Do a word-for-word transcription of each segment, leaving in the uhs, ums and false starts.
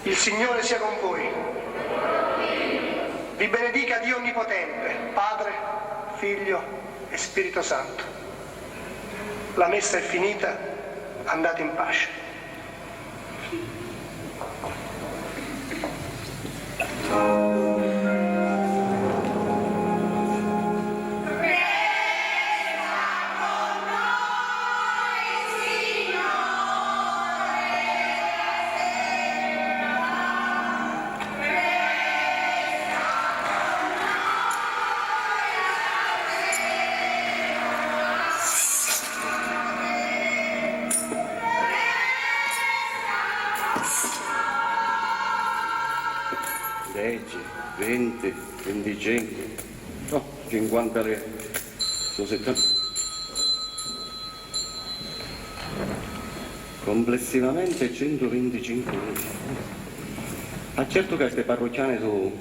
Il Signore sia con voi. Vi benedica Dio Onnipotente, Padre, Figlio e Spirito Santo. La messa è finita, andate in pace. Deci, vinti, vinticincu, oh, cinquanta liri. Su sittanta. Complessivamente centuvinticincu liri. Ah, certu ca sti parrucchiani su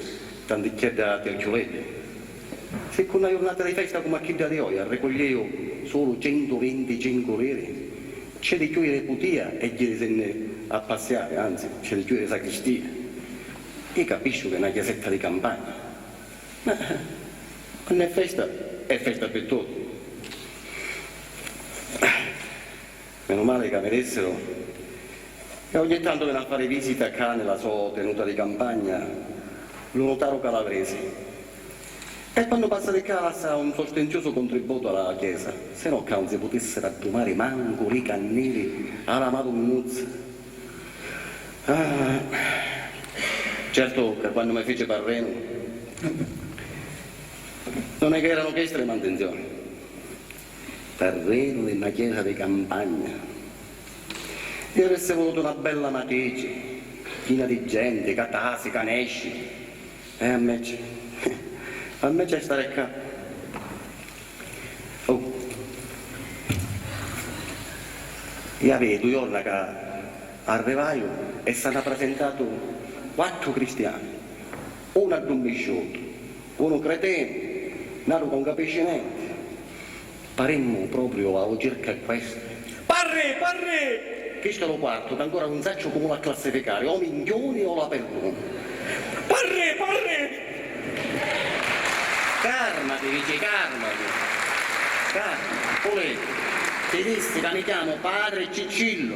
tanticchiedda tirchiuliddi. Si cu na jurnata di festa comu a chidda di oji arricugliu sulu centuvinticincu liri, C'è di chiudiri putìa e jirisinni a passiari, anzi, c'è di chiudiri sacristia. Io capisciu che è na chiasetta di campagna, ma quannu è festa, è festa pi tutti. Menu mali ca mi dissiru ca ogni tantu veni a fari visita ccà nni la so tenuta di campagna lu nutaru calavrisi. E quannu passa di ccà lassa un sostanziusu contributu a la chiesa, se no ccà un si putissiru addumari mancu li cannili a la Madunnuzza. Ah, certu ca quannu mi fici parrinu, non è che eranu chisti li mantinzioni. Parrinu di na chiesa di campagna. Io avissi vulutu na bella matrici, china di genti, ca tasi, ca nesci. E a me ci, a me ci stari ccà. Oh. Ia vidi du jorna ca arrivaiu e s'hannu presentatu quattru cristiani, unu addummisciutu, unu cretinu, n'atru ca nun capisci nenti. Parimmu propriu a u circa e questa. Parri, parri! Chistu è lu quartu, ca ancora nun sacciu comu l'ha classificari, o minchiuni o la pirduni. Parri, parri! Carmati, dici, carmati. Carmati. Pulè, ti dissi ca mi chiamu Patri Ciccillu.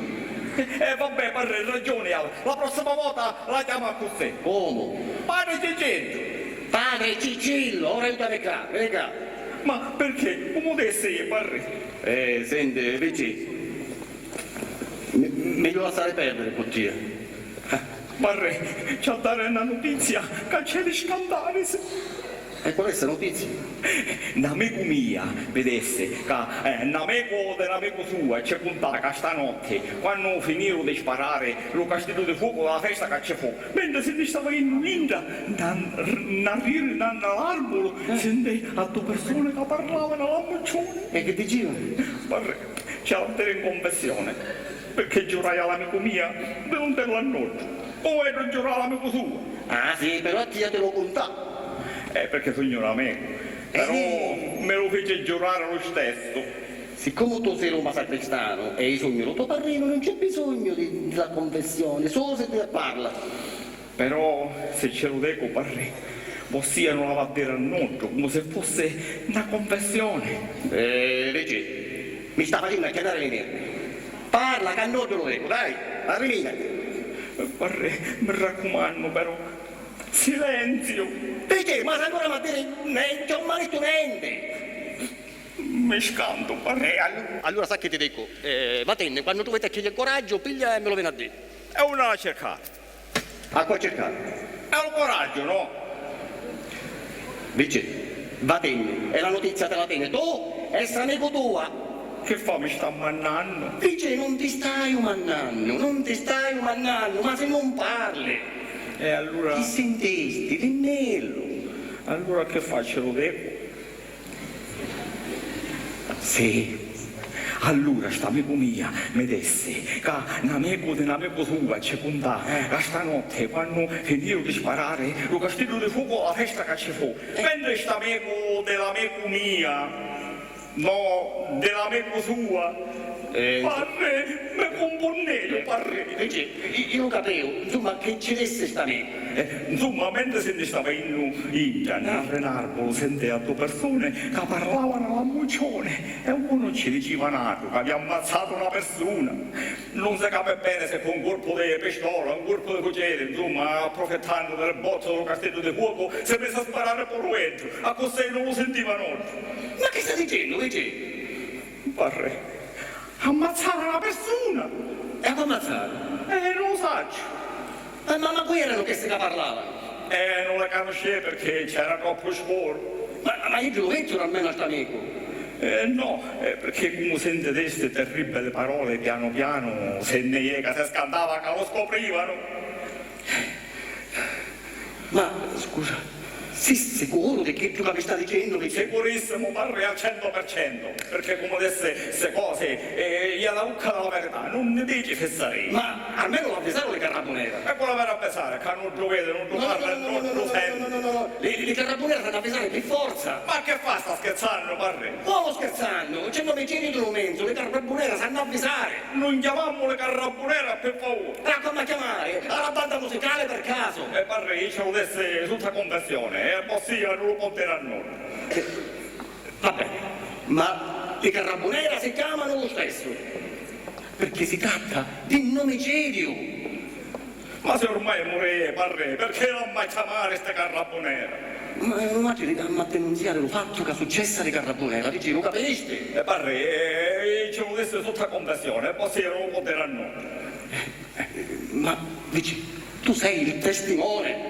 Eh, eh, vabbè, parri, hai ragiuni, la prossima vota la chiamu accussì. Comu? Patri Ciccillu. Patri Ciccillu, ora aiutami ccà, veni ccà. Ma perché? Comu dissi, parri? Eh, senti, Ricci, mi, megghiu lassari perdiri cu tia. Parri, ci ha dari na nutizia ca c'è di scantarisi. E qual è sta nutizia? N'amicu mia mi dissi ca, eh, n'amicu di n'amicu sua ci cuntà ca stanotti, quannu finiru di sparari lu castiddu di fuocu, la festa ca ci fu, mentri si nni stava jinnu dintra, nna, nna riri, nna, nna l'arbulu, sintì a du persuni ca parlavanu a l'ammucciuni. E chi dicivanu? Parri, ci l'ha diri in confessioni, pirchì giurai a l'amicu mia di nun dirlu a nuddu. Comu hai di giurari a l'amicu sua? Ah, sì, però a tia ti lu cuntà. Eh, pirchì sugnu n'amicu. Però mi lu fici giurari lu stessu. Siccomu tu si lu masacristanu e iu sugnu lu to parrinu, nun c'è bisognu di, di la confessioni, susi e parla. Però, si ci lu dicu, parrì, vossia nun l'havi a diri a nuddu, comu si fussi na confessioni. Eh, Ricci, mi sta facennu acchianari li nervi. Parla, ca a nuddu lu dicu, dai, arriminati. Parrì, mi raccumannu, però, silenziu. Pirchì? Ma s'ancora m'ha diri nenti, non m'ha dittu nenti. Mi scantu, parrì. Eh, allu-, allura sa chi ti dicu? Eh, vatinni, quannu tu vedi chi c'è coraggiu, piglia e mi lu veni a diri. E unni l'ha circari? A cu circari? E lu coraggiu, no? Vicè, vatinni, e la nutizia ti la teni tu e st'amicu tua. Chi fa, mi sta mannannu? Vicè, non ti staiu mannannu, non ti staiu mannannu, ma si non parli. E allura? Chi sintisti? Dimmillu. Allura chi facciu, lu dicu? Sì. Allura st'amicu mia mi dissi ca n'amicu di n'amicu sua ci cuntà ca stanotti, quannu finiru di sparari lu castiddu di fuocu, la festa ca ci fu, mentri st'amicu di l'amicu mia, no, di l'amicu sua, eh, parrì, mi cumpunniu, parrì. Invece, i-, iu capiu, insumma, chi ci dissi st'amicu. Eh, insumma, mentri si nni stava jinnu dintra, nnarri n'arbulu, sintì a du persuni ca parlavanu a l'ammucciuni e unu ci diciva a n'atru ca avia ammazzatu na persuna. Nun si capi beni si fu un curpu di pistola, un curpu di fucili, insumma, apprufittannu di li botti di lu castiddu di fuocu, si misi a sparari puru iddu, accussì nun lu sintiva nuddu. Ma chi sta dicennu, Luigi? Parrì. Ammazzaru na pirsuna! E a cu ammazzaru? Eh, nun lu sacciu. Eh, ma, ma cu eranu chisti ca parlavanu? Eh, nun li canuscii pirchì c'era troppu scuru. Ma, ma iddu lu vitturu almenu a st'amicu? Eh, no, eh, pirchì comu sintiti sti terribili paroli, pianu pianu si nni jia ca si scantava ca lu scoprivanu. Ma, scusa, Si sicuru di chiddu ca mi sta dicennu, Vici? Sicurissimu, parri, al centu per centu, pirchì comu dissi sti cosi, eh, è la vucca di la verità, nun nni dici fissarii. Ma almenu l'avvisaru li carrabbunera? E cu l'aviri avvisari, ca nuddu vidi, nuddu parri e nuddu senti? No, no, no, no, no, no, no, no, no, li, li carrabbunera s'hannu avvisari pi forza. Ma chi fa, sta schirzannu, parri? Comu schirzannu? C'è un omicidiu di lu menzu, li carrabbunera s'hannu avvisari. Nun chiamammu li carrabbunera, pi favuri! Ma comu a chiamari? A la banda musicali, per casu? E parri, ci lu dissi sutta cunfissioni, e vossia nun lu pò diri a nuddu. Eh, va beni, ma li carrabbunera si chiamanu lu stessu, pirchì si tratta di un omicidiu. Ma si ormai murì, parri, pirchì l'amma chiamari sti carrabbunera? Ma nuatri li dammu a denunziari lu fattu ca successi a li carrabbunera, Vici, lu capisti? E parri, eh, ci lu dissi sutta cunfissioni, e vossia nun lu pò diri a nuddu. Eh, ma, Vici, tu sei il testimone.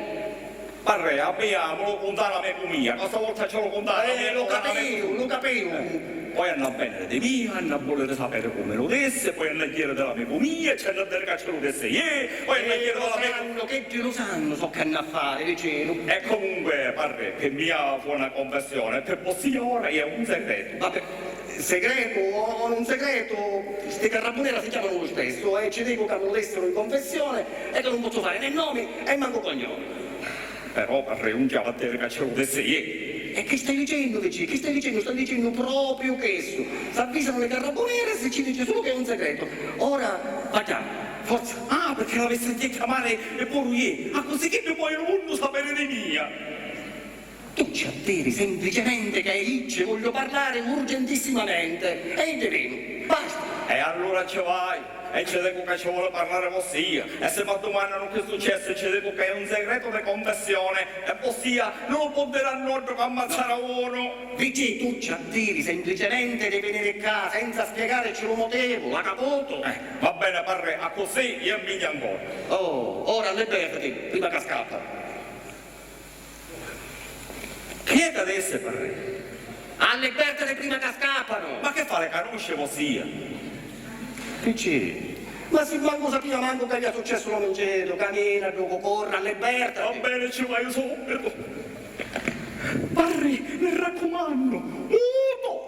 Parri, a mia mi lu cuntau l'amicu mia, questa volta ci lu cuntau l'amicu, l'amicu. Eh, lu capiu, lu capiu. Eh, poi hannu a veniri di mia, hannu a vuliri sapiri comu lu dissi, poi hannu a jiri di l'amicu mia, ci hannu a diri ca ci lu dissi iè, poi hannu a jiri di l'amicu. Eh, lu sannu, chiddi lu sannu soccu hannu a fari, Vicinu. E comunque, parri, pi mia fu una cunfissioni, e pi vossia ora è un segretu. Vabbè, segretu o nun segretu, sti carrabbunera si chiamanu lu stessu, e ci dicu ca mi lu dissero in confessione e ca nun pozzu fari né nomi e mancu cognomi. Però, parri, nun ci havi a diri ca ci lu dissi iè. E chi stai dicennu, Vicì? Chi stai dicennu? Stai dicennu propriu chissu. S'avvisanu li carrabbunera e si ci dici sulu ca è un segretu. Ora va chiama, forza. Ah, pirchì l'avissi a chiamari puru iè? Accussì chiddi poi nun vonnu sapiri di mia. Tu ci a diri semplicemente ca iè ci vogliu parlari urgentissimamente e iddi veni. Basta! E allura ci vai, e ci dicu ca ci voli parlari vossia, e si m'addumannanu chi successi, ci dicu ca è un segretu di cunfissioni, e vossia nun lu pò diri a nuddu ca ammazzara unu. Vicì, tu ci a diri semplicemente di veniri ccà senza spiegarici lu motivu, l'ha caputu? Eh, va beni, parri, accussì iè mi nni ancu. Oh, ora allibèrtati, prima ca scappa. Chi è ca dissi, parri? Allibèrtati prima ca scappanu! Ma chi fa, li canusci vossia? Chi ci? Ma si mancu sapia mancu ca avia successu un omicidiu, camina, ddu cu corri, allibèrtati! Va beni, ci vaiu subitu. Parri, mi raccumannu, mutu!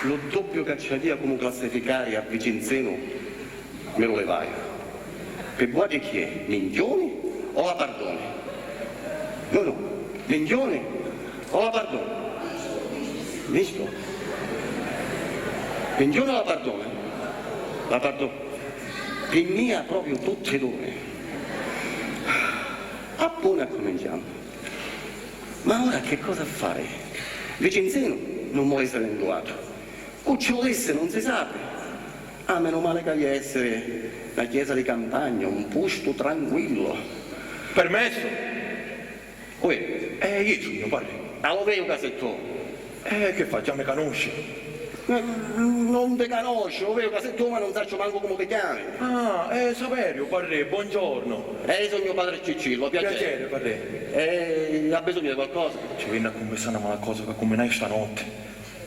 Lu dubbiu ca ci avia comu classificari a Vicinzinu mi lu livaiu. Pi vua di chi è? Minchiuni o laparduni? No, no, minchiuni o laparduni? Mistu? Minchiuni o laparduni? Laparduni. Pi mia propriu tutti dui. Appuna accuminciamu. Ma ora che cosa fari? Vicinzinu nun voli essiri ncuatu. Cu ci vulissi nun si sapi. Ah, menu mali ca havi a essiri na chiesa di campagna, un pustu tranquillu. Permessu? Uè, eh, iu sugnu, parri. Ah, lu veju ca si tu. Eh, chi fa, già mi canusci? Eh, nun ti canusciu, lu veju ca si tu, ma nun sacciu mancu comu ti chiami. Ah, eh, Saveriu, parri, buongiorno. Eh, iu sugnu padri Ciccillu, piaceri. Piaceri, parri. Eh, ha bisognu di qualcosa? Ci vinni a cunfissari na mala cosa ca cumminai stanotti.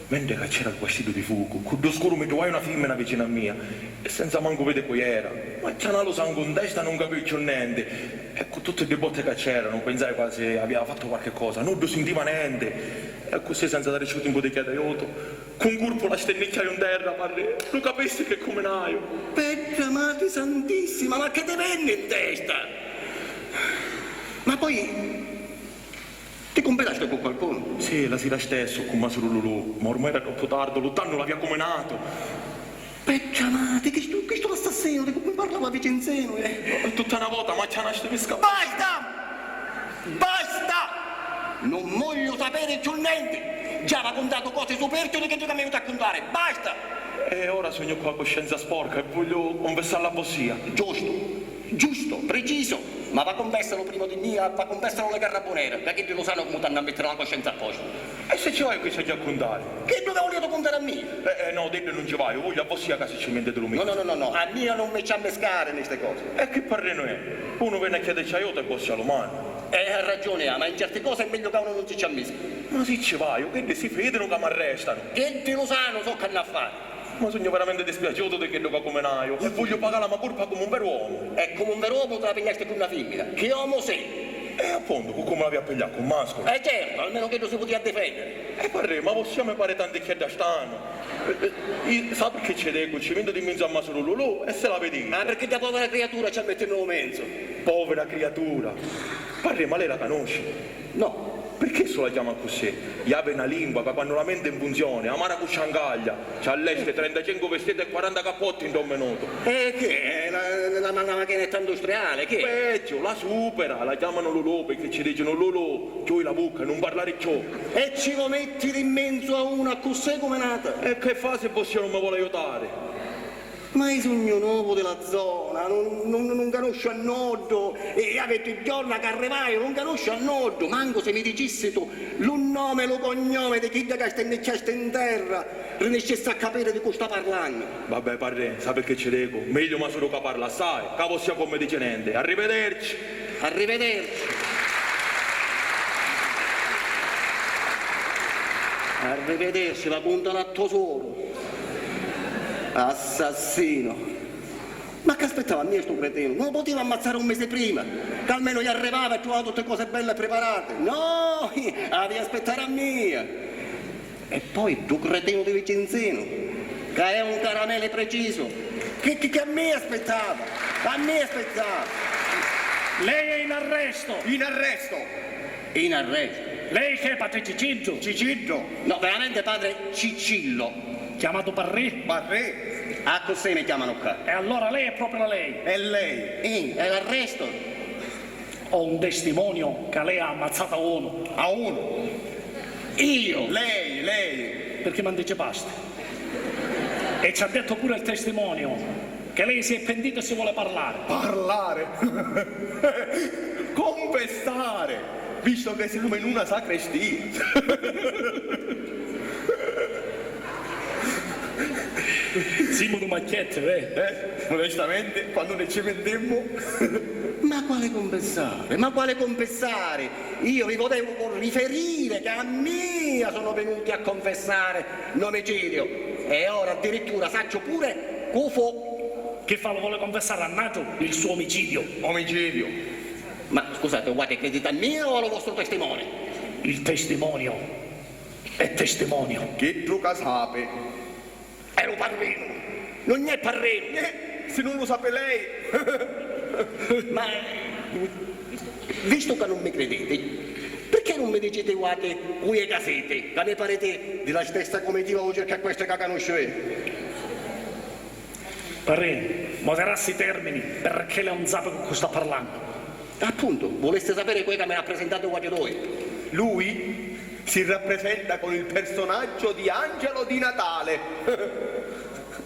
Mentri ca c'era lu vastiddu di fuocu, cu ddu scuru mi truvai una fimmina vicinu a mia e senza mancu vidi cu era, m'accianà lu sangu 'n testa e nun capii cchiù nenti, e cu tutti ddi botti ca c'eranu, pinsai quasi avia fattu quarchi cosa, nuddu sintiva nenti, e accussì senza darici u timpu di chiediri aiutu, cu un curpu la stinnicchiaiu 'n terra, parri, lu capisti chi cumminaiu? Pedda Matri Santissima, ma chi ti vinni 'n testa? Ma poi Ti cumpirasti cu qualcunu? Sì, la sira stessu, cu masuru Lulù, ma ormai era troppu tardu, lu dannu l'avia cuminatu. Pecciamati, chistu, chistu l'assassinu di cui mi parlava Vicenzinu, eh! Tutta na vota m'accianasti mi scappasti. Basta! Basta! Non voglio sapere più niente! Già vi ho contato cose superflue di che mi avete a contare, basta! E ora sugnu cu la cuscenza sporca e voglio cunfissalla a vossia. Giusto! Giusto, preciso, ma va cunfessalu prima di mia, va cunfessalu li carrabuneri, ca chiddi lu sanu comu t'hannu a mittiri la coscenza a postu. E si ci vaiu chi ci haiu a cuntari? Chiddu ca vuliu cuntari a mia? Eh, eh, no, d'iddi nun ci vaiu, vogliu a vossia ca si ci mintiti lu micchiu. No, no, no, no, no, a mia nun mi ci ammiscari ni sti cosi. E chi parrinu è? Unu veni a chiedicci aiutu e vossia lu manu. E ha ragiuni, ah, ma in certi cosi è megliu ca unu nun si ci ammisca. Ma si ci vaiu, chiddi si fidinu ca m'arrestanu. Chiddi lu sanu soccu hannu a fari. Ma sugnu veramenti dispiaciutu di chiddu ca cuminaiu e vogghiu pagà la me curpa comu un veru omu. E comu un veru omu ti la pigliasti cu na fimmina. Chi omu si? E appuntu, cu comu l'avia a piglià, cu masculu? E certu, almenu chiddu si putia difenniri. E parrì, ma vossiu mi pari tanticchiedda stranu. Eh, eh, i-, sa pirchì ci dicu, ci vintu di minzu a masulu Lulù e si la vidi. Ah, pirchì dda povera criatura ci ammittinnu lu menzu. Povera criatura. Parrì, ma lei la canusci? No. Pirchì su la chiama accussì? Havi na lingua ca quannu la menti in funzioni, amara cu sciancaglia, ci allesti trentacincu vistiti e quaranta cappotti ntô minutu. E chi è? La, la, la, la machinetta industriale, chi è? Peggio, la supera, la chiamanu Lulù pirchì ci dicinu: "Lulù, chiui la vucca, nun parlari cchiù." E ci vo mettiri in menzu a una accussì cuminata? E che fa si vossia nun mi voli aiutari? Ma io sugnu novu di la zona, nun, nun, nun canusciu a nuddu, e, e aviti giorna ca arrivai, nun canusciu a nuddu, mancu si mi dicissitu lu nomi e lu cognomi di chidda ca stinnicchiasti in terra, riniscissi a capiri di cu sta parlannu. Vabbè, parrì, sa pirchì ci dicu? Megliu masulu ca parla assai, ca vossia cu mi dici nenti. Arrivederci! Arrivederci! Arrivederci, va cuntala a to suoru. Assassinu! Ma c'aspittava a mia stu cretinu? Non lo poteva ammazzare un mese prima, che almeno gli arrivava e trovava tutte cose belle preparate? No! Aveva aspettare a mia! E poi ddu cretinu di Vicinzinu, ca è un caramele preciso, che, che, che a mia aspettava, a mia aspettava! Lei è in arresto! In arresto! In arresto? Lei che è padre Cicillo? Cicillo? No, veramente padre Cicillo. Chiamato Parrì? Parrì? Ah, così mi chiamano qua. E allora lei è proprio lei? È lei? Eh, è l'arresto. Ho un testimonio che lei ha ammazzato a uno. A uno? Io? Lei, lei. Perché mi anticipasti? E ci ha detto pure il testimonio che lei si è pentito e si vuole parlare. Parlare? Confessare, visto che siamo in una sacrestia. Simu nu macchiettu, eh? Eh, onestamente, quannu ni ci mintimmu. Ma quale confessare? Ma quale confessare? Io vi volevo riferire che a mia sono venuti a confessare l'omicidio e ora addirittura saccio pure cu fu. Chi fa, lo vuole confessare a n'atru il suo omicidio? Omicidio. Ma scusate, vuate credite a mia o a lo vostro testimone? Il testimonio è testimonio. Chiddu ca sapi. È lu parrinu! Non è parrinu! Eh, si non lu sapi lei! Ma, vistu ca non mi crediti, pirchì non mi diciti vuati cui è ca siti, ca mi pariti di la stessa comitiva voce che questa ca canusciu io? Parrinu, moderassi i termini, pirchì lei non sapi cu cu sta parlannu. Appuntu, vulesti sapiri cui è ca mi rappresentati vuati dui? Lui? Si rappresenta con il personaggio di Angelo Di Natale.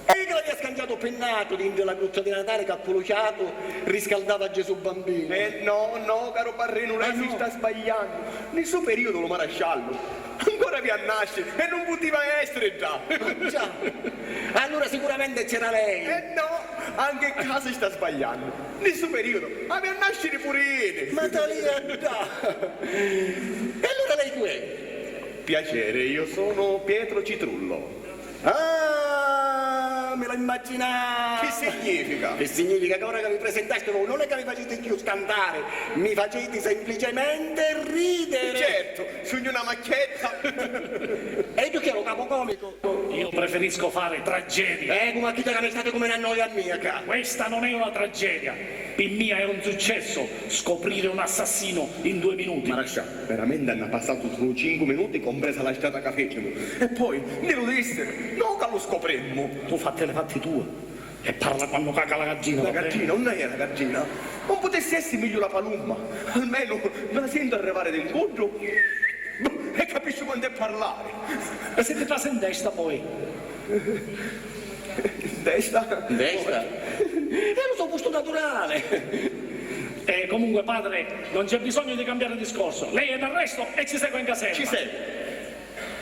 E io che l'avia scangiatu pi n'atru dintra la grutta di Natale ca cu lu ciatu riscaldava Gesù Bambino. Eh no, no, caro parrinu, lei si sta sbagliannu. Nel suo periodo lo marasciallo ancora avia a nasciri e non putiva essere già. Già. Allora sicuramente c'era lei. Eh no, anche ccà si sta sbagliannu. Nel suo periodo avia a nasciri pure io. Ma talia da! E allora lei cu è? Piacere, io sono Pietro Citrullo. Ah, mi l'immaginavo! Che significa? Che significa che ora che vi presentasti voi non è che mi facete più scantare, mi facete semplicemente ridere! Certo, sugnu una macchietta! E io chi è, lo capocomico? Io preferisco fare tragedie. Eh, come a chi te la state come a noi a mia, ca. Questa non è una tragedia. Pi mia è un successo scoprire un assassino in due minuti. Ma lascia, veramente hanno passato solo cinque minuti, compresa la strada che fecimo. E poi, mi lo disse, no che lo scoprimmo. Tu fattene fatti tua e parla quando caca la gaddina. La gaddina, non è la gaddina. Non potesse essere meglio la palumma. Almeno me la sento arrivare d'incontro. E capisci quanto è parlare. E se ti trase in testa poi? In testa? In testa? È lu so postu naturale! E comunque, padre, non c'è bisogno di cambiare discorso. Lei è in arresto e ci segue in caserma. Ci segue.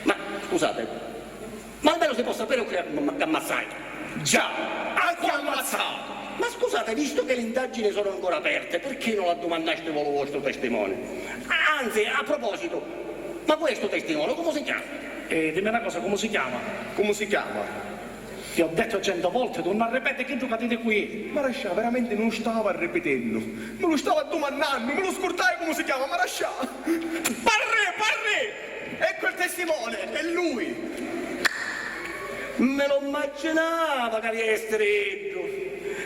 Ma scusate, ma almeno si può sapere chi am-, ammazzai? Già, anche ammazzato! Ma scusate, visto che le indagini sono ancora aperte, perché non addumannasti voi lu vostru testimone? Anzi, a proposito, ma questo testimone come si chiama? Eh, dimmi una cosa, come si chiama? Come si chiama? Vi ho detto cento volte di non ripetere chiddu ca ti dicu iu. Marascià, veramenti nun lu stava ripitennu. Mi lu stava dumannannu, mi lu scurdai comu si chiama, Marascià! Parrì, parrì! Ecco il testimone, è lui! Mi lu mmaginava ca avia essiri iddu.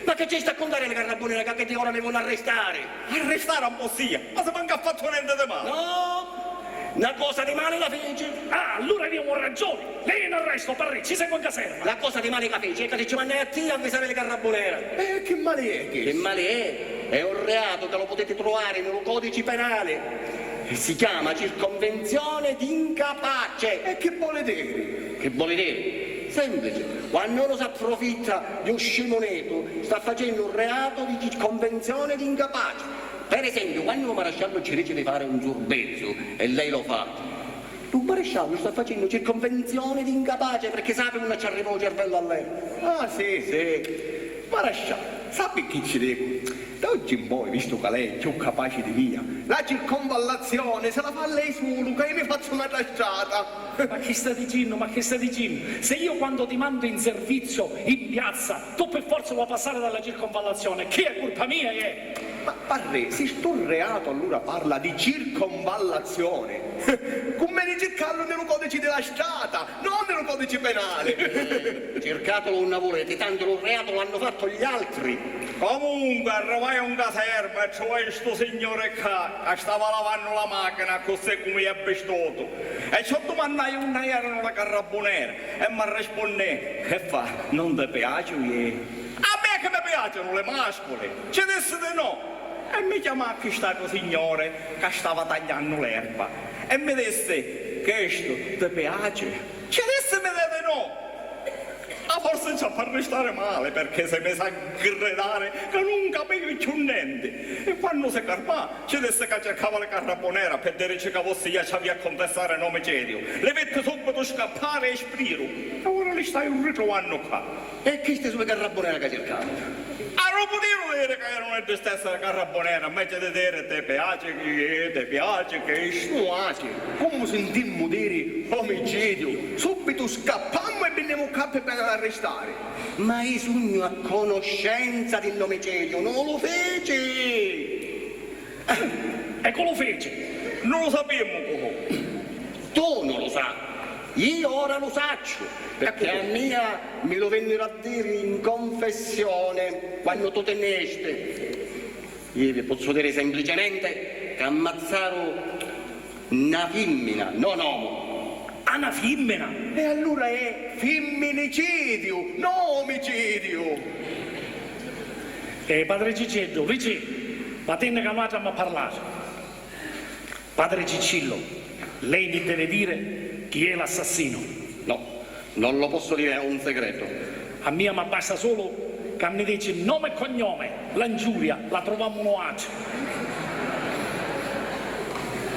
Ma chi ci sta a cuntari li carrabbunera ca chiddi ora mi vonu arristari? Arristari un po' sia, ma si mancu ha fattu nenti di mali. No, na cosa di mali la fici. Ah, allura avìamu ragioni. Lei è in arresto, parrì, ci seguo in caserma. La cosa di mali ca fici è ca ti ci mannai a tia a avvisari li carrabbunera. E chi mali è chistu? Chi mali è? È un reatu ca lu putiti truvari nni lu codici penali. E si chiama circonvenzione d'incapace. E chi voli diri? Chi voli diri? Semplice. Quannu unu s'apprufitta di un scimunetu, sta facennu un reatu di circonvenzione d'incapace. Per esempiu, quannu lu maresciallu ci dici di fari un surbezzu e lei lo fa, lu maresciallu sta facennu circonvenzione d'incapace, perché sapi unni ci arriva lu cervellu a lei. Ah, sì? Sì. Maresciallu, sapi chi ci dicu? Da oggi in poi, vistu ca lei è chiù capaci di mia, la circonvallazione se la fa lei sulu, ca io mi fazzu un'altra strata. Ma chi sta dicennu? Ma chi sta dicennu? Se io quando ti mando in servizio in piazza, tu per forza vuoi passare dalla circonvallazione, chi è colpa mia, eh? Ma parrì, si stu reatu allura parla di circonvallazione, cunveni circallu nni lu codici di la strata, non nni lu codici penali. Circatulu unni vuliti, tantu lu reatu l'hannu fattu gli altri. Comunque, arrivai in caserma e truvai stu signuri ccà, ca stava lavannu la machina accussì comu è vistutu. E ci dumannai unni eranu li carrabbuneri e m'arrispunnì: "Chi fa, non ti piaciu, iè?" "A mia chi mi piacinu li masculi?" Ci dissi di no. E mi chiamà chist'atru signuri ca stava tagliannu l'erba e mi dissi: "Chistu ti piaci?" Ci dissi mi di no. Ma forsi ci appi a ristari mali, perché si misi a gridari ca nun capìu cchiù nenti. E quannu si carmà, ci dissi ca circava li carrabbunera pi dirici ca vossia ci avìa a cuntistari n'omicidiu. Li vitti subitu scappari e spriru. E ora li staiu ritruvannu ccà. E chisti su' li carrabbunera ca circavanu. A lu putiru diri ca eranu iddi stessi li carrabbunera, inveci di diri: "Ti piaci chi è? Ti piaci chistu?" Nuati, comu sintimmu diri omicidiu, subitu scappammu e vinnimu ccà pi veniri arristari. Ma i' sugnu a conoscenza di l'omicidiu, nun lu fici! E cu lu fici? Nun lu sapìamu cu fu. Tu nun lu sai. Io ora lu sacciu, perché a mia mi lu venniru a diri in confessione, quannu tu ti nni jisti. Io vi pozzu diri semplicemente ca ammazzaru na fimmina, non omu. A na fimmina? E allura è fimminicidiu, no omicidiu! Eh, padre Ciceddu, vicì, vatinni ca nuatri amu a parlari. Padre Ciccillo, lei mi deve dire chi è l'assassino. No, non lo posso dire, è un segreto. A mia m'abbasta sulu ca mi dici nome e cognome, la ngiuria la truvammu nuatri.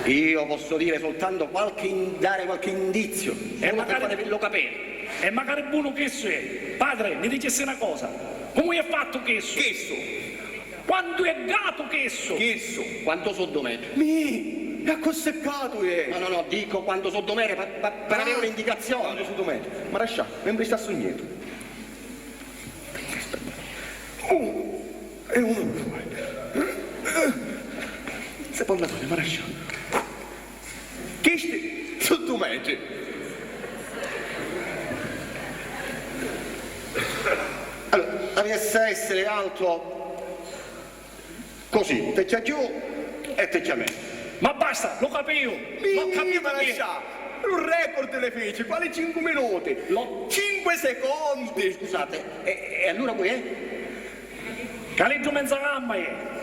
Io posso dire soltanto qualche in-, dare qualche indizio, solo per farvelo capire. E macari bonu chissu è. Padre, mi dicissi na cosa, comu è fattu chissu? Chissu? Quantu è gatu chissu? Chissu? Quantu su' du metri? Mi! E accussì gatu è! No, no, no, dico quantu su' du metri, pa, pa, per avere un'indicazione. Quantu su' du metri? Marascià, mi mpristi a sugnetu. Oh, è uno. Se può andare, Marascià. Chisti su' du metri. Allora, aviessi a essiri altu così, tecchia cchiù e tecchia menu. Ma basta, lu capìu! L'ho capito io! Lu record li fici, quali cincu minuti? L'ho... Cinque secondi! Scusate, e, e allora cu è? Caliddu menza gamma è!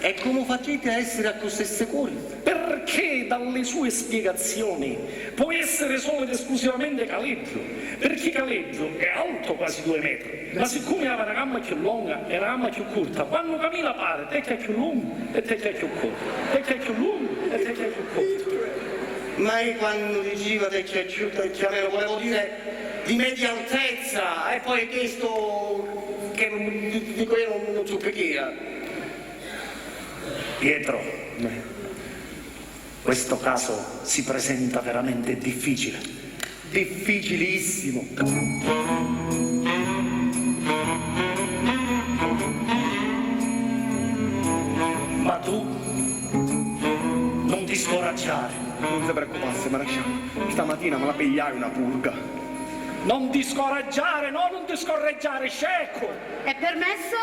E comu faciti a essiri accussì sicuri? Perché dalle sue spiegazioni può essere solo ed esclusivamente Caliddu, perché Caliddu è alto quasi due metri, ma siccome aveva una gamba più longa e una gamba più corta, quando cammina pare tecchia più lungu e tecchia più cortu, tecchia più lungu e tecchia più cortu. Ma io quando diceva tecchia più, tecchia meno, volevo dire di media altezza, e poi questo che non, di, di quello non so che era. Pietro, questo caso si presenta veramente difficile. Difficilissimo. Scoraggiari. Nun si preoccupassi, marasciallu. Stamatina mi la pigliai una purga. Non ti scoraggiare, no, non ti scorreggiare, sceccu! È permesso?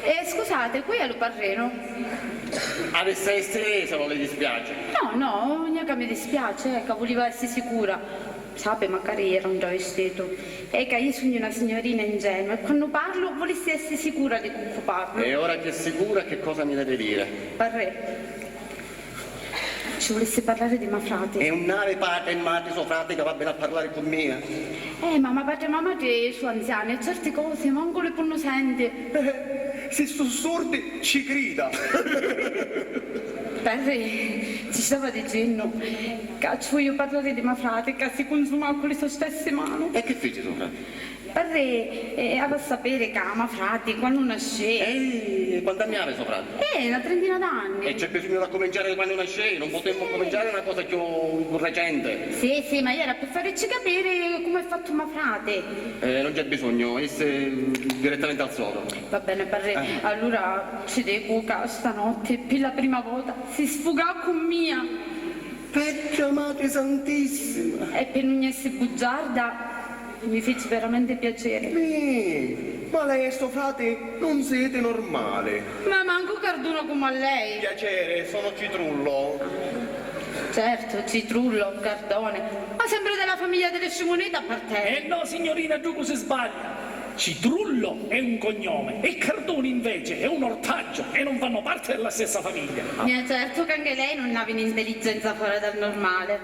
Eh, scusate, qui è lu parrinu. Avissi a essiri, se non le dispiace. No, no, gnà ca mi dispiace, è ca vuliva essi sicura. Sape, macari era un travestitu. È ca io sugnu una signorina ingenua e quannu parlu vulissi essi sicura di cu parlu. E ora che è sicura, che cosa mi deve dire? Parrè. Ci vulissi parlare di ma frati. E un havi patri e matri so frati ca vabbinu a parlare cu mia? Eh, ma ma patri e ma matri su anziani e certi cosi mancu li punnu senti. Eh, si su surdi, ci crida. Parrè, ci stava dicennu ca ci vogliu parlare di ma frati ca si cunsumà cu li so stessi manu. E chi fici so frati? Parrè, eh, havi a sapere ca ma frati quannu nascè. Eh, quant'anni havi so frati? Eh, na trentina d'anni. E c'è bisognu d'accuminciare di quannu nascè, non potemmu cuminciare una cosa più recente. Sì, sì, ma era per farci capire come è fatto ma frati. Eh, non c'è bisogno, esse direttamente al sodo. Va bene, parrè. Eh. Allora ci dico ca stanotte, per la prima volta, si sfugà con mia. Petra Matri Santissima! E pi nun essi bugiarda, mi feci veramente piacere. Mì, ma lei e so frati nun siti normali. Ma mancu Carduna comu a lei. Piacere, sono Citrullo. Certo, Citrullo, Cardone, ma sempre della famiglia delle scimunite apparteni. Eh no, signorina, ddocu si sbaglia. Citrullo è un cognome e Cardone invece è un ortaggio e non fanno parte della stessa famiglia. Mia certo che anche lei non ha un'intelligenza fuori dal normale.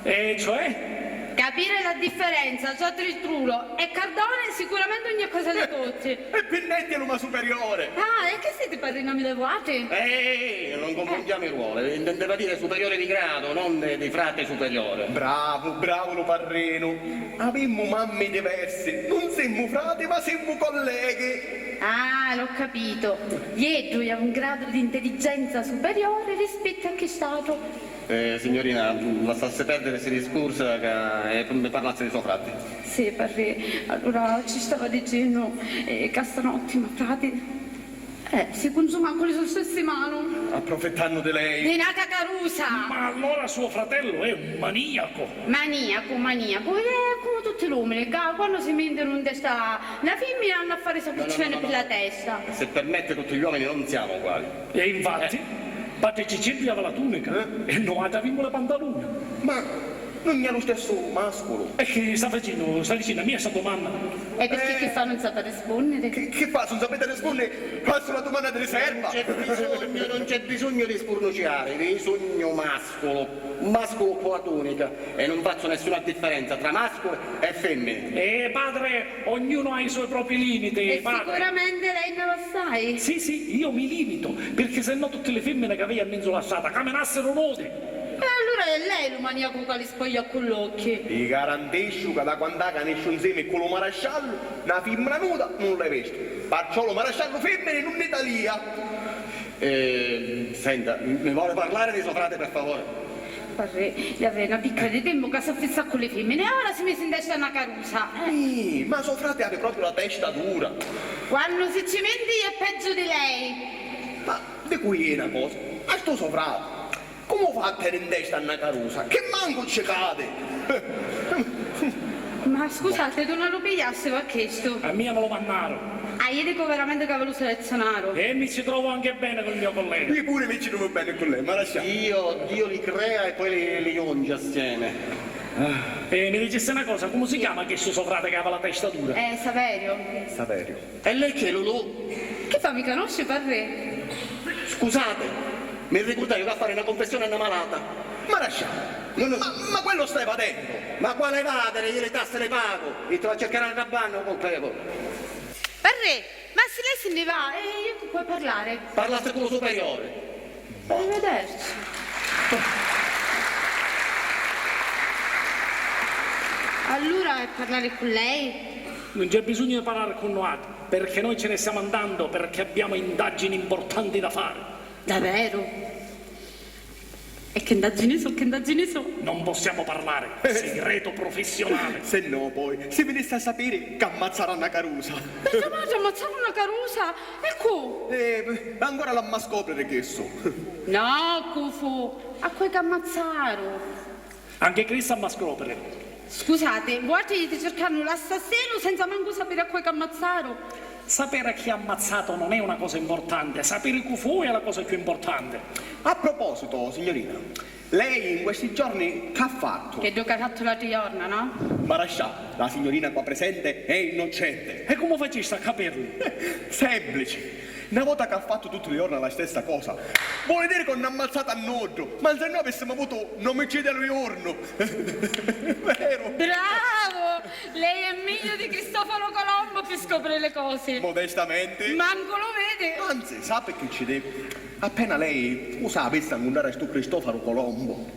E cioè? Capire la differenza tra Citrullo e Cardone è sicuramente ogni cosa da tutti. E pinnetti è l'uma superiore. Ah, e che siete parrinami le vuoti? Eh, non confondiamo i ruoli, intendeva dire superiore di grado, non di, di frate superiore. Bravu, bravu lu parrinu. Avimmu mammi diversi, nun simmu frati ma simmu colleghi. Ah, l'ho capito. Ieddu ha un grado di intelligenza superiore rispetto a chist'atru. Eh, signorina, lassassi perdere sti discursi ca, e mi parlassi di so frati. Sì, parrè, allura ci stava dicennu, eh, ca stanotti ma frati Eh, si cunsuma cu li so stessi manu. Approfittannu di lei. Di n'ata carusa! Ma allora suo fratello è un maniaco! Maniaco, maniaco, è come tutti l'omini, ca quannu si mintinu in testa na fimmina hannu a fari saccuccioni pi la testa. Se permette, tutti gli uomini non siamo uguali. E infatti, eh, patri Cicillu avia la tunica e noi avimmu la pantaluna. Ma Nun è lu stessu masculu. E chi sta facennu? Sta dicennu a mia sta dumanna? E perché chi fa nun sapi rispunniri? Chi, chi fa, si nun sapiti rispunniri, fazzu la dumanna di riserva. Non c'è bisogno, non c'è bisogno di spurnuciare, io sugnu masculu, un masculu cu la tunica, e non faccio nessuna differenza tra masculi e femmini. Eh, padre, ognuno ha i suoi propri limiti, e padre. Sicuramente lei ne l'ha assai. Sì, sì, io mi limito, perché se no tutti li fimmini ca veiu a menzu la strada caminassero nude. E allura è lei lu maniacu ca li spoglia cu l'occhi. Vi garantisciu ca da quant'ha ca nesciu nsemi cu lu marasciallu, na fimmina nuda nun l'hê vistu. Parciò lu marasciallu fimmini nun nni talia. Eh, senta, mi vuole parlare di so frate, per favore? Parrè, avia na picca di tempu ca s'affissà cu li fimmini e ora si misi in testa na carusa. Ih, ma so frati havi propriu la testa dura. Quannu si ci menti è peggio di lei. Ma dicu io na cosa, a stu so frati Comu fa a teni in testa a na carusa? Chi mancu ci cadi! Ma scusate, dunni lu pigliastivu a chistu? A mia mi lu mannaru. Ah, io dico veramente che ve lu selezionaru. E mi ci trovo anche bene col mio collega. Io pure mi ci trovo bene con lei, ma lascia. Dio, Dio li crea e poi li, li jonge assieme. E mi dicesse una cosa, come si chiama questo suo frate che aveva la testa dura? Eh, Saverio. Saverio. E lei chi è, Lulù? Chi fa, mi conosci, parrè? Scusate, mi ricurdaiu ca fari na confessione a na malata. Ma lasciamo. Non lo... Ma, ma quello sta evadendo. Ma quale evadere? Io le tasse le pago. Io sto a cercare a Rabanna un colpevole. Parrè, ma se lei se ne va, eh, io chi puoi parlare? Parlasse con lo superiore. Arrivederci. Allura è parlare con lei? Non c'è bisogno di parlare con noi, perché noi ce ne stiamo andando, perché abbiamo indagini importanti da fare. Davvero? E che indagini so, che indagini so? Non possiamo parlare, segreto professionale. Se no, poi, si vinissi a sapiri c'ammazzara na carusa. Perché mai ammazzare una carusa? E cu? Eh, ancora l'amma scopriri chissu. No, cu fu? A cui c'ammazzaru? Anche Chris amma scopriri. Scusate, vuatri jiti circannu l'assassinu senza mancu sapiri a cui c'ammazzaru? Sapere chi ha ammazzato non è una cosa importante, sapere cu fu è la cosa più importante. A proposito, signorina, lei in questi giorni c'ha fattu? Chiddu ca fattu l'atri jorna, no? Marascià, la signorina qua presente è innocente. E comu facisti a capirlu? Semplici. Na vota ca ha fattu tutti li jorna la stessa cosa, voli diri ca nun ha ammazzatu a nuddu, ma se no avissimu avutu n'omicidiu a lu jornu. Veru? Bravo! Lei è meglio di Cristoforo Colombo per scoprire le cose. Modestamente? Manco lo vede. Anzi, sa picchì ci dicu? Appena lei u sa, avissa a ncuntrari a stu Cristoforo Colombo,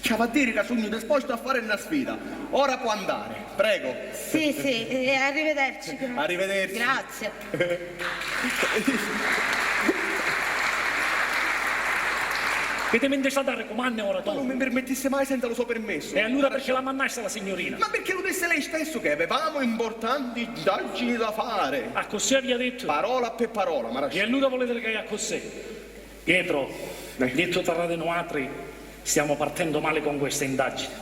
ci havi a diri ca sugnu dispostu a fari na sfida. Ora può andare, prego. Sì, sì, eh, arrivederci, grazie. Arrivederci. Grazie. Chi ti minti sta dari cumanni ora tu? Ma non mi permettissi mai senza lo so permesso. E allura perché la mannasti la signorina? Ma perché lo disse lei stesso che avevamo importanti indagini da fare. Accussì avia dettu? Parola per parola, ma... E allura voli diri ca è accussì? Pietro, dettu tra di nuatri, stiamo partendo male con questa indagine.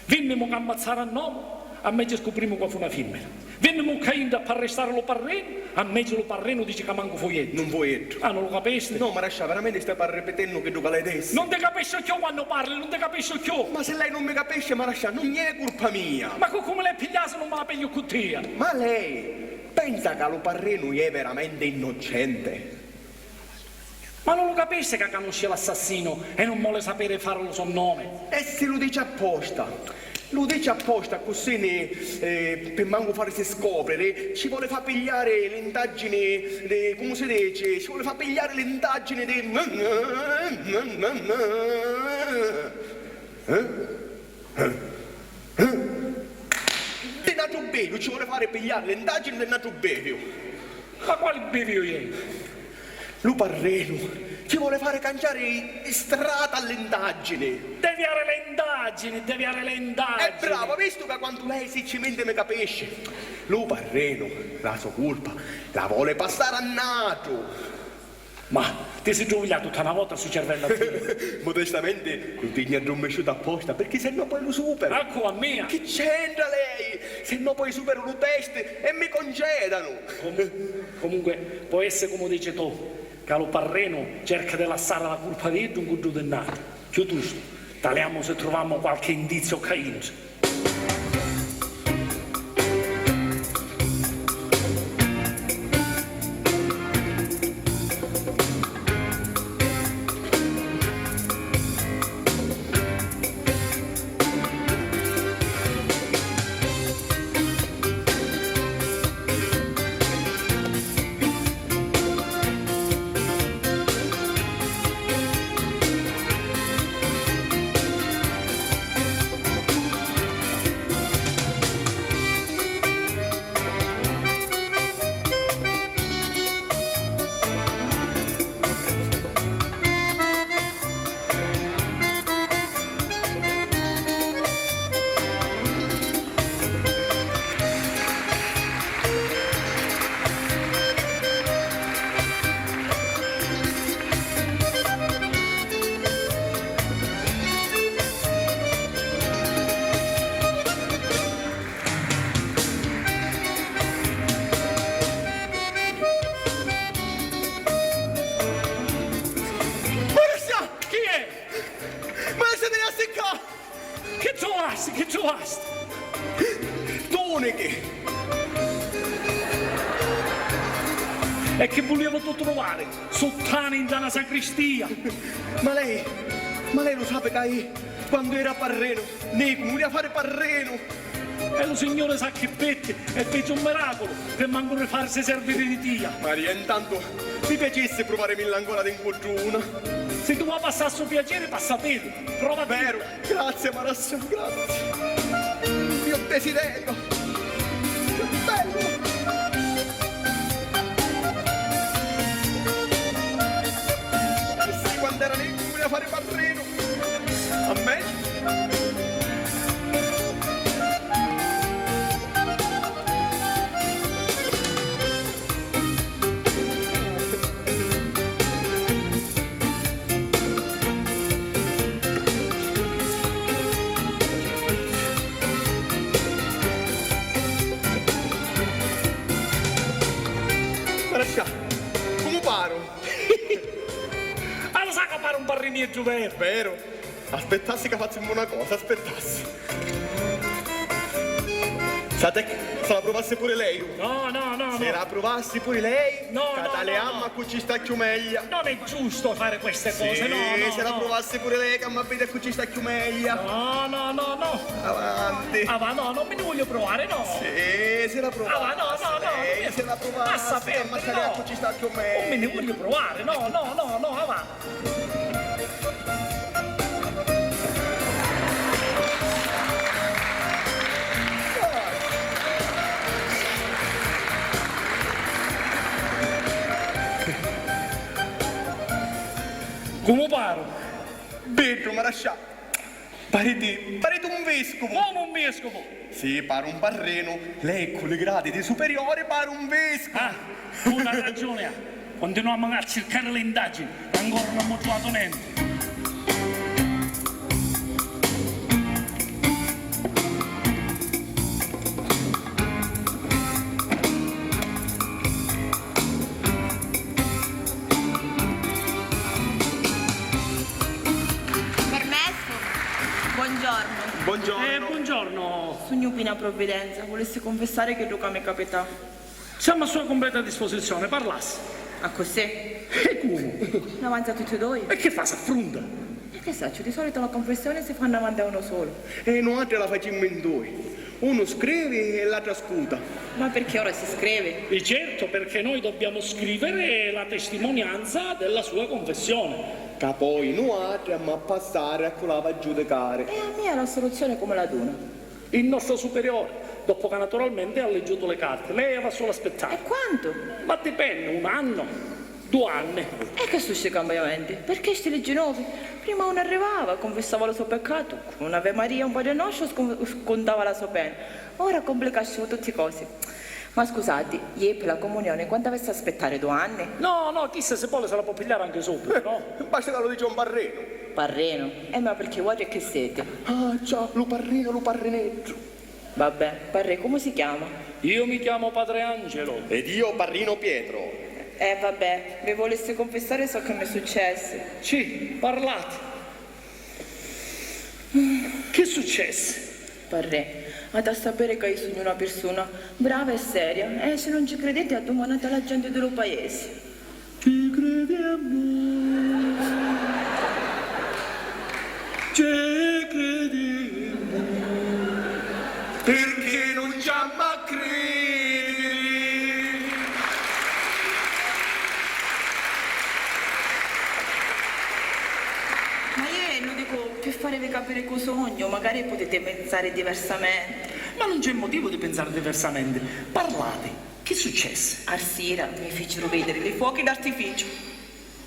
Vinnimu ca ammazzaru a n'omu, a mezzu scuprimu ca fu na fimmina. Vinnimu ccà intra p'arrestari lu parrinu, a mezzu lu parrinu dici ca mancu fu iddu. Non fu iddu. Ah, non lu capisti? No, Marascià, veramente stai par-, ripetennu chiddu ca l'hai dettu. Non ti capisciu cchiù quannu parli, non ti capisciu cchiù. Ma se lei non mi capisce, Marascià, non è colpa mia. Ma cu-, comu l'hai pigliata si non mi la pigliu cu tia? Ma lei pensa ca lu parrinu è veramente innocente? Ma non lu capisci ca canusci l'assassinu e non voli sapiri fari lu so nomi? E si lu dici apposta? Lu dici apposta, accussì ni, eh, pi mancu farisi scopriri, ci voli fa pigliari l'indagini di, comu si dici? Ci voli fa pigliari l'indagini di, eh? Di n'atru biviu, ci voli fari pigliari l'indagini di n'atru biviu. Ma quali biviu è? Lu parrinu ci voli fari canciari strata a l'indagini. Deviari le indagini, deviari le indagini. E bravo, vistu ca quantu lei si ci minti mi capisci. Lu parrinu, la so culpa, la voli passari a n'atru. Ma ti si truvigliatu tutta na vota stu cervellu a tia? Modestamente, lu tignu addurmisciutu apposta, perché se no poi lu superu. A cu, a mia? Chi c'entra lei? Se no poi superu lu test e mi concedanu. Comu-, comunque, pò essiri comu dici tu, ca lu parrinu cerca di lassari la culpa di iddu ncuddu di n'atru. Chiutustu, taliamu si truvamu qualchi indiziu ccà intra. Marascià! Chi è? Marascià, ti lassi ccà! Chi truvasti? Chi truvasti? Tunichi! E chi vulivu tu truvari? Suttani nta na sacristia! Ma lei, ma lei lu sapi ca i-, quandu era parrinu, nicu, mi vulia fari parrinu! E lu Signuri sa chi pitti e fici un miraculu pi mancu rifarisi serviri di tia. Maria, intantu mi piacissi pruvarimilla ancora di ncudduna. Si tu va passà stu piaciri, passa piddu. Prova. Veru, grazie, Marascià, grazie. Mio desiderio. Che bello. Sì, quando era nicu, mi vulia fari parrinu. A me? Marascià, comu paru? Ah, lu sa ca pari un parrineddu veru! Veru? Aspettassi ca fazzimu una cosa, aspettassi. Sa te, se la pruvassi puri lei? No, no, no, no. Se la pruvassi puri lei? No, no, no, no. Ca taliamma cu ci sta chiù meglia. Non è giusto fare queste cose, no, no, no. Sì, se la pruvassi puri lei, ca ma vidi cu ci sta chiù meglia. No, no, no, no. Avanti. Ah, ma no, non mi ne voglio provare, no. Sì, se la pruvassi. Ah, ma no, no, no, lei, se la pruvassi, ca ma taliamma cu ci sta chiù meglia. Non mi ne voglio provare, no, no, no, no, avanti. Comu paru? Beddu, marascià. Pariti, pariti un vescuvu. Comu un vescuvu? Sì, pari un parrinu. Lei cu li gradi di superiori pari un vescuvu. Ah, una ragione ha. Continuiamo a circare le indagini. Ancora non abbiamo trovato niente. Permesso? Buongiorno. Buongiorno. Eh, buongiorno. Sugnu Pina Provvidenza, vulessi cunfissari chiddu ca mi capità. Siamo a sua completa disposizione, parlassi. Accussì? E comu? Davanti a tutti e doi? E che fa, s'affrunta? E che sacciu, di solito la confessione si fa davanti a uno solo. E nuatri la facimmu in dui. Unu scrivi e l'atru ascuta. Ma perché ora si scrive? E certo, perché noi dobbiamo scrivere la testimonianza della sua confessione. Ca poi nuatri ammu a passari a cu la va a giudicari. E a mia la soluzione come la duna? Il nostro superiore, dopo che naturalmente ha leggiuto le carte. Lei avrà solo aspettare. E quantu? Ma dipende, un anno, due anni. E che su sti cambiamenti? Perché sti liggi novi? Prima uno arrivava, cunfissava lu so peccatu, cu un'Ave Maria, un Padre Nostro, scun-, scuntava la so pena. Ora complicascimu tutti cosi. Ma scusati, iè pi la comunioni quantu avissi aspettari, dui anni? No, no, chissa si voli se la pò pigliari anche subito, no? Eh, basta ca lu dici un parrinu. Parrinu? E ma perché vuatri chi siti? Ah, già, lu parrinu, lu parrineddu. Vabbè, parrè, comu si chiama? Io mi chiamo Padre Angelo. Ed io parrinu Pietro. Eh, vabbè, mi vulissi cunfissari ciò che mi successi. Sì, parlati. Chi successi? Parrè, ati a sapiri ca io sugnu una pirsuna brava e seria, e si non ci criditi, addumanati a la genti di lu paesi. Ci cridemu. Ci cridemu. Pirchì nun ci ammu a cridiri? Ma iè, lu dicu pi farivi capiri cu sugnu, macari putiti pinsari diversamenti. Ma nun c'è motivu di pinsari diversamenti. Parlati. Chi successi? Arsira mi ficiru vidiri li fuochi d'artificiu.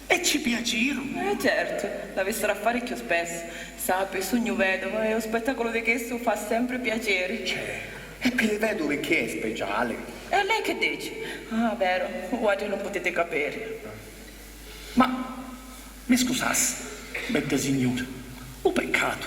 E ci piaciru? Eh, certu, l'avissiru a fari cchiù spessu. Sapi, sugnu vedova e u spettaculu di chissu fa sempri piaciri. Cioè, e pi li veduvi chi è speciali? E lei chi dici? Ah, veru, vuatri nun putiti capiri. Ma mi scusassi, bedda signura, u peccatu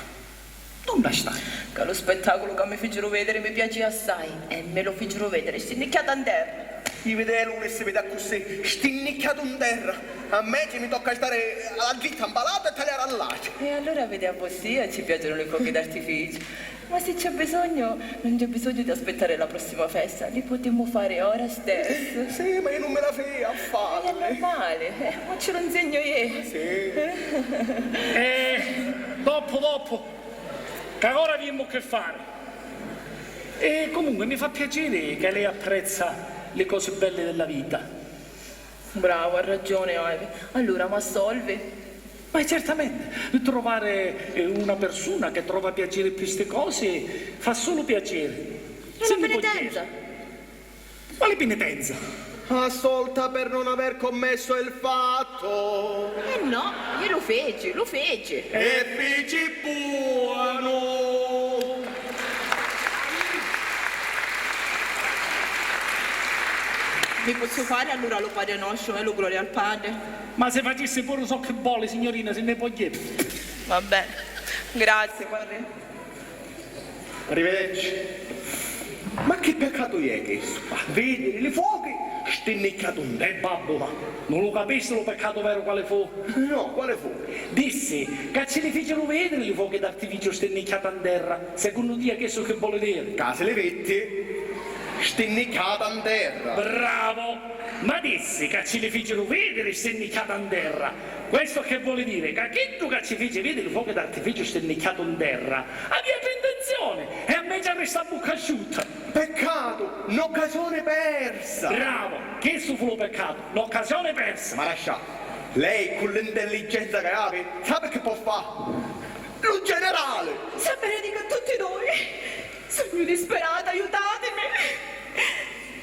dunni sta? Ca lu spettaculu ca mi ficiru vidiri mi piacìa assai e mi lu ficiru vidiri stinnicchiata 'n terra. Iu idea lu vulissi vidi accussì, stinnicchiatu 'n terra. A meci mi tocca stari a la dritta 'mpalatu e taliari a l'atri. E allura vidi a vossia ci piacinu li fuochi d'artificiu. Ma si c'è bisognu, non c'è bisognu di aspettari la prossima festa, li putimmu fari ora stessu. Sì, ma io non me la fia a farli. È normale, eh, ma ce lu insegnu io. Sì. Eh, doppu, doppu, ca ora avimmu che fari. E comunque mi fa piaciri ca lei apprezza li cosi belli della vita. Bravu, ha ragiuni, Ivy. Allura m'assolvi? Ma certamente, trovare, eh, una persuna che trova piacere pi sti cosi fa sulu piacere. È una penitenza. Quali penitenza? Assolta per non aver commesso il fatto. Eh no, io lo feci, lo feci. E fici buono. Mi pozzu fari allura lu Padre Nostru e lu Gloria al Padre? Ma si facissi puru socchi voli, signorina, si nni pò jiri. Va bene. Grazie, Padre. Arrivederci. Ma chi peccatu è chistu? Vidiri li fochi stinnicchiatu 'n terra. Eh, babbu, ma non lu capisti lu peccatu veru quali fu? No, quali fu? Dissi ca ci li ficiru vidiri li fochi d'artificiu stinnicchiata 'n terra. Secondo tia chistu chi voli diri? Ca si li vitti stinnicchiata 'n terra. Bravo! Ma dissi ca ci li ficiru vidiri stinnicchiata 'n terra. Questo che vuole dire? Ca chiddu ca ci fici vidiri lu focu d'artificiu stinnicchiatu 'n terra avia tri intenzioni e a me ci arristà a bucca asciutta. Peccatu, n'occasione persa! Bravo, chistu fu lu peccatu, n'occasione persa! Ma lascia, lei cu l'intelligenza ca havi, sapi chi pò fa? Lu generale! S'abbenedica a tutti noi! Sugnu disperata, aiutatimi!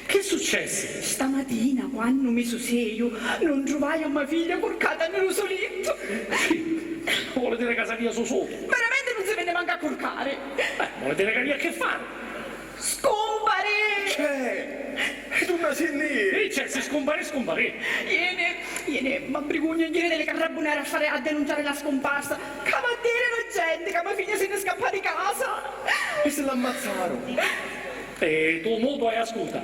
Chi successi? Stamatina, quannu mi suseju, non truvaiu a ma figlia curcata nni lu so littu. Chi? Voli diri ca s'avia sussutu? Veramenti non si vinni mancu a curcari. Eh, voli diri ca avia a chi fari. Scumpari! C'è! E dunna si nni jì? Chi c'è, si scumpari, scumpari. Ieni, ieni, m'abbrigugnu a jiri di li carrabbuneri a fari, a denunciari la scumparsa. Ca va a diri la genti ca ma figlia si nni scappà di casa. E si l'ammazzaru? Eh, tu mutu e asculta.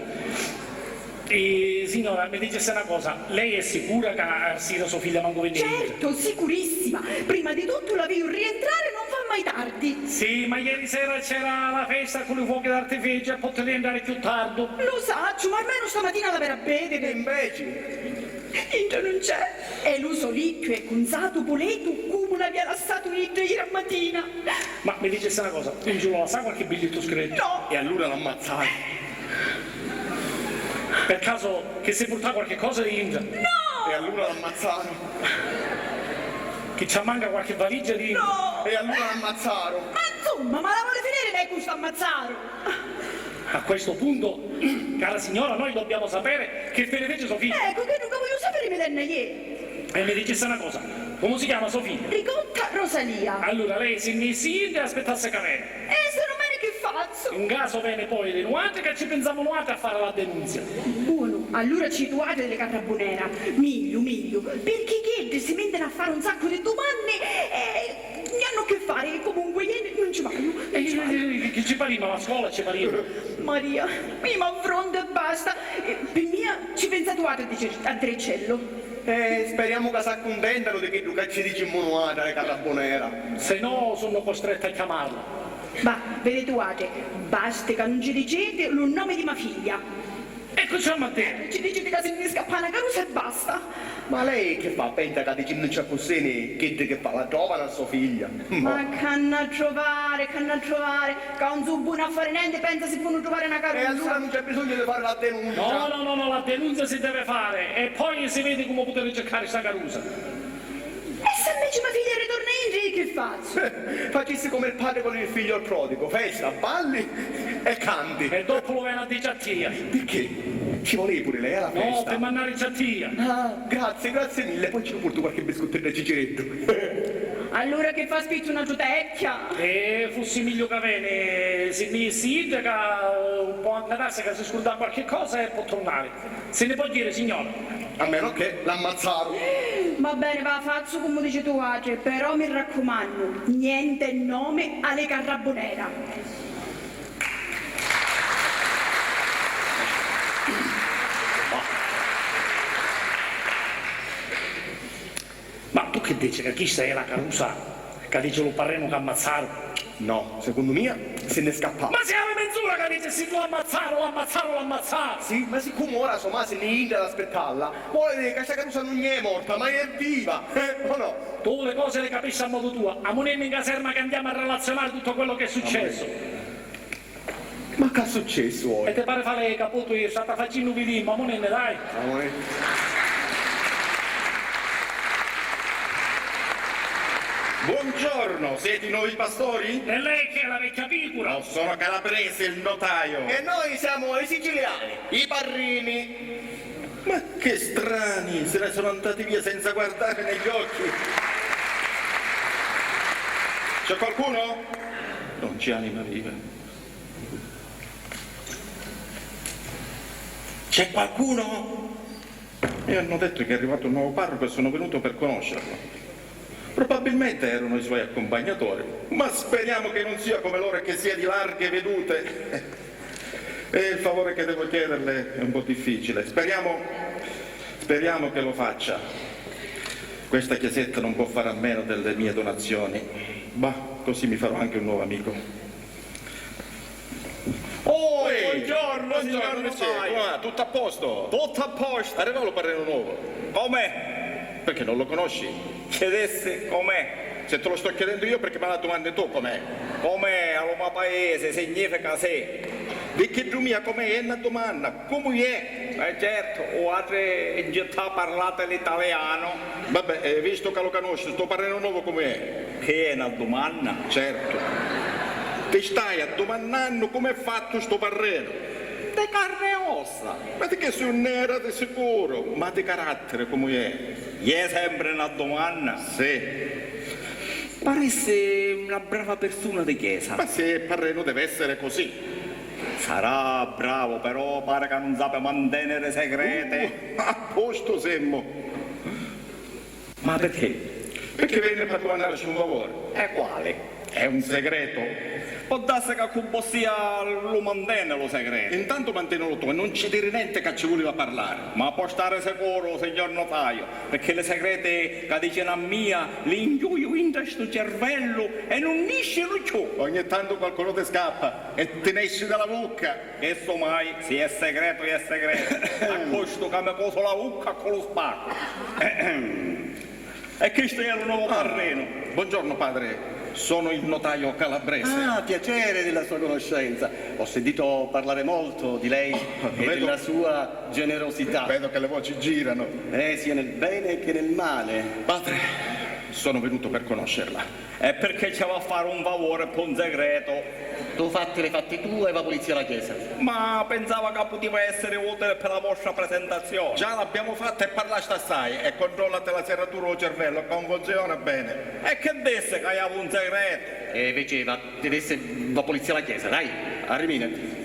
Eh, signora, mi dicessi una cosa, lei è sicura ca arsira so figlia mancu vinni dintra? Certo, sicurissima! Prima di tuttu la viju rientrare, non fa mai tardi. Sì, ma ieri sera c'era la festa cu li fuochi d'artificio e potti rientrare chiù tardu. Lu sacciu, ma almenu stamatina l'avera a vediri. E inveci? Dintra non c'è. E lu so licchiu è cunzatu puletu comu l'avia lassatu idda ieri a matina. Ma mi dicessi una cosa, non ci lu lassà qualche bigliettu scrittu? No! E allura l'ammazzai. Per caso chi si purtà qualche cosa di dintra? No! E allura l'ammazzaru. Chi ci ammanca qualche valigia di dintra? No! E allura l'ammazzaru. Ma insomma, ma la voli finiri lei cu st'ammazzaru? A questo punto, cara signora, noi dobbiamo sapere che fine fece sua figlia. Ecco, che non voglio sapere, mi danna ieri. E mi dicesse una cosa, come si chiama sua figlia? Ricotta Rosalia. Allora lei si nni jissi e aspettassi ca veni. E si non veni chi fazzu? In casu veni poi di nuatri ca ci pinsamu nuatri a fari la denunzia. Buonu, allura ci jitu atri di li carrabbunera. Migliu, migliu, pirchì chiddi si mintini a fari un saccu di dumanni e nn'hannu chi fari, comunque ieni non ci vaiu, non ci vaiu. E chi ci farimu, a la scola ci farimu? Maria, mi m'affrontu e basta. E pi mia ci pinsatu atri, dici Andricello. Eh, speriamo ca s'accuntentanu di chiddu ca ci dicimu nuatri a li carrabbunera. Se no sunnu costrettu a chiamarla. Bah, viditi atri, basti ca non ci diciti lu nomi di ma figlia. E cu ci ammattemu? Ci diciti ca si nni scappà na carusa e basta. Ma lei chi fa? Pensa ca dicennuci accussì chiddi chi fa la trovanu a so figlia? Ma c'hannu a trovari, c'hannu a trovari, ca un su bonu a fari nenti, pensa si ponu truvari na carusa. E allura non c'è bisogno di fare la denuncia. No, no, no, no, la denunzia si deve fare e poi si vedi come putiri circari sta carusa. E se invece ma figlia ritorna indri, chi fazzu? Facissi come il padre con il figlio prodigo, festa, balli e canti. E dopu lu veni a dici a tia. Perché? Ci volevi pure lei alla festa? No, pi mannarici a tia. Ah, grazie, grazie mille, poi ci lu portu qualche biscutteddu e cicireddu. Allura chi fa, spizzu na giutecchia? E fussi migliu ca veni, si nni jissi idda ca, eh, un po' anca dassi ca si scurdà qualche cosa e pò turnari. Si nni pò jiri, signora. A meno che l'ammazzaru. Va bene, va, fazzu comu diciti vuatri, però mi raccumannu, niente nomi a li carrabbunera. Ma tu chi dici, ca chista è la carusa ca dici lu parrinu ca ammazzaru? No, secunnu mia si nni scappà. Ma si havi menzura ca dici si l'ammazzaru, l'ammazzaru, l'ammazzaru! Sì, ma siccomu ora so ma si nni jintra ad aspittalla, voli diri ca sta carusa nun è morta, ma è viva, eh, o no? Tu li cosi li capisci a modu tua, amuninni in caserma ca andiamu a relazionari tuttu quello che è successu. Ma c'ha successu oi? E ti pari fari caputu, io stata facennu, vidimu, amuninni, dai. Amuninni. Buongiorno, siete i nuovi pastori? E lei chi è, la vecchia picura? No, sono calabrese, il notaio. E noi siamo i siciliani, i parrini. Ma che strani, se ne sono andati via senza guardare negli occhi. C'è qualcuno? Non c'è anima viva. C'è qualcuno? Mi hanno detto che è arrivato un nuovo parroco e sono venuto per conoscerlo. Probabilmente erano i suoi accompagnatori, ma speriamo che non sia come loro e che sia di larghe vedute. E il favore che devo chiederle è un po' difficile. Speriamo, speriamo che lo faccia. Questa chiesetta non può fare a meno delle mie donazioni. Bah, così mi farò anche un nuovo amico. Oi, buongiorno, buongiorno, signor notaio. Come va? Tutto a posto? Tutto a posto. Arriva lo parreno nuovo. Com'è? Perché non lo conosci? Chiedessi com'è. Se te lo sto chiedendo io, perché me la domandi tu com'è? Com'è a lo ma paese significa sì. Di chi dumia com'è è una domanda, come è? Eh certo, o altri in città parlate l'italiano. Vabbè, eh, visto che lo conosci, sto parreno nuovo come è? Che è una domanda? Certo. Ti stai addomannannu come è fatto sto parreno. Di carne e ossa. Ma di che su nera di sicuro, ma di carattere come è? È sempre una domanda? Sì. Parissi una brava persona di chiesa. Ma sì, parreno deve essere così. Sarà bravo, però pare che non sape mantenere segrete. Uh, a posto semmo. Ma perché? Perché venne per domandare un favore. E quale? È un segreto. Può darsi che cu vossia lo mantene lo segreto. Intanto mantenilo tu e non ci dire niente che ci voleva parlare. Ma può stare sicuro, signor notaio, perché le segrete che diceno a mia li inchiuio in sto cervello e non niscino più. Ogni tanto qualcuno ti scappa e ti nesci dalla bocca. Chistu mai, si è segreto, è segreto. A costu ca mi cosu la vucca cu lu spacu. E chistu è lu novu parrinu. Buongiorno, padre. Sono il notaio Calabrese. Ah, piacere della sua conoscenza. Ho sentito parlare molto di lei e della sua generosità. Vedo che le voci girano. Eh, sia nel bene che nel male. Padre, sono venuto per conoscerla. E perché ci va a fare un favore p'un segreto? Tu fatti li fatti tua e va pulizia la chiesa. Ma pensava ca putiva essere utile per la vostra presentazione. Già l'abbiamo fatta e parlaste assai. E controllate la serratura o cervello, che non funziona bene. E che disse ca iavu un segreto? E faceva, ti disse, va pulizia la chiesa, dai, arriminati.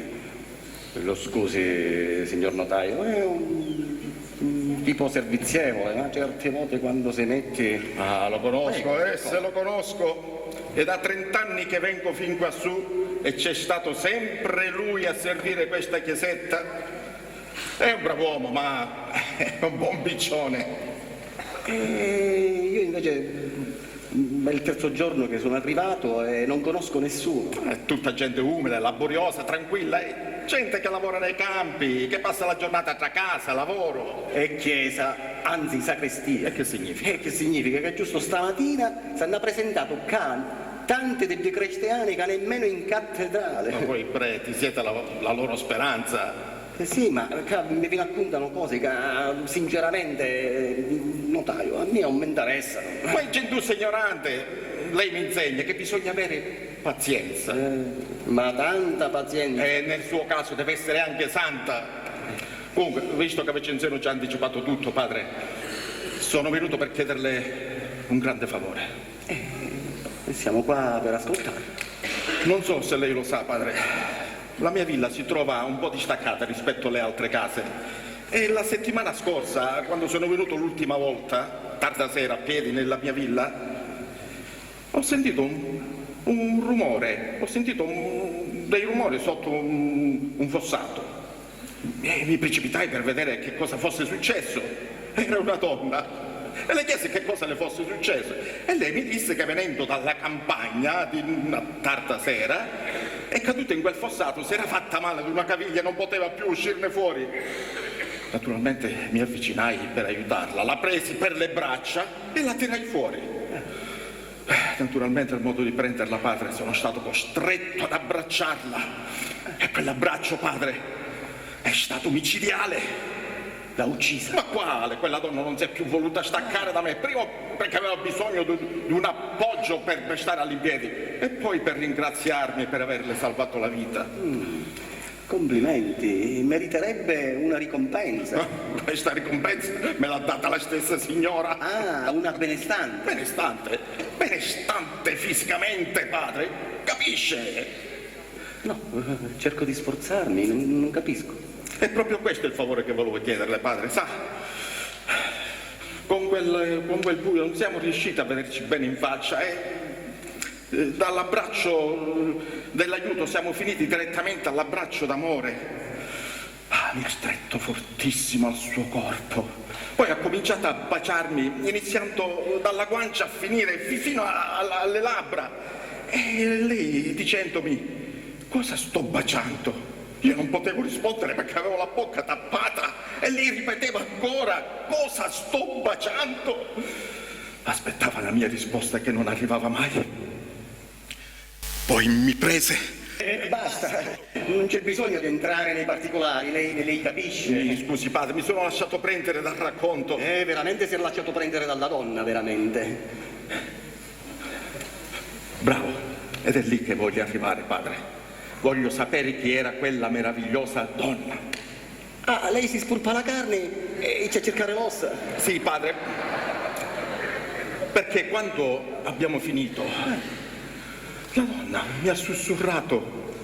Lo scusi, signor notaio, è un, un tipo servizievole, ma certe volte quando si mette... Ah, lo conosco, eh, se lo conosco. È da trent'anni che vengo fin quassù e c'è stato sempre lui a servire questa chiesetta. È un brav'uomo, ma è un buon piccione. E io invece, mm, è il terzo giorno che sono arrivato e non conosco nessuno. È tutta gente umile, laboriosa, tranquilla, è gente che lavora nei campi, che passa la giornata tra casa, lavoro. E chiesa, anzi sacrestia. E che significa? Eh, che significa che giusto stamattina s'hanno presentato ca tanti di cristiani ca nemmeno in cattedrale. Ma voi preti siete la, la loro speranza. Eh sì, ma ca mi, mi raccuntano cose ca, sinceramente, eh, notaio, a mia non mi interessano. Ma è gente ignorante, lei mi insegna che bisogna avere pazienza. Eh, ma tanta pazienza. E nel suo caso deve essere anche santa. Comunque, visto che Vincenzo ci ha anticipato tutto, padre, sono venuto per chiederle un grande favore. Eh, siamo qua per ascoltare. Non so se lei lo sa, padre, la mia villa si trova un po' distaccata rispetto alle altre case. E la settimana scorsa, quando sono venuto l'ultima volta, tarda sera, a piedi nella mia villa, ho sentito un, un rumore, ho sentito un, dei rumori sotto un, un fossato. E mi precipitai per vedere che cosa fosse successo. Era una donna. E le chiesi che cosa le fosse successo. E lei mi disse che venendo dalla campagna, di una tarda sera, è caduta in quel fossato, si era fatta male ad una caviglia e non poteva più uscirne fuori. Naturalmente mi avvicinai per aiutarla, la presi per le braccia e la tirai fuori. Naturalmente, al modo di prenderla, padre, sono stato costretto ad abbracciarla. E quell'abbraccio, padre, è stato micidiale. L'ha uccisa? Ma quale? Quella donna non si è più voluta staccare da me, prima perché aveva bisogno di, di un appoggio per restare all'impiedi e poi per ringraziarmi per averle salvato la vita. Mm. Complimenti, meriterebbe una ricompensa. Questa ricompensa me l'ha data la stessa signora. Ah, una benestante. Benestante? Benestante fisicamente, padre. Capisce? No, eh, cerco di sforzarmi, non, non capisco. È proprio questo il favore che volevo chiederle, padre. Sa, con quel, con quel buio non siamo riusciti a vederci bene in faccia e, eh, dall'abbraccio, eh, dell'aiuto siamo finiti direttamente all'abbraccio d'amore. Ah, mi ha stretto fortissimo al suo corpo. Poi ha cominciato a baciarmi, iniziando dalla guancia a finire fi-, fino a, a, alle labbra. E lei dicendomi: "Cosa sto baciando?" Io non potevo rispondere perché avevo la bocca tappata e lei ripeteva ancora: "Cosa sto baciando?" Aspettava la mia risposta che non arrivava mai. Poi mi prese. Eh, basta, non c'è bisogno di entrare nei particolari, lei, lei capisce. Mi scusi, padre, mi sono lasciato prendere dal racconto. Eh, veramente si è lasciato prendere dalla donna, veramente. Bravo, ed è lì che voglio arrivare, padre. Voglio sapere chi era quella meravigliosa donna. Ah, lei si spurpa la carni e ci a cercare l'ossa. Sì, padre. Perché quando abbiamo finito, la donna mi ha sussurrato: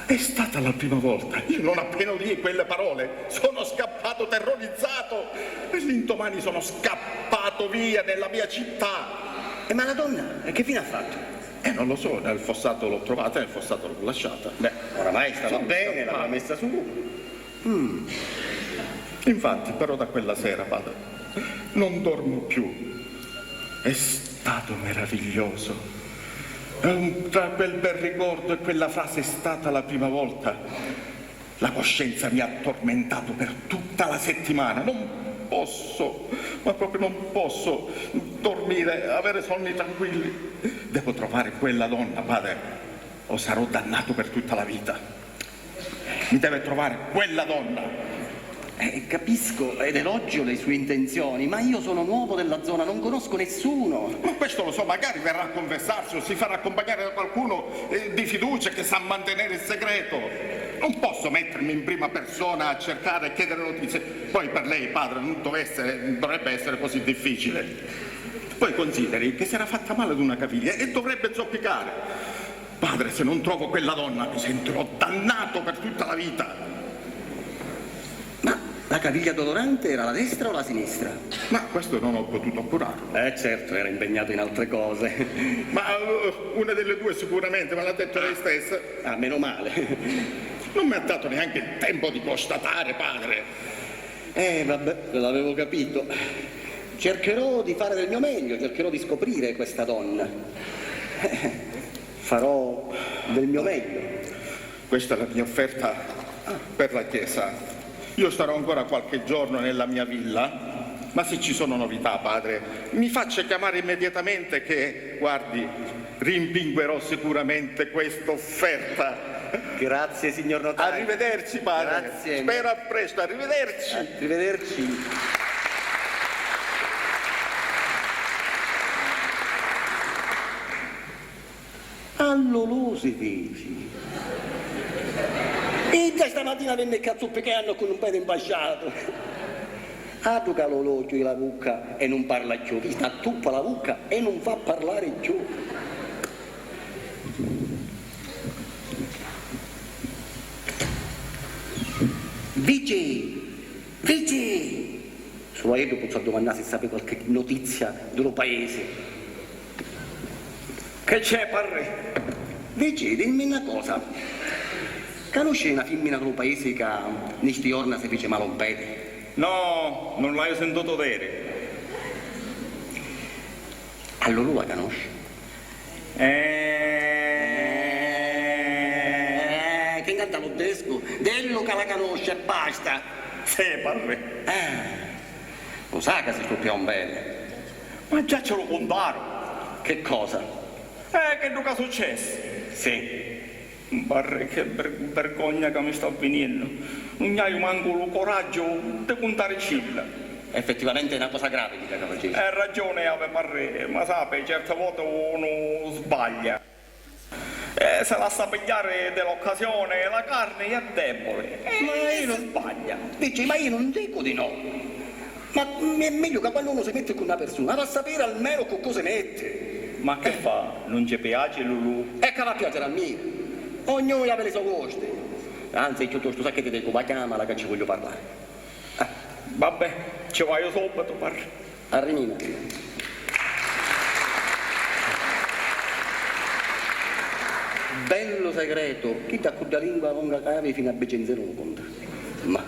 "È stata la prima volta." Io non appena udii quelle parole, sono scappato terrorizzato e l'indomani sono scappato via nella mia città. E ma la donna, e che fine ha fatto? Eh, non lo so, nel fossato l'ho trovata, nel fossato l'ho lasciata. Beh, oramai stava bene, l'aveva messa su. Mm. Infatti, però, da quella sera, padre, non dormo più. È stato meraviglioso. Ehm, tra quel bel ricordo e quella frase "è stata la prima volta", la coscienza mi ha tormentato per tutta la settimana. Non posso, ma proprio non posso dormire, avere sonni tranquilli. Devo trovare quella donna, padre, o sarò dannato per tutta la vita. Mi deve trovare quella donna. Eh, capisco ed elogio le sue intenzioni, ma io sono nuovo della zona, non conosco nessuno. Ma questo lo so, magari verrà a confessarsi o si farà accompagnare da qualcuno, eh, di fiducia che sa mantenere il segreto. Non posso mettermi in prima persona a cercare e chiedere notizie. Poi per lei, padre, non dovesse, dovrebbe essere così difficile. Poi consideri che si era fatta male ad una caviglia e dovrebbe zoppicare. Padre, se non trovo quella donna, mi sentirò dannato per tutta la vita. Ma la caviglia dolorante era la destra o la sinistra? Ma questo non ho potuto appurarlo. Eh, certo, era impegnato in altre cose. Ma, eh, una delle due sicuramente, me l'ha detto lei stessa. Ah, meno male. Non mi ha dato neanche il tempo di constatare, padre. Eh, vabbè, l'avevo capito. Cercherò di fare del mio meglio, cercherò di scoprire questa donna. Farò del mio meglio. Questa è la mia offerta per la Chiesa. Io starò ancora qualche giorno nella mia villa, ma se ci sono novità, padre, mi faccia chiamare immediatamente che, guardi, rimpinguerò sicuramente questa offerta. Grazie, signor notaio. Arrivederci, padre. Grazie. Spero a presto. Arrivederci. Arrivederci. A Lulù si dici. Idda stamatina vinni ccà zuppicannu cu un pedi impasciatu. Addu ca Lulù chiui la vucca e nun parla cchiù, chista attuppa la vucca e nun fa parlari cchiù. Vici! Vici! Sulu a iddu pozzu addumannà si sapi qualche notizia di lu paisi. Che c'è, parri? Vici, dimmi na cosa. Canusci na fimmina di lu paisi ca ni sti jorna si fici mali un pedi? No, non l'haiu sentuto diri. A Lulù la canusci? Eh, chi ncanta lu discu? Dillu ca la canusci e basta! Sì, parri. Eh, lu sa ca si stuppiò un pedi? Ma già ce lu cuntaru! Che cosa? Eh, chiddu ca successi! Sì. Parri, che ver-, vergogna ca mi sta viniennu! Nun haiu mancu lu coraggiu di cuntaricilla! Effettivamente è una cosa grave chidda ca facissi. Eh, ragiuni havi, parri, ma sapi, certe voti unu sbaglia. E si lassa pigghiari di l'occasioni la carni è debuli. E si sbaglia. Dici, ma io non dico di no. Ma è meglio che quando uno si mette con una persona, va a sapere almeno con cosa si mette. Ma che fa? Non ci piace Lulù? E che va a piacere a mia? Ognuno ha i so gusti. Anzi, piuttosto, sai che ti dico, va chiamala che ci voglio parlare. Ah. Vabbè, ci vaiu subito, parri. Arrimina. Bellu segretu, chidda cu dda lingua longa ca havi finu a Bicenzinu lu conta. Ma,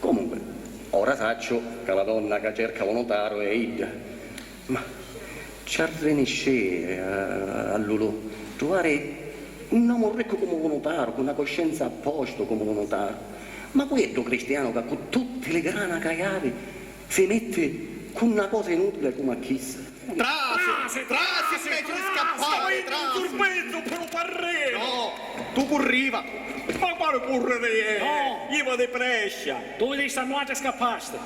comunque, ora sacciu ca la donna ca cerca u nutaru è idda. Ma ci arriniscìa a, a Lulù truvari un omu riccu comu lu nutaru, cu na cuscenza a postu comu lu nutaru. Ma cu iddu cristianu ca cu tutti li grana ca havi si metti cu na cosa inutili comu a chissa? Trasi, trasi, trasi, inveci di scappari, trasi. Sta un surprizzu pi lu parrinu! No, tu curriva! Ma quali curriri? No! Jiva di prescia! Tu vidisti a nuatri e scappasti!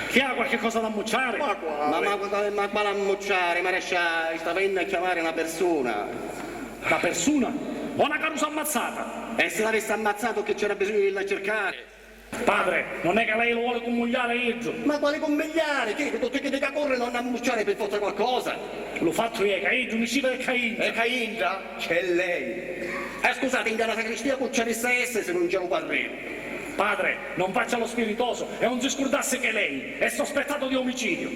Chi ha qualche cosa da ammucciari? Ma quali? Ma, ma, ma, ma quali ammucciari? Ma rescia, sta venni a chiamari na persuna. Na persuna? O na carusa ammazzata? E si l'avissi ammazzatu chi c'era bisognu di la circari? Padre, non è che lei lo vuole cummugliare a iddu? Ma quali cummigliari? Chi, tutti chiddi ca currinu hannu a ammucciari pi forza qualcosa? Lu fattu è ca iddu nisciva e ca intra. E ca intra? C'è lei. Eh, scusati, in la sacristia cu c'avissa essiri si non c'è lu parrinu? Padre, non faccia lo spiritoso e non si scurdassi che lei è sospettato di omicidio.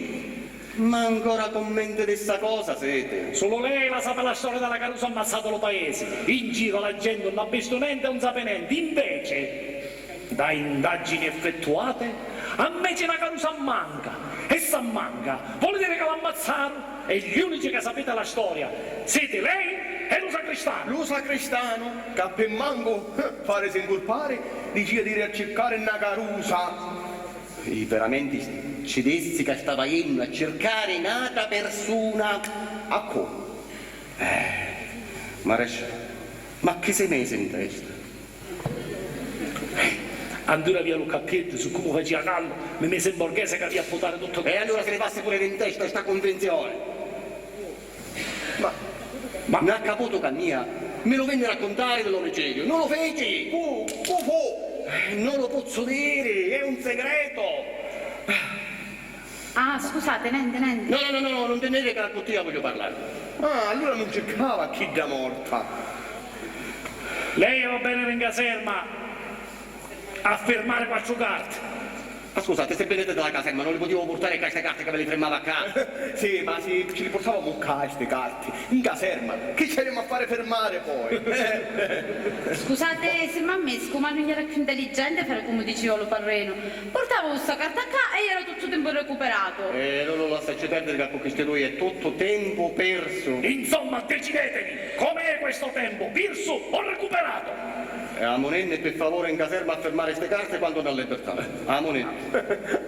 Ma ancora cummenti di sta cosa siti? Sulu lei la sapi la storia della carusa ammazzata lu paesi. In giro la gente non ha visto nenti e non sapi nenti. Invece, da indagini effettuate, ammeci na carusa manca. E s'ammanca, voli diri ca l'ammazzaru. E gli unici ca sapiti la storia siti lei e lu sacristanu. Lu sacristanu, ca pi mancu farisi 'ncurpari, dicìa di iri a circari na carusa. Io veramenti ci dissi ca stava jennu a circari n'atra persuna. A cu? Eh, ma rescia, ma chi si misi in testa? Antura avia lu cappieddu, siccomu facìa callu, mi misi in borghese ca avia a putari tuttu. E allura si livassi puru di in testa sta cunvinzioni. Ma, ma nn'ha caputu ca mia mi lu vinni raccuntari di l'omicidiu. Non lu fici! Cu, cu fu? Eh, non lu pozzu diri, è un segreto! Ah, scusate, nenti, nenti. No, no, no, no, non ti ne dica cu tia voglio parlare. Ah, allura non circava chidda morta. Lei va bene in caserma a firmare quattru carte. Ma scusate, se venite dalla caserma non li potevo portare ccà ste carte che ve li firmava ccà? Sì, ma sì, ci li portavamo ccà ste carte. In caserma, chi ci avemu a fare firmare poi? Scusate, si m'ha messu, ma non era più intelligente fare come diceva lo parreno. Portavo sta carta ccà e era tutto tempo recuperato. Eh, no, no, lasciaci perdere che con questi due è tutto tempo perso. Insomma, decidetevi, com'è questo tempo, pirsu o recuperato? Eh, amunenni, per favore, in caserma a firmare ste carte quando andrà in libertà. Amunenni.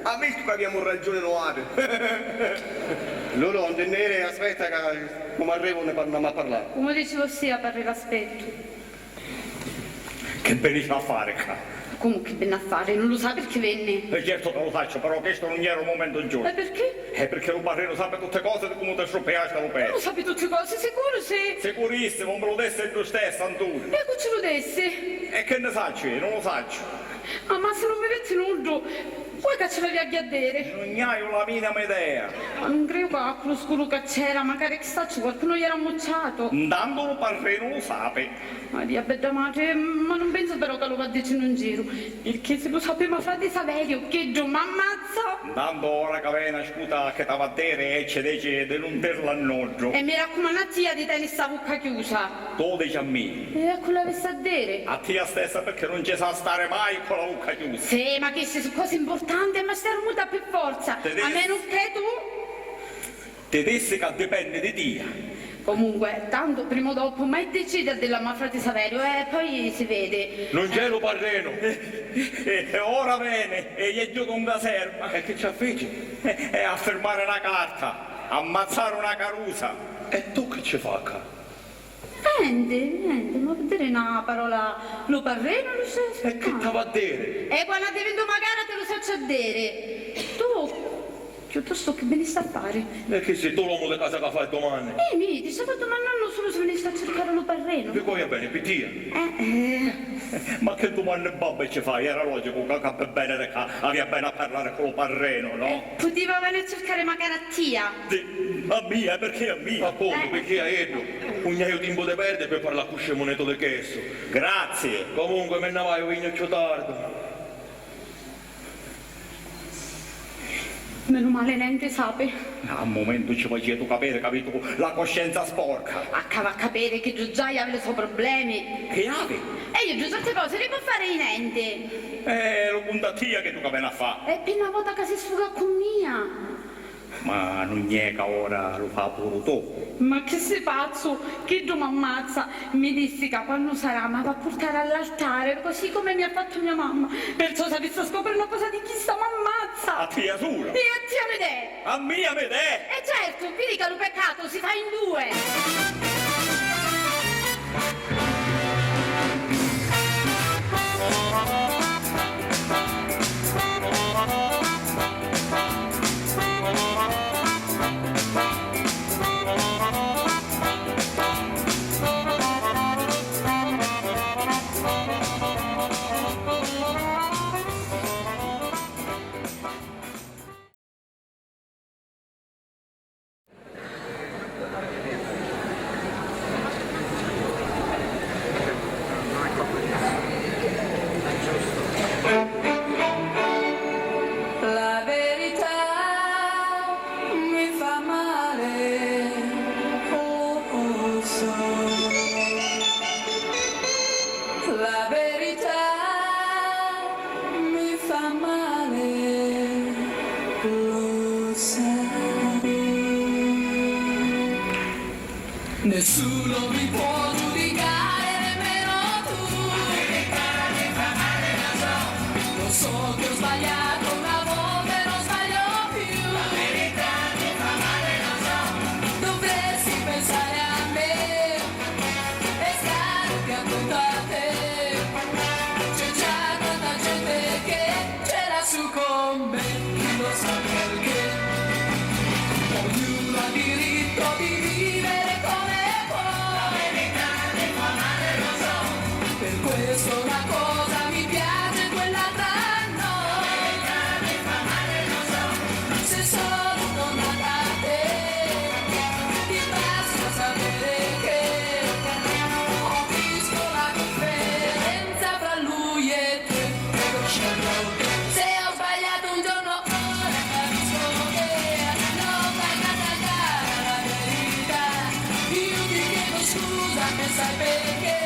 Ha visto che abbiamo ragione noi? Lulù, non ti ne iri, aspetta che come arrivo ne parliamo a parlare. Come dice vossia, parri l'aspetto. Che veni a fare ccà? Comu chi veni a fari? Non lu sai pirchì veni? E certu ca lu sacciu, però chistu non era u mumentu giustu. E pirchì? E pirchì lu parrinu sapi tutti cosi di comu ti struppiasti a lu pezzu. Lu sapi tutti cosi, sicuru sì. Sicurissimu, mi lu dissi iddu stessu, Antuni. E cu ci lu dissi? E chi nni sacciu io, non lu sacciu. Ah, ma si non mi vitti nuddu, poi ca ci l'avia a diri? Non haiu la minima idea. Ma non criu ca cu lu scuru ca c'era, macari chi sacciu, qualcunu l'era ammucciatu. Ntantu lu parrinu lu sapi. Maria bedda matri, ma non pensu però ca lu va dicinu in giru, pirchì si lu sapi ma frati Saverio, chiddu m'ammazza! Ntantu ora ca veni a scuta chi t'ava a diri e ci dici di non dirlu a nuddu. E mi raccumannu a tia di teni sta vucca chiusa. Tu dici a mia. E a cu l'avissi a diri? A tia stessa, pirchì non ci sa stari mai cu la vucca chiusa. Sì, ma chisti su cosi importanti e m'ha stari muta pi forza, a menu che tu. Ti dissi ca dipenni di tia. Comunque, tantu prima o dopu m'hai diciri a dillu a ma frati Saverio e poi si vedi. Non c'è lu parrinu. E ora veni e è ghjutu in caserma. E chi ci fici? E a firmari na carta, ammazzari una carusa. E tu chi ci fa ccà? Nenti, nenti, m'ha a diri na parola lu parrinu, lu scefu. E chi t'ava a diri? E quannu addivintu macara ti lu sacciu a diri. Tu. Chiuttostu chi vinisti a fari? E chi si tu l'omu di casa ca fa dumanni? Eh, mi, ti stava dumannannu sulu si vinisti a circari lu parrinu. Pi cu havi a veni, pi tia? Eh, eh. Ma chi dumanni babbi ci fai? Era logicu ca, ca pi veniri ca havi a veni a parlari cu lu parrinu, no? Eh, putiva veni a circari macari a tia. Di, a mia? E pirchì a mia? Appuntu, eh, pirchì a iddu. Nun haiu timpu di perdiri pi parla cu scimunitu di chissu. Grazie. Comunque, mi nni vaiu, vignu cchiù tardu. Menu mali nenti sapi. A mumentu ci facìa tu capiri ca avi tu la coscienza sporca. A ca va a capiri chi iddu già havi li so problemi. Chi havi? E iddu certi cosi li po fari i nenti. Eh, lu cunta a tia chiddu ca veni a fa. E pi na vota ca si sfuga cu mia. Ma nun è ca ora lu fa puru tu? Ma chi si pazzu? Chiddu m'ammazza. Mi dissi ca quannu sarà m'havi a purtari all'altari, così comu mi ha fattu mia mamma. Perciò s'avissi a scopriri na cosa di chista m'ammazza. A tia sula? E a tia mi dè. A mia mi dè? E certu, vidi ca lu peccatu si fa in due. La verità mi fa male, oh, oh, so. La verità mi fa male, lo sai. Nessuno mi può giudicare, nemmeno tu. Lo so che ho sbagliato una volta e non sbaglio più. Dovresti pensare a me e stare più attento a te. C'è già tanta gente che ce l'ha su con me, chi lo sa perché. Ognuno ha diritto di vivere come può. La verità mi fa male, lo so. Per questo una cosa mi piace, quell'altra no. La verità mi fa male, lo so. Se sono tornata a te, ti basta sapere che ho visto la differenza fra lui e te. Se ho sbagliato un giorno, ora capisco che non vai a tagliare la verità. Io ti chiedo scusa, e sai perché?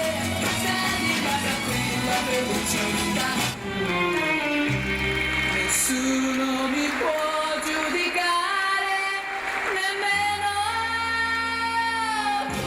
Stai tranquilla, per lucidità. Nessuno mi può giudicare, nemmeno tu.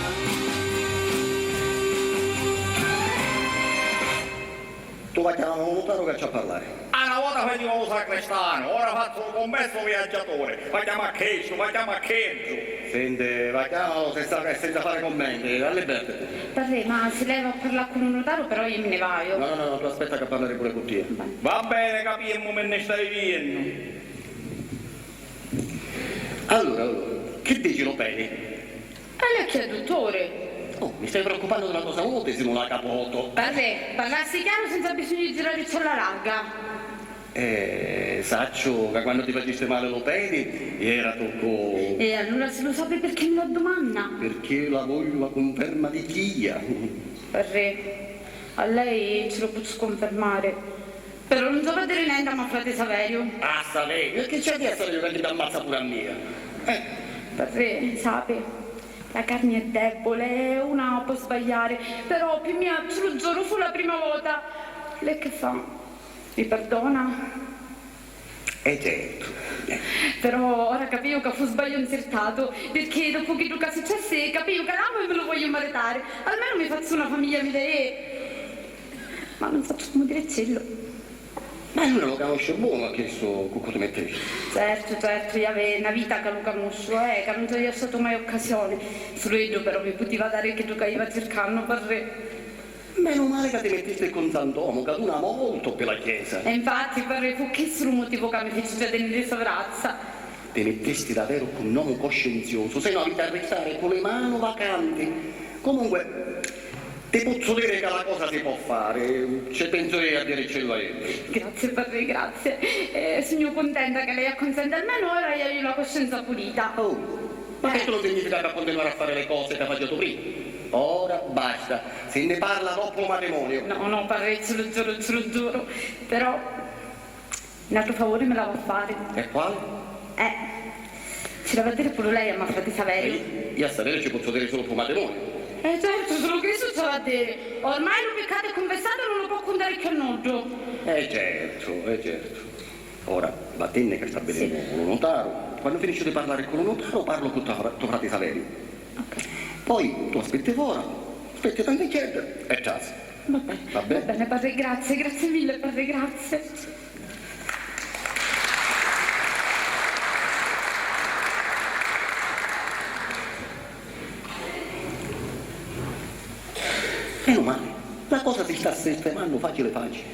Tu va a chiamari un nutaru ca c'ha a parlari. A na vota faciva lu sacristanu, ora fazzu lu cummissu viaggiaturi. Va chiama a chistu, va chiama a chiddu. Senti, va chiamalu senza, senza fari cummenti, allibertiti. Parrè, ma si lei va a parlà cu lu nutaru, però io mi ne vaiu. No, no, no, no, tu aspetta ca parlari puru cu tia. Va bene, capimmu, mi nni stai vidiennu. Allura, allura, chi dici lu pedi? E l'è chi è dutturi? Oh, mi stai preoccupannu di una cosa, uno pesimu la capu otto. Parrè, parrassi chiaru senza bisognu di giraricci alla larga. Eh, sacciu ca quannu ti facisti mali lu pedi, era tu cu... E allura si lu sapi pirchì mi l'addumanna? Pirchì la vogliu la cunferma di tia. Parrè, a lei ci lu pozzu cunfirmari. Però nun ci havi a diri nenti a me frati Saveriu. Ah, Saveriu? E chi ci havi a diri a Saveriu ca ti ammazza puru a mia? Eh. Parrè, sapi, la carni è debole e una pò sbagliari, però pi mia, ci lu giuru, fu la prima vota. Lei chi fa? Mi perdona? E certu. Però ora capìu ca fu sbagliu nzirtatu, pirchì doppu chiddu ca successi capìu ca l'amu e mi lu vogliu maritari. Almenu mi fazzu una famiglia, mi dai. Ma nun sacciu comu diriccillu. Ma allura lu canusci bonu a chistu cu cu ti mittisti? Certu, certu, iu havi na vita ca lu canusciu, eh, ca nun ci haiu statu mai occasioni. Sulu iddu però mi putiva dari chiddu ca iva circannu, parrè. Menu mali ca ti mittisti cu Zant'omu, ca duna moltu pi la chiesa. E infatti, parrè, fu chissu lu mutivu ca mi fici tradiri di so grazia. Ti mittesti daveru cu n'omu coscienziusu, se no aviti a ristari cu li manu vacanti. Comunque, ti pozzu diri ca la cosa si pò fari, ci pensu iu a diricillu a iddi. Grazie, parrì, grazie. Eh, sugnu cuntenta ca lei acconsenti, almenu ora haiu la coscienza pulita. Oh, ma questo non significa ca continuare a fare le cose ca faciatu prima. Ora basta, si nni parla dopu lu matrimoniu. No, no, parrì, ci lu giuru, ci lu giuru. Però, n'atru favuri mi l'havi a fari. E quali? Eh, ci l'havi a diri puru lei a me frati Saveriu. Eh, io a Saveriu ci pozzu diri sulu pu matrimoniu. Eh, certu, sulu chissu ci l'havi a diri. Ormai lu piccatu è cunfissatu, non lu pò cuntari cchiù nuddu. Eh, certu, eh, certu. Ora, vatinni ca stabilimu cu lu nutaru. Quannu finisciu di parlari cu lu nutaru, parlu cu to fra-, to frati Saveriu. Ok. Poi tu aspetti fora, aspetti tanticchiedda e trasi. Va bene. Va bene? Va bene, parrì, grazie, grazie mille, parrì, grazie. Menu mali, la cosa si sta sistemannu facili facili.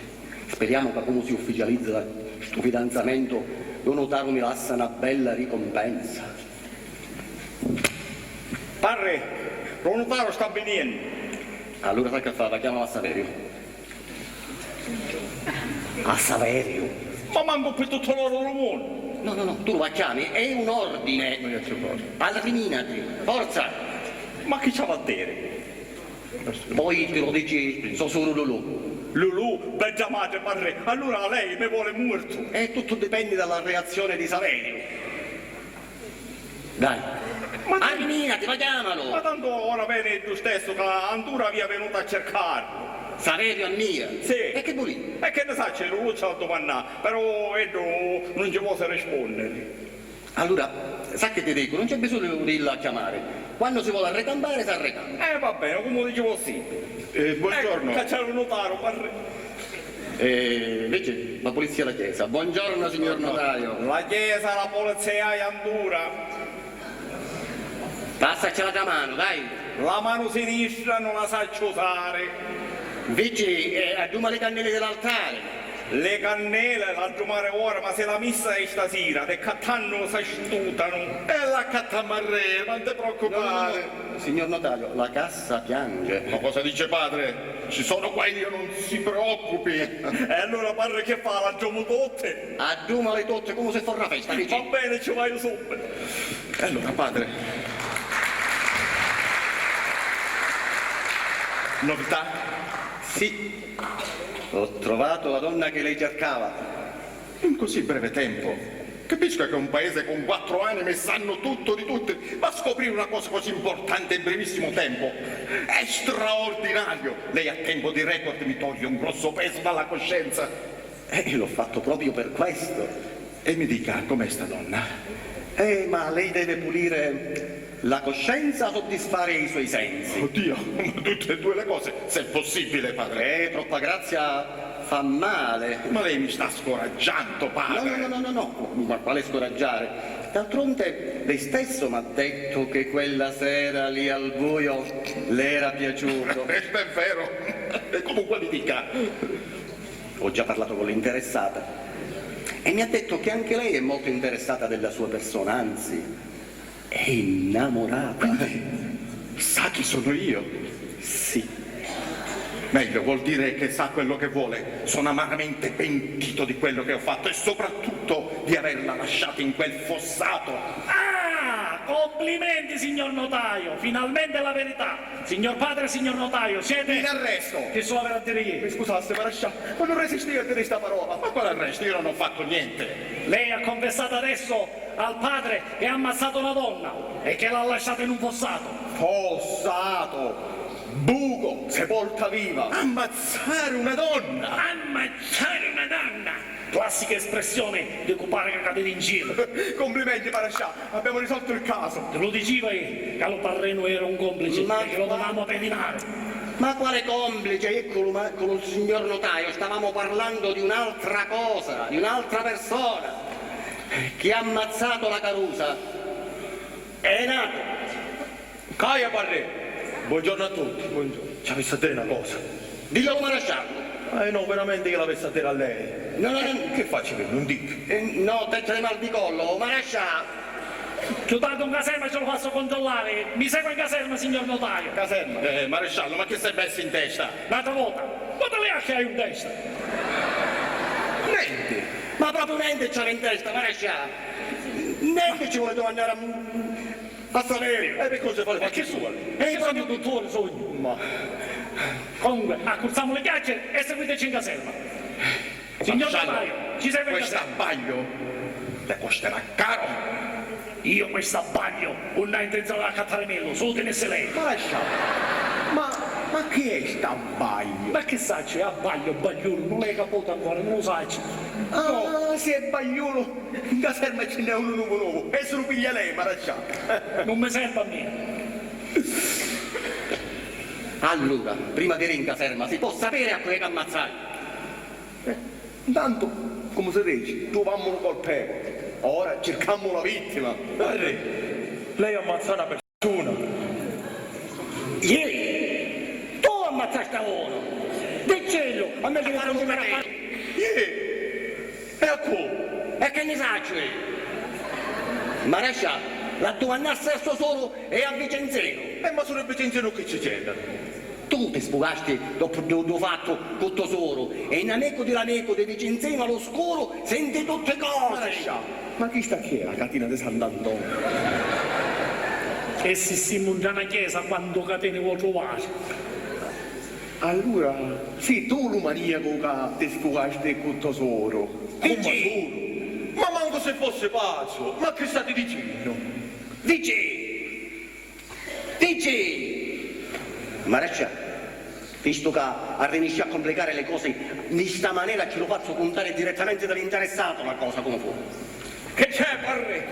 Speriamo ca comu si ufficializza stu fidanzamentu, lu nutaru mi lassa na bella ricompensa. Parri, lu nutaru sta viniennu. Allura sai che fa? Va chiamalo a Saveriu. A Saveriu? Ma mancu pi tuttu l'oru dû munnu! No, no, no, tu lu va chiami, è un ordine. Arriminati, forza! Ma chi ci havi a diri? Poi ti lu dici so suru Lulù. Lulù, bedda matri, parrì, allura lei mi voli muortu. E tuttu dipendi dalla reazioni di Saveriu. Dai. Ma arriminati, ma chiamalu! Ma tantu ora veni iddu stessu, ca Andura avia vinutu a circarlu. Saveriu a mia? Sì. E chi vulì? E chi nni sacciu, Lulù ci l'ha dumannà, però iddu non ci vosi rispunniri. Allura, sa chi ti dicu, non c'è bisognu di illu a chiamari. Quannu si voli arricampari, s'arricampa. Eh, va bene, comu dici vossi. Eh, buongiorno. Eh, cacciari un nutaru, parri. Eh, invece la polizia e la chiesa. Buongiorno, signor notaio. La chiesa, la polizia e Andura. Passaci l'atra manu, dai. La manu sinistra non la sacciu usari. Invece, eh, adduma li cannili di l'altari. Li cannili l'addumari ora, ma si la missa è stasira, di ccattannu s'astutanu. E l'accattammu arrè, non ti preoccupare. No, no, no, no. Signor notaio, la cassa piange. Ma cosa dice padre? Ci sono guai, io non si preoccupi. E allura parri chi fa? L'addumu tutti? Addumali tutti, comu si fa una festa, dici? Va bene, ci vaiu subito. E allora, padre. Novità? Sì, ho trovato la donna che lei cercava. In così breve tempo? Capisco che un paese con quattro anime sanno tutto di tutti, ma scoprire una cosa così importante in brevissimo tempo è straordinario. Lei a tempo di record mi toglie un grosso peso dalla coscienza. Eh, l'ho fatto proprio per questo. E mi dica, com'è sta donna? Eh, ma lei deve pulire la coscienza o soddisfare i suoi sensi? Oddio, tutte e due le cose, se è possibile, padre. Eh, troppa grazia fa male. Ma lei mi sta scoraggiando, padre. No, no, no, no, no, no. Ma quale scoraggiare? D'altronde lei stesso m'ha detto che quella sera lì al buio le era piaciuto. Questo è vero. E comunque mi dica. Ho già parlato con l'interessata e mi ha detto che anche lei è molto interessata della sua persona, anzi, è innamorata. Quindi sa chi sono io? Sì. Meglio, vuol dire che sa quello che vuole. Sono amaramente pentito di quello che ho fatto e soprattutto di averla lasciata in quel fossato. Ah, complimenti, signor notaio, finalmente la verità. Signor padre, signor notaio, siete... In arresto! Chi su avere a dire ieri? Mi scusasse, marascià, ma non resistìa a dire sta parola. Ma quale arresto? Io non ho fatto niente. Lei ha confessato adesso al padre che ha ammazzato una donna e che l'ha lasciata in un fossato. Fossato! Buco, sepolta viva! Ammazzare una donna! Ammazzare una donna! Classica espressione di cu pari ca cadi di in cielu. Complimenti, marascià, abbiamo risolto il caso. Ti lu diciva io ca lu parrinu era un complice e che lu davamu pi dinari. Ma quale complice? Io cu lu ma-, cu lu signor notaio stavamo parlando di un'altra cosa, di un'altra persona che ha ammazzato la Carusa. È nato. Caia parrè! Buongiorno a tutti. Buongiorno. Ci avissi a diri na cosa. Dillu a lu marasciallu. Eh, no, veramenti chi l'avissi a diri a lei. No, no, no. Eh, chi facciu, nun dicu? Eh, no, tecca di mal di collu, marascià. Chiutatu in caserma, ci lu fazzu cuntrollari. Mi segua in caserma, signor notariu. Caserma? Eh, maresciallu, ma chi stai bessi in testa? N'atra vota, vota lei a chi haiu in testa. Nenti. Ma propriu nenti ci havi in testa, marescià. Nenti ci voli dumannari a, a Saverio. E picchì si fa li fatti sua? E io sugnu dutturi, sugnu. Ma. Comunque, accurzamu li chiacchiari e seguiteci in caserma. Signor notariu, ci serve il caffè. Questu abbagliu ti custerà caru. Io questu abbagliu nun haiu intenzioni di accattarimillu, si lu tinissi lei. Ma lascia, ma, ma chi è st'abbagliu? Ma chi sacciu, è abbagliu, bagliulu, nun l'hai caputu ancora, nun lu sacciu. Ah, si è bagliulu, in caserma ci n'è unu novu novu, e si lu piglia lei, ma lascia. Nun mi servi a mia. Allura, prima di iri in caserma, si pò sapiri a cu è chi ammazzai? Eh, ntantu, comu si dici, truvammu lu colpevuli. Ora circammu la vittima. Arrè, lei ammazzò na persuna. Iè, tu ammazzasti a unu. Diccillu, a mia chi mi fa lu catenu. Iè, e a cu? E chi nni sacciu iu? Marescià, l'addumannasti a so soru e a Vicenzinu. E ma soru e Vicenzinu chi ci c'entranu? Tu ti sfugasti doppu ddu, ddu fattu cu to soru, e in amicu di l'amicu di Vicenzinu a lu scuru senti tutti cosi. Marescià, ma chista chi è la catina di Sant'Antoni? E si simu nta na chiesa, quantu catini vo' truvari? Allura si tu lu maniacu ca ti sfugasti cu to soru. Comu soru? Ma mancu si fossi pazzu, ma chi stati dicennu? Dici! Dici! Marescià, vistu ca arrinisci a cumplicari li cosi nni sta manera, ci lu fazzu cuntari direttamenti di l'interessatu la cosa comu fu. Chi c'è, parri?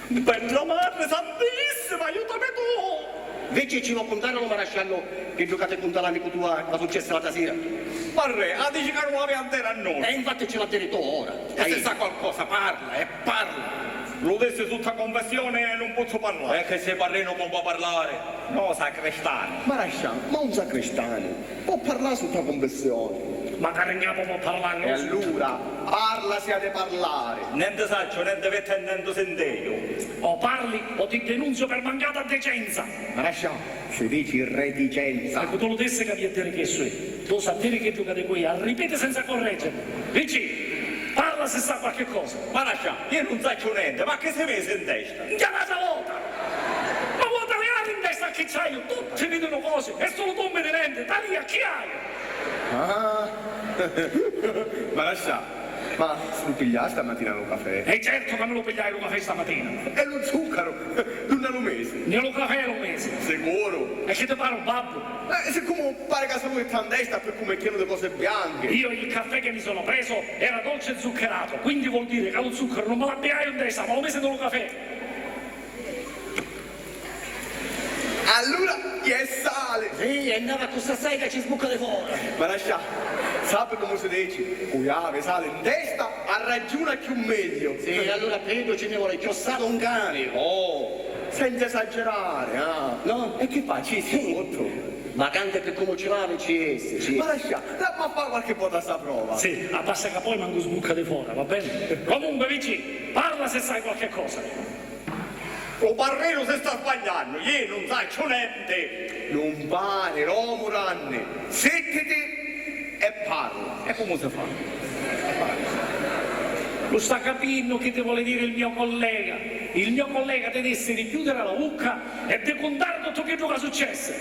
Bedda matri santissima, aiutami tu! Vici, ci vo' cuntari a lu marasciallu chiddu ca ti cunta l'amicu tua ca successi l'atra sira? Parri, a dici ca nun l'havi a diri a nuddu. E infatti ci l'ha diri tu ora. E si sa qualcosa, parla, e parla. Lu dissi sutta cunfissioni e nun pozzu parrari. E chi si parrinu comu a parlari? No, sacristanu. Marascià, ma un sacristanu pò parrà sutta cunfissioni? Macari gnapu pò parrari. E allura, parla si havi a parlari. Nenti sacciu, nenti vitti e nenti sintìu. O parli o ti denunziu per mancata decenza. Marascià, si dici reticenza. Eccu, tu lu dissi ca avia a diri chissu. Tu sa diri chiddu ca dicu iu, arripeti senza correggere. Dici, parla si sa qualchi cosa. Marascià, iu nun sacciu nenti, ma chi si misi in testa? Nchianata vota! Ma vota li havi in testa chi c'haiu? Tutti vidinu cosi e sulu tu mi di nenti, talia chi haiu? Ah! Marascià, ma si lu pigliai stamatina lu cafè? E certu ca mi lu pigliai lu cafè stamatina. E lu zuccaru? Dunni lu misi? Nni lu cafè lu misi. Sicuru? E chi ti pari un babbu? Eh, siccomu pari ca si lu itta in testa pi comu è chinu di cosi bianchi. Io il caffè che mi sono preso era dolce zuccherato, quindi vuol dire ca lu zuccaru nun mi l'abbiaiu in testa, ma lu misi nni lu cafè. Allura, è sali! Sì, e nn'havi accussì assai ca ci sbucca di fora. Marascià, sapi comu si dici? Cu havi sali in testa arraggiuna cchiù megliu. Sì, allura pi iddu ci nni voli cchiossà d'un cani. Oh, senza esagerari, ah! No? E chi fa, ci issi tuttu? Vacanti pi comu ci l'havi, ci issi, ci issi. Marascià, dammi a fari qualchi vota sta prova. Sì, ma basta ca poi mancu sbucca di fora, va beni? Comunque, Vicì, parla si sai qualchi cosa. Lu parrinu si sta sbagliannu, iu nun sacciu nenti. Nun pari, Romu Ranni, zittiti e parla. E comu si fa? Lu sta capinnu chi ti voli diri il mio collega? Il mio collega ti dissi di chiudiri la vucca e di cuntari tuttu chiddu ca successi.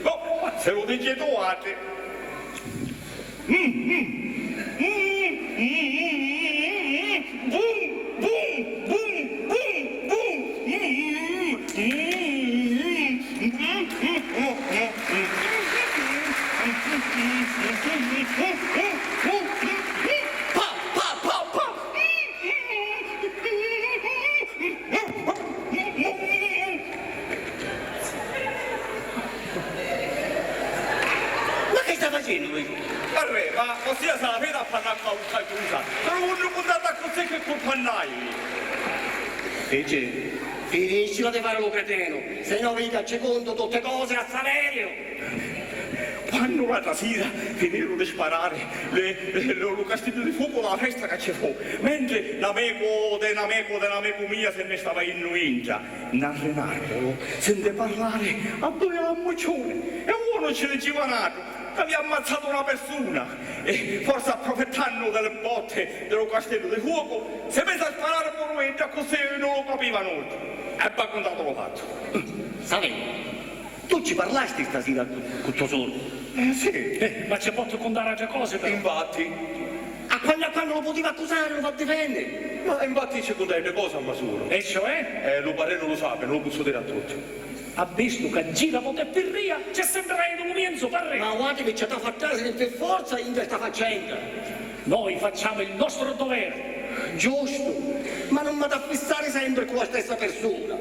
Oh, si lu dici tu, ati. Ma chi sta facennu, Luigi? Arrè, ma ossia se la vedi a parrà cu a vucca chiusa? Te lu vognu cuntari accussì chi curpa nn'haiu? Dici, finiscila di fari lu cretinu, se no vidi ca ci cuntu tutti cosi a Saverio! Quannu l'atra sira finiru di sparari le, le, lu, lu castiddu di fuocu dâ festa ca ci fu, mentri n'amicu de n'amicu de n'amicu mia si nni stava jinnu intra, nna Rinardu senti parlari a dui ammucciuni e unu ci diciva a n'atru ca avia ammazzatu na persuna e, forsi approfittannu di li botti di lu castiddu di fuocu, si misi a sparari puru iddu, accussì nun lu capiva nuddu. E v'ha cuntatu lu fattu. Savè, tu ci parlasti stasira cu, cu to sogru? Eh, sì. Eh, ma ci pozzu cuntari atri cosi, però. Infatti. A quannu a quannu lu putiva accusari, lu fa difenniri. Ma infatti ci cuntai dui cosi a me sugru. E cioè? Eh, lu parrinu lu sapi, nun lu pozzu diri a tutti. A vistu ca gira voti e pirria, ci ssintiraiu di lu mienzu parrinu. Ma guardi chi ci t'ha fattari pi forza in sta faccenda. Noi facciamo il nostro dovere. Giustu, ma nun m'ha da fissari sempri cu la stessa persuna.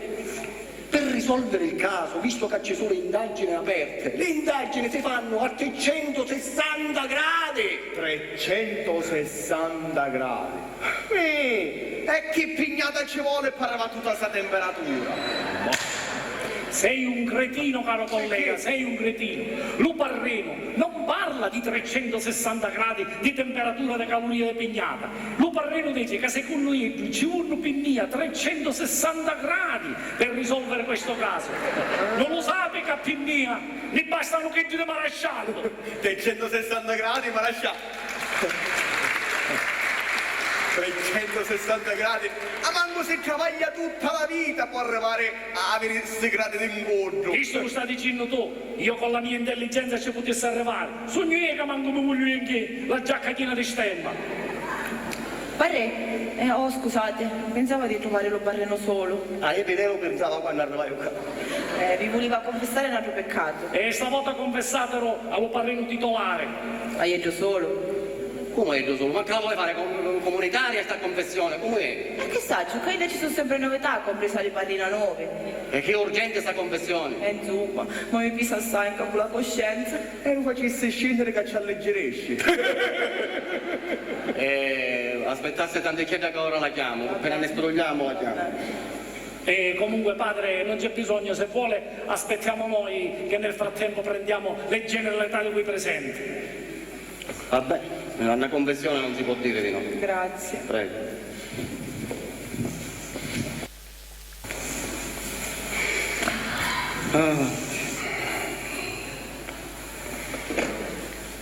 Per risolvere il caso, visto che ci sono indagini aperte, le indagini si fanno a trecentosessanta gradi! Trecentosessanta gradi? Eh, e chi pignata ci voli per arrivare a tutta sta temperatura? Sei un cretino, caro collega, sei un cretino. Lu parrinu non parla di trecentosessanta gradi di temperatura di caluria di pignata. Lu parrinu dici ca secunnu iddu ci vunnu pi mia trecentosessanta gradi per risolvere questo caso. Non lu sapi ca pi mia ni bastanu chiddi di Marasciallu. Trecentosessanta gradi, Marasciallu. Trecentosessanta gradi. Ma mancu si travaglia tutta la vita può arrivare a aviri sti gradi di 'ncoddu. Chistu lu sta dicennu tu. Io con la mia intelligenza ci putissi arrivare. Sugnu io ca mancu mi voglio inchì la giacca china di stemma. Parrè, eh, oh, scusate, pensava di trovare lo parreno solo. Ah, io pure lo pensavo quando arrivai qua. Eh, vi voleva confessare un altro peccato. E stavota confessatelo a lo parreno titolare. Ma io solo? Comu iddu sulu? Ma ca la voli fari com-, comunitaria sta confessione? Comu è? E chi sacciu, ccà idda ci su sempri novità, compresa li parrina novi. E chi urgenti sta confessioni? E nzumma, ma mi pisa assai ncapu la coscienza. E lu facissi scindiri ca ci alliggirisci. E aspittassi tanticchiedda ca ora la chiamu, appena ni sprugliamu la chiamu. E comunque, padre, non c'è bisogno, se vuole aspettiamo noi che nel frattempo prendiamo le generalità di quei presenti. Vabbè, a na confessione non si può dire di no. Grazie. Prego. Ah.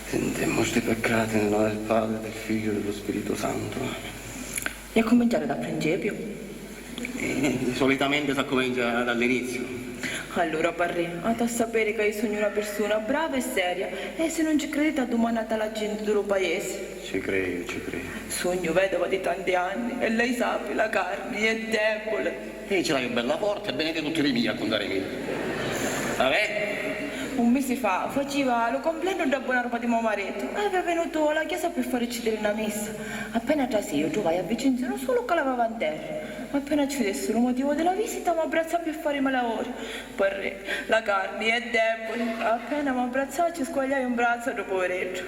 Sentiamo sti peccati nel nome del Padre, del Figlio e dello Spirito Santo. E accuminciari da principiu? Eh, solitamente s'accumencia dall'inizio. Allura, parrè, ata sapiri ca io sugnu una persuna brava e seria, e si nun ci criditi, addumannati a la genti di lu paesi. Ci credu, ci credu. Sugnu vedova di tanti anni, e lei sapi, la carni è debole. E ci l'haiu bella forti, e veniti tutti li mia a cuntarimi. Vabbè? Un misi fa faciva lu compleannu dda bon'arma di mo maritu, e avia vinutu a la chiesa pi farici diri na missa. Appena trasii, u truvai a Vicenzinu sulu ca lavava 'n terra. Appena ci dissi lu motivu di la visita, m'abbrazzà pi farimi l'auguri. Parrè, la carni è debole. Appena m'abbrazzà, ci squagliai un brazzu a ddu puvireddu.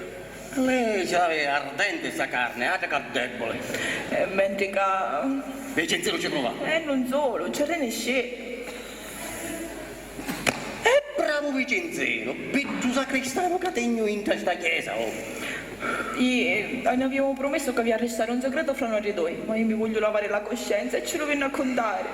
Lei ci l'avia ardenti sta carni, atra ca debole. E mentri ca... Vicenzinu ci pruva. E nun sulu, ci riniscì. E bravu Vicenzinu, beddu sacristanu ca tegnu intra sta chiesa, oh! I, eh, n'aviamu prumessu ca avia a ristari un segretu fra nuatri dui, ma io mi vogliu lavari la coscienza e ci lu vinni a cuntari.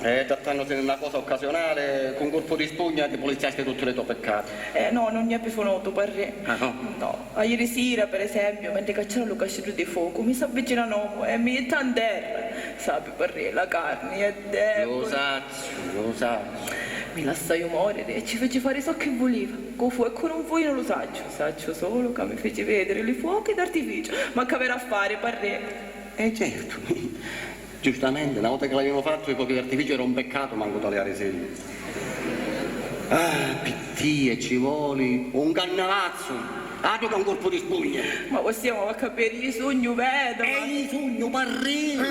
Eh, trattannusi di na cosa occasionale, cu un curpu di spugna ti puliziasti tutti li to peccati. Eh, no, non è pifunutu, parrè. Ah, no? No. Aieri sira, per esempiu, mentri ca c'era lu castiddu di focu, mi s'avvicina n'omu e mi jitta 'n terra. Sapi, parrè, la carni è debole. Lu sacciu, lu sacciu. Mi lassaiu moriri e ci fici fari socchi vuliva. Cu fu e cu nun fu, io nun lu sacciu. Sacciu sulu ca mi fici vidiri li fuochi d'artificiu. Ma c'avera a fari, parrè? E certu. Giustamenti, na vota chi l'avìanu fattu, i fochi d'artificiu era un peccatu mancu taliarisi. Ah, pi tia ci voli un cannavazzu, atru ca un curpu di spugna. Ma possiamo capire, io sugnu vedova. E io sugnu parrinu.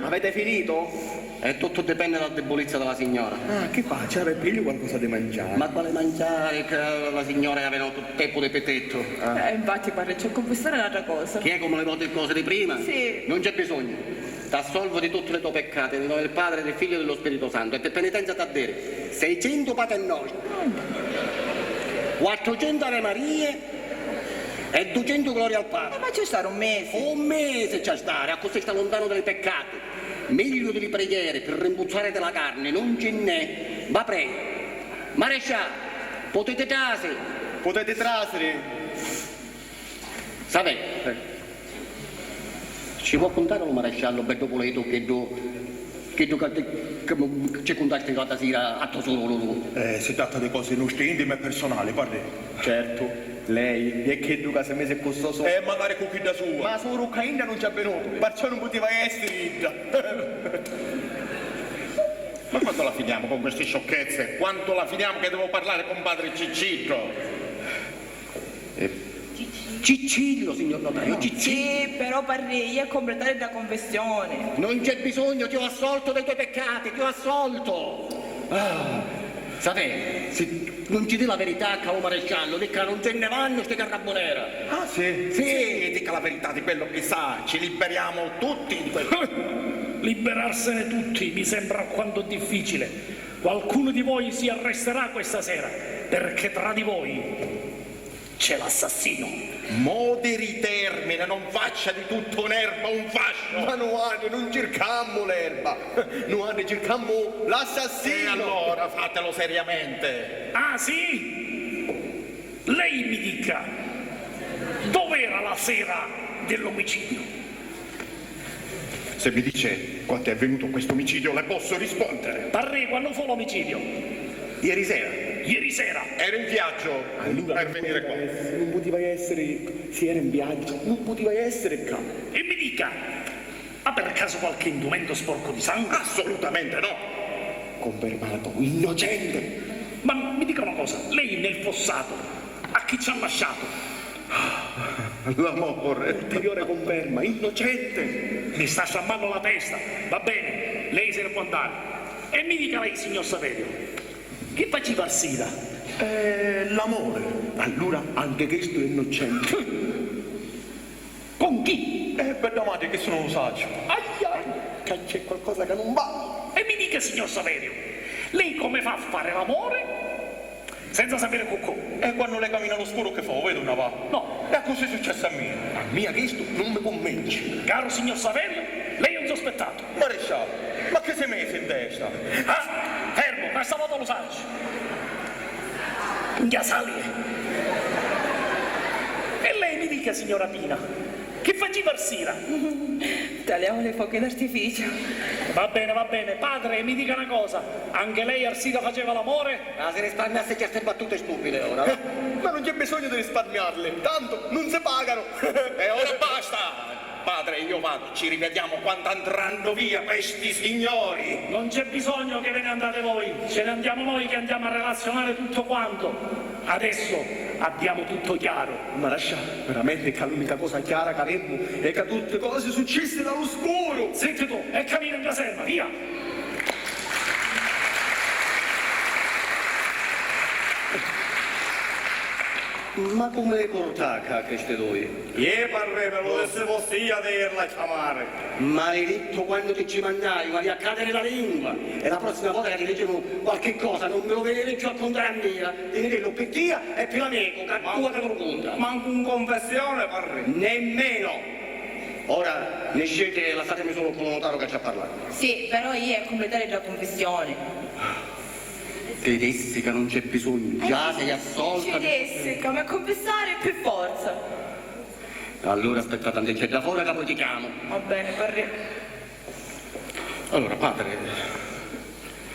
Avete finito? E tuttu dipenni dâ dibulizza di la signora. Ah, chi fa? Ci havi pigliu qualcosa di manciari? Ma quali manciari, ca la signora avia tuttu tempu di pitittu? Ah. Eh, infatti, parrè, ci ho confessare un'altra cosa. Chi è, comu li voti cosi di prima? Sì. Non c'è bisogno. T'assolvu di tutti li to peccati, nel nome del Padre, del Figlio e dello Spirito Santo, e pi penitenza t'ha diri seicentu Pater Noster. Quattrucentu Ave Marie e ducentu Gloria al Padre. Eh, ma ci sta un mese. Un mese ci sta, accussì sta luntanu di li peccati. Megliu di li preghieri pi rimbuzzari di la carni, non ci nn'è. Va prego. Marescià, potete trasiri. Potete trasiri. Sapete, ci può contare lu maresciallo beddu puletu, chiddu, chiddu ca ti, ca ci cuntasti l'autra sira a to sorolu? Eh, si tratta di cose nostre intime e personali, parrè. Certo, lei è chiddu ca si misi cu so sorolu. E magari cu chidda sua. Ma sulu ca idda non c'è venuto, perciò non poteva essere idda. Ma quando la finiamo con queste sciocchezze? Quando la finiamo che devo parlare con padre Ciccitto? Eh, Ciccillo, signor notaio, Ciccillo. Sì, però parrì, iu a cumpletari dda cunfissioni. Non c'è bisogno, ti ho assolto dai tuoi peccati, ti ho assolto. Ah, sapete, se non ci dì la verità, caro maresciallo, dica non se ne vanno sti carrabunera. Ah, sì? Sì. Sì, dica la verità di quello che sa, ci liberiamo tutti di quello. Liberarsene tutti mi sembra alquanto difficile. Qualcuno di voi si arresterà questa sera, perché tra di voi c'è l'assassino. Moderi i termini, non faccia di tutta un'erba un fascio. Ma nuatri non circammu l'erba, nuatri circammu l'assassino. E allora fatelo seriamente. Ah, sì? Lei mi dica, dov'era la sera dell'omicidio? Se mi dice quando è avvenuto questo omicidio, le posso rispondere. Parrì, quannu fu l'omicidio? Ieri sera. Ieri sera? Ero in viaggio per venire qua. Allora non poteva essere, non poteva essere, sì, era in viaggio, non poteva essere qua. E mi dica, ha per caso qualche indumento sporco di sangue? Assolutamente no. Confermato, innocente. Ma mi dica una cosa, lei nel fossato a chi ci ha lasciato? L'amore. Ulteriore conferma, innocente. Mi sta sciammando la testa. Va bene, lei se ne può andare. E mi dica lei, signor Saverio, chi faceva arsira? Eh, l'amore. Allora anche questo è innocente. Con chi? Eh, bedda matri, chistu non lu sacciu. Aia, ca c'è qualcosa ca non va. E mi dica, signor Saverio, lei come fa a fare l'amore senza sapere cu cu? E quannu lei camina a lu scuru, chi fa? U vedi unni va? No. E accussì è successu a mia. A mia chistu non mi cunvinci. Caro signor Saverio, lei è un sospettato. Maresciallo, ma chi si misi in testa? Ah, fermo, ma sta vota lu sacciu. Ngiasalie. E lei mi dica, signora Pina, chi faceva arsira? Tagliavo le fuochi d'artificio. Va bene, va bene. Padre, mi dica una cosa, anche lei arsira faceva l'amore? Ah, si risparmiassi certe battute stupide ora. Eh, ma non c'è bisogno di risparmiarle, tanto non si pagano. E ora basta! Padre, io vado, ci rivediamo quando andranno via questi signori. Non c'è bisogno che ve ne andate voi, ce ne andiamo noi che andiamo a relazionare tutto quanto. Adesso abbiamo tutto chiaro. Maresciallo, veramente ca l'unica cosa chiara ca avemu è ca tutti cosi succissero a lu scuru. Zitti tu e camina in caserma, via! Ma comu li purtà ccà chisti dui? Iè, parrè, mi lu dissi vossia di irla a chiamari. Malidittu, quannu ti ci mannaiu, m'avia a cadiri la lingua. E la prossima vota ca ti dicinu qualchi cosa, non mi lu viniri cchiù a cuntari a mia, tinitillu pi tia e pi l'amicu, ca tua ca tu lu cunta. Mancu in confessione, parrè? Nemmeno! Ora nisciti e lassatimi sulu cu lu notaru ca ci ha parlari. Sì, però iu a cumpletari dda cunfissioni. Ti dissi ca non c'è bisognu, già sei assolta. Ci dissi ca m'ha cumpissari pi forza. Allura aspettate anticchia dda fora ca poi ti chiamu. Va bene, parrì. Allora, padre,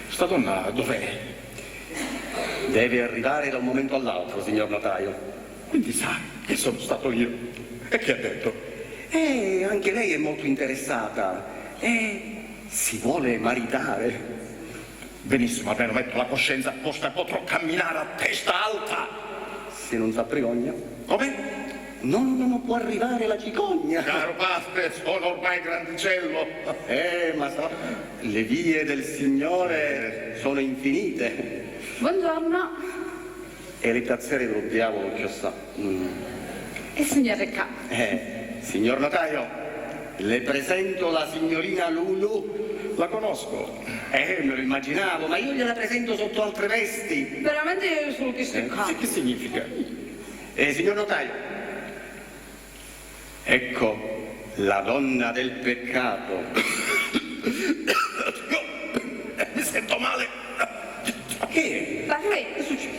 sta donna dov'è? Deve arrivare da un momento all'altro, signor notaio. Quindi sa che sono stato io. E che ha detto? Eh, anche lei è molto interessata. Eh, si vuole maritare. Benissimo, almeno metto la coscienza a posto e potrò camminare a testa alta. Se non s'appregogna. Come? Non, non può arrivare la cicogna. Caro padre, sono ormai grandicello. Eh, ma sa, le vie del Signore sono infinite. Buongiorno. E li tazzeri dû diavulu cchiù assai. Mm. E signore ca. Eh, signor notaio, le presento la signorina Lulu, La conosco. Eh, me lo immaginavo, ma io gliela presento sotto altre vesti. Veramente io solo chisti Eh, ccà. Sì, che significa? Eh, signor notaio. Ecco, la donna del peccato. Mi sento male. Che è? Parrè. Che è successo?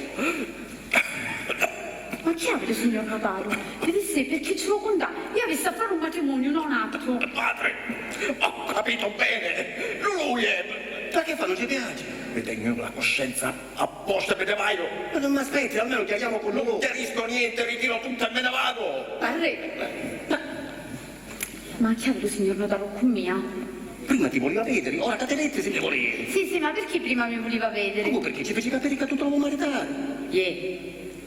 Ma chi aviti, signor notaio? Vidi sì, pirchì ci lu cuntà? Io avissi a fari un matrimoniu, no n'atru. Padre, ho capito bene. Lui è... Ma che fa, non ci piace? Mi tengo la coscienza a posto e me ne vado. Ma non mi aspetti, almeno chiariamo con lui. Non chiarisco niente, ritiro tutto e me ne vado. Parrè. Ma, ma chi aviti, signor notaio, cu mia? Prima ti voleva vedere, ora ca te vette si mi voleva. Sì, sì, ma perché prima mi voleva vedere? Come perché? Ci feci capire che tu te lo vuoi maritare. Iè,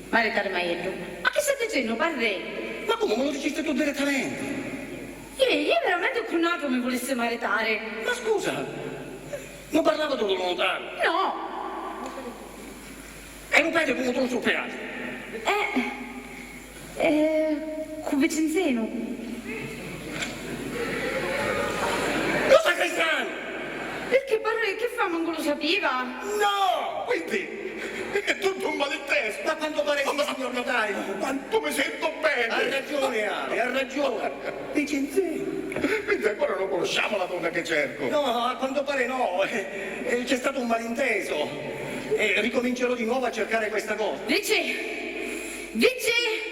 maritari maieddu. Ma chi stai dicennu, parrè? Ma come, me lo dicisti tu direttamente? Iè, io veramente cu n'atru mi vulissi maritare. Ma scusa, non parlava tu con un notaio? No. E lu pedi cu lu trussu piattu? Eh, eh, cu Vicenzinu. Lu sacristanu! Perché parrè, che fa, mancu lu sapiva? No! Quindi, è tutto un malinteso! Ma a quanto pare sì, signor notaio. Quanto mi sento bene! Ha ragione, Ale, ha ragione. Vicenzè. Quindi ancora non conosciamo la donna che cerco. No, a quanto pare no. Eh, eh, c'è stato un malinteso. Eh, ricomincerò di nuovo a cercare questa cosa. Vicì! Vicì!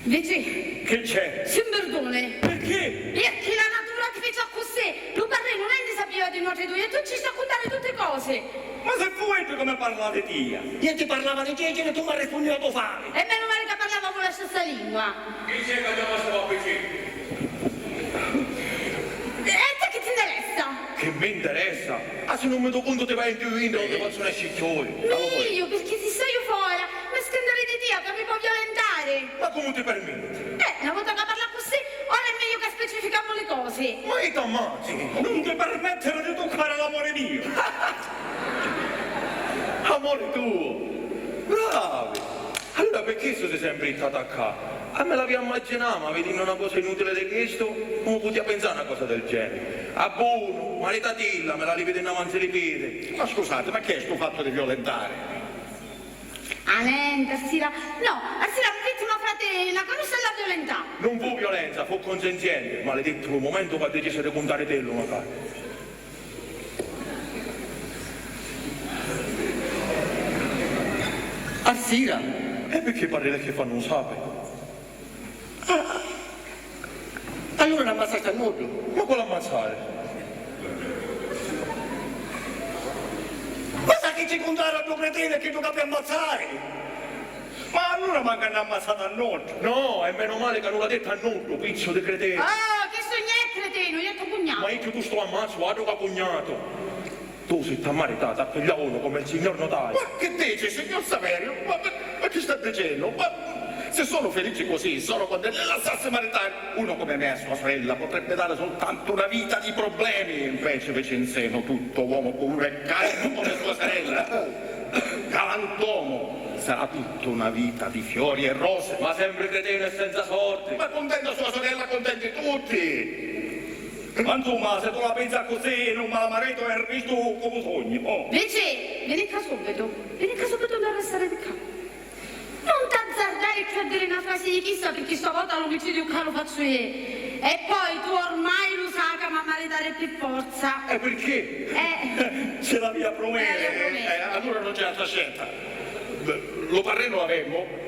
Vicì! Che c'è? Si 'mpirduni. Perché? Pirchì la natura ti fici accussì. Lu parrè nenti sapiva di nuatri dui e tu ci sta a cuntari tutti cosi. Ma se fu iddu ca mi parlà di tia! Io ti parlava di cecere e tu mi rispunnivi a to fami! E menu mali ca parlavamu la stessa lingua! Chi c'è ca chiamasti a Piccì? E a tia chi ti interessa? Chi mi interessa? Ah, si non mi do conto ti vai in più vinta o ti fazzu una scicchioi! Meglio, perché si staiu fora, mi scandali di tia ca mi può violentare! Ma comu ti permetti? Eh, una vota ca parla accussì, ora è meglio ca specificamu li cosi! Ma io t'ammazzu! Non ti permettere di toccare l'amore mio! Amore tuo! Bravi! Allura perché si sempri ittata ccà? A me l'avia immaginà, ma vidinnu una cosa inutile di chistu, comu putia pinsà a na cosa del genere? Ah, bonu, maritatilla, me la livi di navanzi li piri! Ma scusate, ma chi è stu fatto di violentare? Ah, nenti, Arsira. No, Arsira, mi vitti una fratella, ca non sta a violentà. Non fu violenza, fu consenziente. Maledettu lu mumentu ca dicisi di cuntaritillu, macari. Arsira! E perché parri lei che fa non sape? Ah, allura n'ammazzasti a nuddu? Ma quale ammazzare? Ma sa chi ci cuntara a ddu cretinu e chiddu ca pi ammazzari? Ma allura mancu n'ammazzati a nuddu? No, e menu mali ca nun l'ha dettu a nuddu, pizzu di cretinu. Ah, chistu gn'è cretinu, iu è to cugnatu. Ma io chiuttostu l'ammazzu, altru ca cugnatu. Tu si t'ha maritata, a piglia unu comu il signor notaio. Ma chi dici, signor Saverio? Ma, ma, ma chi sta dicennu? Ma se sono felici così, solo quando le lassassi maritare uno come me a sua sorella potrebbe dare soltanto una vita di problemi. Invece Vicenzeno, tutto uomo puro e calmo come sua sorella, galantuomo, sarà tutta una vita di fiori e rose. Ma sempre cretino e senza sordi. Ma contenta sua sorella, contenti tutti. Ma insomma, se tu la pensi così, non me la marito e ristu comu sogni, oh. Vicì, veni ccà subito. Veni ccà subito, non restare di ccà. Non t'azzardare cchiù a dire na frasi di chista, pirchì sta vota l'omicidiu ccà lu fazzu io. E poi tu ormai lu sai ca m'ha maritari pi forza. E pirchì? Eh. Ce l'avia prumessa. Eh, l'avia prumessa. Eh, allura non c'è altra scelta. Lu parrinu l'avemu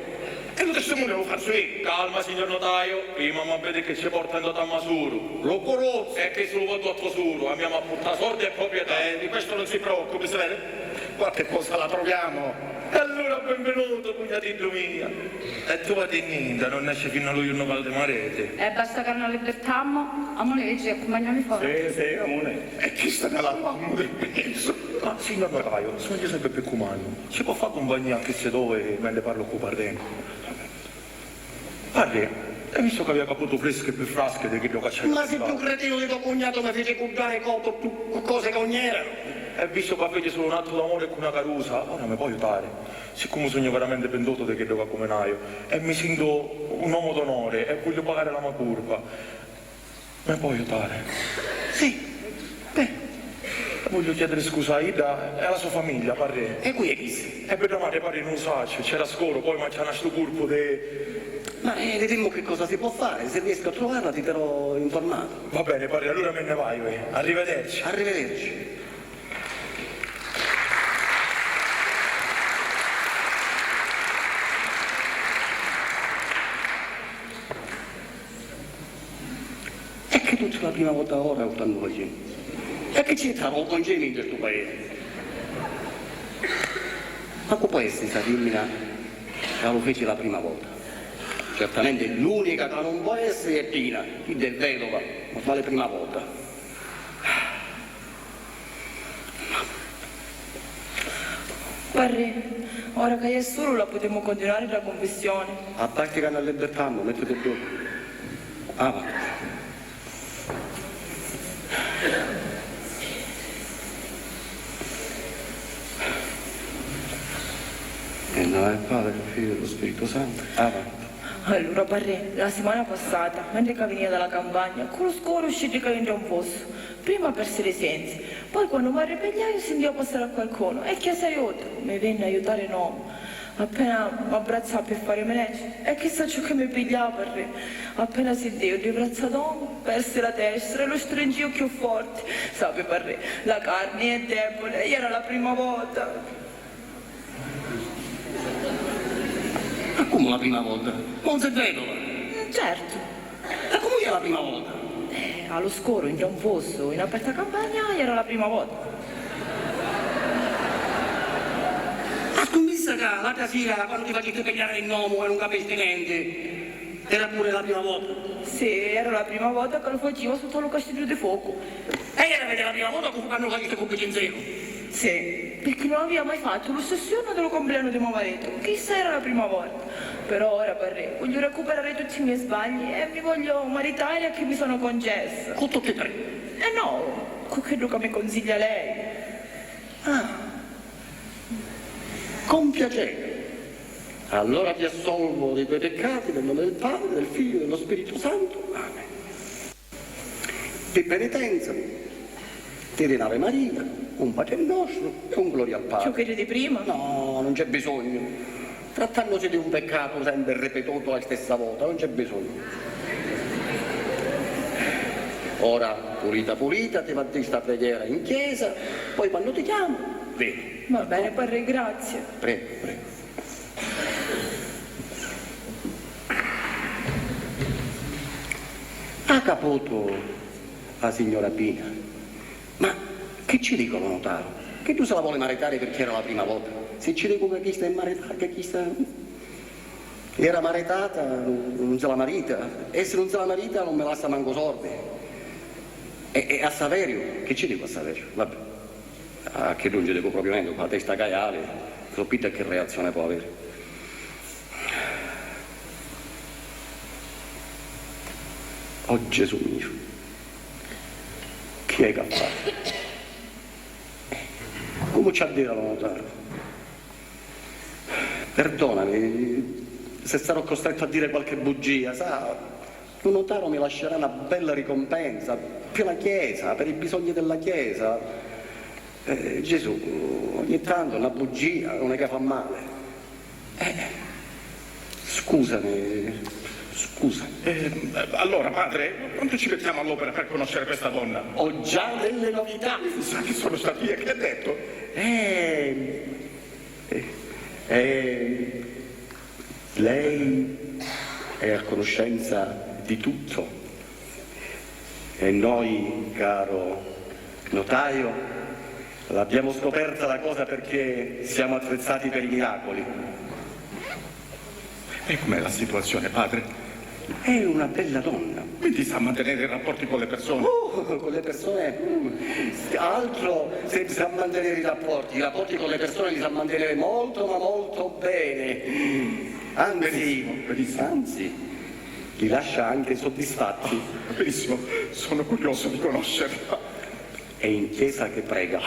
e lu testimoniu lu fazzu io. Calma, signor notaio, prima ma vedi che ci porta in dote a masuru. Lu curuzzu. E chistu lu vò tuttu suru, amiamo a purtà sordi e proprietà. Eh, di questo non si preoccupi, si vede? Qualche cosa la troviamo. E allura benvenuto, cugnatiddu mia. E tu vati ninta, non nesci fino a lu iurnu ca ti mariti. E basta ca non li birtammu, amuni, dici, accumpagnami fora. Sì, sì, amuni. E chista ne la lavammu di mezzu. Ma, signor notaio, sono io sempre più cumannu. Ci può fare compagnia a chisti due mentre parlo con Parrè? Parrè, hai visto che aveva caputu fresche e più frasche di quello che c'è. Ma sei più cretino di tuo cugnato, mi fece cuddare coto, tu, cose che non erano. E visto che fece solo un atto d'amore con una carusa, ora mi può aiutare. Siccome sogno veramente pentoto di quello che cuminaio, e mi sento un uomo d'onore e voglio pagare la mia colpa. Mi può aiutare? Sì. Beh, Voglio chiedere scusa a Ida e alla sua famiglia, parrè. E cu è chistu? E bedda madre, parrè, nun sacciu, c'era scoro, poi m'acchiana stu curpu de... Ma, eh, vidimmu che cosa si può fare, se riesco a trovarla ti terrò informato. Va bene, parrè, allora me ne vaio, eh. Arrivederci. Arrivederci. E chi tutti la prima vota ora u stannu facennu? E chi c'entra u congemintu stu paese? Ma cu pò essiri sta fimmina ca lu feci la prima vota? Certamente l'unica ca nun pò essiri è Pina, chidda è vedova, ma fa la prima vota. Parrè, ora ca è sulu la putemu continuari dda cunfissioni. A parti ca n'allibbirtammu, mettiti ddu. Avanti. Nel nome del Padre, del Figlio e dello Spirito Santo. Avanti. Allura, parrè, la simana passata, mentri ca vinia da la campagna, cu lu scuru sciddicai intra un fossu. Prima persi li sensi, poi quannu m'arripigliaiu sintiu passari a qualcunu e chiasi aiutu, mi vinni a aiutari n'omu. Appena m'abbrazzau pi farimi nesciri, e chi sacciu chi mi pigghiau, parrè. Appena sintiu ddi vrazza d'omu, persi la testa e lu stringiu cchiù forti. Sapi, parrè, la carni è debuli e era la prima vota. Ma comu la prima vota? Ma non sei vedova? Certu. E comu è la prima vota? Eh, a lu scuru, in un fossu, in aperta campagna, era la prima vota. A scummissa ca l'altra sira, quannu ti facisti pigghiari di n'omu e non capisti niente, era pure la prima vota? Sì, era la prima vota che lo facevo sotto lo castiglio di fuoco. E era la prima vota quannu lo facisti con Picinzero? Sì, perché non aveva mai fatto lo stesso giorno dello compleanno di mio marito. Questa era la prima volta. Però ora, parrè, voglio recuperare tutti i miei sbagli e mi voglio maritare a chi mi sono concessa. Con tutti e tre? Eh no, con quello che mi consiglia lei. Ah, con piacere. Allora ti assolvo dei tuoi peccati nel nome del Padre, del Figlio e dello Spirito Santo. Amen. Pi penitenza, ti di n'Ave Maria, un Padre Nostro e un Gloria al Padre. Ciò che di prima? No, non c'è bisogno. Trattandosi di un peccato sempre ripetuto la stessa vota, non c'è bisogno. Ora, pulita pulita, ti va a dì sta preghiera in chiesa, poi quando ti chiamo, veni. Va bene, parrè, grazie. Prego, prego. Ha caputu a signora Pina? Ma chi ci dico lo notaro? Che tu se la vuole maritare perché era la prima volta? Se ci dico che questa è maritata, che questa era maritata, non se la marita. E se non se la marita non mi lassa manco soldi. E, e a Saverio? Che ci dico a Saverio? Vabbè. A chiddu non ci dico proprio niente, con la testa caiale, so chidda che reazione può avere. Oh Gesù mio, chi è che ha fatto? Come ci ha detto lo notaro? Perdonami se sarò costretto a dire qualche bugia, sa, Lu notaro mi lascerà na bella ricompensa pi la chiesa, per i bisogni della chiesa. Eh, Gesù, ogni tanto na bugia non è che fa male. Eh, scusami, scusami. Eh, allora, padre, quanto ci mettiamo all'opera per conoscere questa donna? Ho già delle novità. Sa chi sono stati io, che ha detto? Eh, eh, eh, Lei è a conoscenza di tutto e noi, caro notaio, l'abbiamo scoperta la cosa perché siamo attrezzati per i miracoli. E com'è la situazione, padre? È una bella donna. Quindi sa mantenere i rapporti con le persone? Oh, con le persone, mm, altro se sa mantenere i rapporti. I rapporti con le persone li sa mantenere molto, ma molto bene. Anzi, benissimo, benissimo. Anzi, li lascia anche soddisfatti. Benissimo, sono curioso di conoscerla. È in chiesa che prega.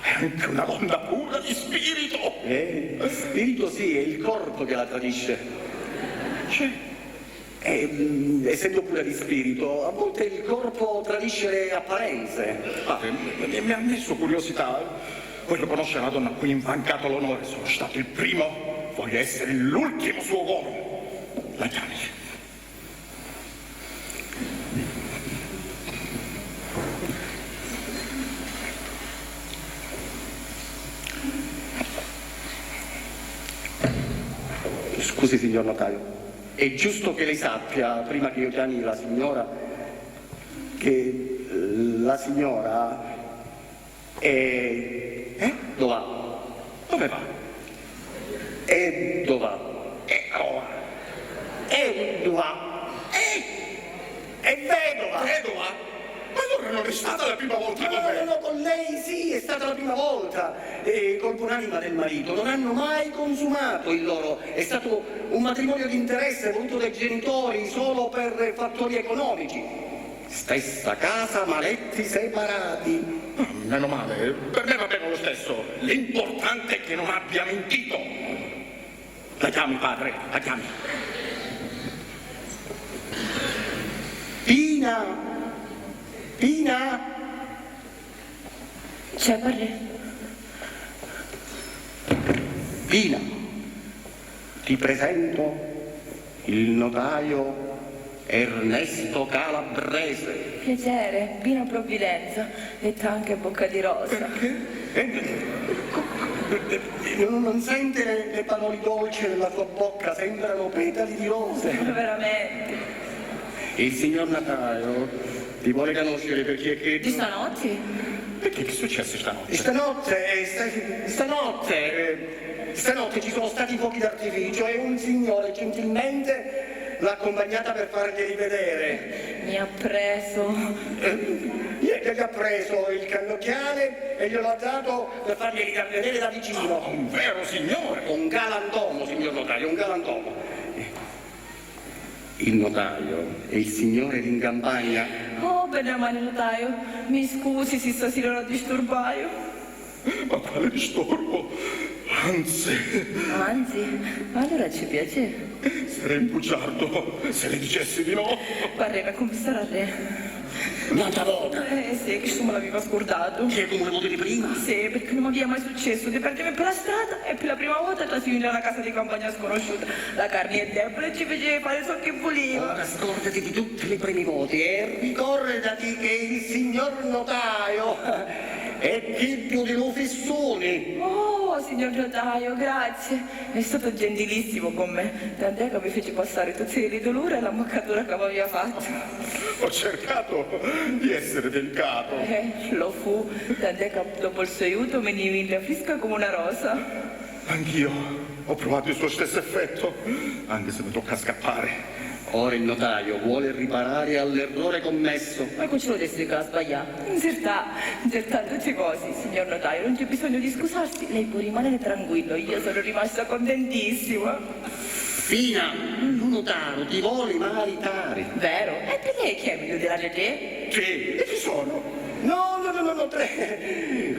È anche una donna pura di spirito. Eh, spirito sì, è il corpo che la tradisce. Cioè? Eh, mm, essendo pura di spirito, a volte il corpo tradisce le apparenze. Ah, mi, mi, mi ha messo curiosità. Voglio conoscere la donna a cui ho infangato l'onore. Sono stato il primo, voglio essere l'ultimo suo uomo. La chiami? Scusi, signor notaio, è giusto che lei sappia, prima che io chiami la signora, che, eh, la signora è... Eh? Dov'è? Dove va? E dov'è? E dov'è? E dov'è? E, è vedova! Vedova? Ma allora non è stata la prima volta con me? No, no, no, con lei sì, è stata la prima volta. E col buonanima del marito non hanno mai consumato il loro... È stato un matrimonio di interesse voluto dai genitori solo per fattori economici. Stessa casa, ma letti separati. Ah, meno male, per me va bene lo stesso. L'importante è che non abbia mentito. La chiami, padre, la chiami. Pina! Pina! C'è, parrè? Pina, ti presento il notaio Ernesto Calabrese. Piacere, Pina Provvidenza, detta anche Bocca di Rosa. Perché? Eh, non, non sente le, le parole dolci della sua bocca, sembrano petali di rose. Veramente. Il signor notaio ti vuole conoscere perché è che... Di stanotte? Perché, che è successo stanotte? Stanotte, eh, sta-, stanotte, eh, stanotte ci sono stati i fuochi d'artificio e un signore gentilmente l'ha accompagnata per farglieli vedere. Mi ha preso. Eh, gli, gli ha preso il cannocchiale e glielo ha dato per farglieli vedere da vicino. Un vero signore! Un galantuomo, signor notaio, un galantuomo. Il notaio è il signore di in campagna. Oh, bene, male notaio, mi scusi se stasera lo disturbaio. Ma quale disturbo? Anzi. Anzi? Allora ci piace. Sarei un bugiardo se le dicessi di no. Parrè, ma come sarà re? N'autra vota! Eh, sì, chistu mi l'aveva scurdato. Che, come le voti di prima? Sì, perché non mi aveva mai successo di perdermi per la strada e per la prima volta trasino in una casa di campagna sconosciuta. La carne è debole e ci piaceva fare ciò che voleva. Ora scordati di tutti le prime volte e ricorda che il signor notaio è chiddu di lu fissuni. Oh, signor notaio, grazie. È stato gentilissimo con me, tant'è che mi fece passare tutti i dolori e la maccatura che mi aveva fatto. Ho cercato di essere delicato. Eh, lo fu, tant'è che dopo il suo aiuto mi ne vinni fresca come una rosa. Anch'io ho provato il suo stesso effetto, anche se mi tocca scappare. Ora il notaio vuole riparare all'errore commesso. Ma cu ci lo desti ca sbaglià? Nzirtà, nzirtà tutti cosi, signor notaio, non c'è bisogno di scusarsi, lei può rimanere tranquillo, io sono rimasta contentissima. Fina, lu nutaru ti voli maritari. Vero? E perché chi è meglio della Gegè? Sì, e chi sono? No, no, no, no, no, tre.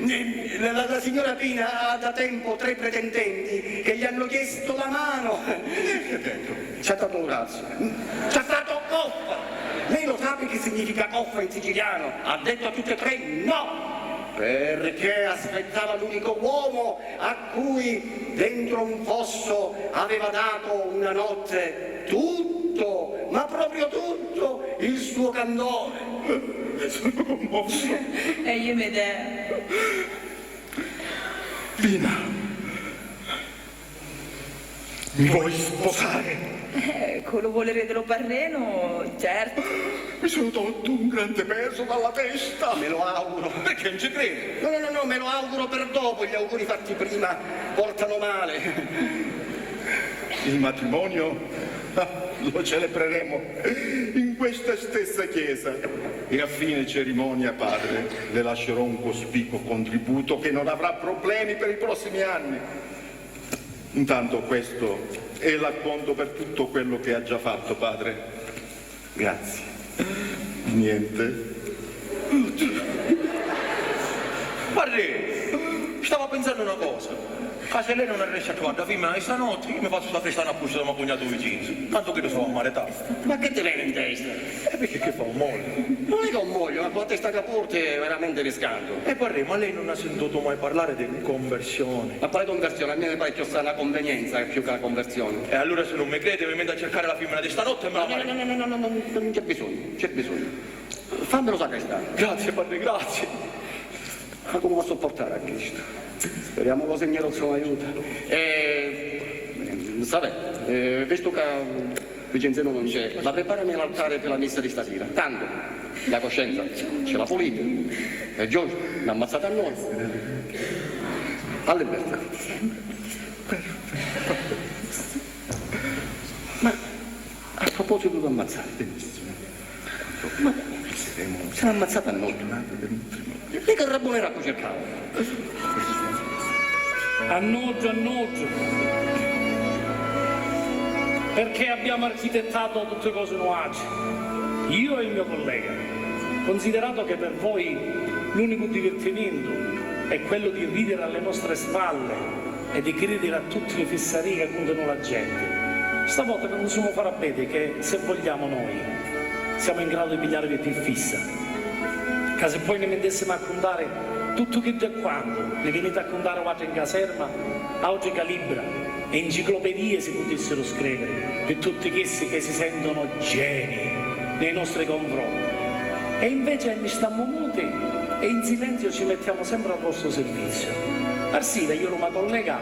La, la, la signora Pina ha da tempo tre pretendenti che gli hanno chiesto la mano. Che ha detto? Ci ha dato un razzo. Ci ha fatto coffa. Lei lo sa che significa coffa in siciliano? Ha detto a tutte e tre no. Perché aspettava l'unico uomo a cui dentro un fosso aveva dato una notte tutto, ma proprio tutto, il suo candore. Sono commosso. E io me te. Pina, mi vuoi sposare? Eh, con lo volere dello parreno, certo. Mi sono tolto un grande peso dalla testa. Me lo auguro. Perché non ci credi? No, no, no, no, me lo auguro per dopo, gli auguri fatti prima portano male. Il matrimonio? Ah, lo celebreremo in questa stessa chiesa. E a fine cerimonia, padre, le lascerò un cospicuo contributo che non avrà problemi per i prossimi anni. Intanto questo è l'acconto per tutto quello che ha già fatto, padre. Grazie. Di niente. Parrè, stava pensando una cosa. Ah, se lei non riesce a trovare la femmina di stanotte, io mi faccio sta festa a Napoli da me cugnato Vincenzo. Tanto che lo so ammaretare. Ma che ti viene in testa? E perché che fa un moglio? Non è che un moglio, ma con la testa che porti è veramente riscaldo. E poi, ma lei non ha sentito mai parlare di conversione? Ma quale conversione? A me mi pare più sta una convenienza che più che una conversione. E allora se non mi crede, mi metto a cercare la femmina di stanotte e me la... No, no, no, no, no, no, no, non c'è bisogno, non c'è bisogno. Fammelo sacrestare. Grazie, padre, grazie. Ma come va a sopportare a Cristo? Speriamo che lo Signore ci aiuta. Eh, sapete, eh, visto che Vicenzello non c'è, ma preparami l'altare per la messa di stasera. Tanto la coscienza ce l'ha pulita. E Giorgio l'ha ammazzata a noi. A libertà. Ma a proposito di ammazzare, ma si l'ha ammazzata a noi. Lei che rabbonera a cui cercava? A noi, a noi. Perché abbiamo architettato tutte cose nuaci. Io e il mio collega. Considerato che per voi l'unico divertimento è quello di ridere alle nostre spalle e di cridiri a tutti li fissarii ca cuntanu la genti. Stavota vi pusimu fari a vedi che, se vogliamo noi, siamo in grado di pigliarivi pi fissa. Ca si poi ni mittessimu a cuntari tuttu chiddu e quantu ni viniti a cuntari vuatri in caserma, autri ca libbra e enciclopedie si putissiru scriviri pi tutti chissi che si sentunu geni nei nostri confronti. E invece ni stammu muti e in silenzio ci mettiamo sempre al vostro servizio. Arsira, io e lu me collega,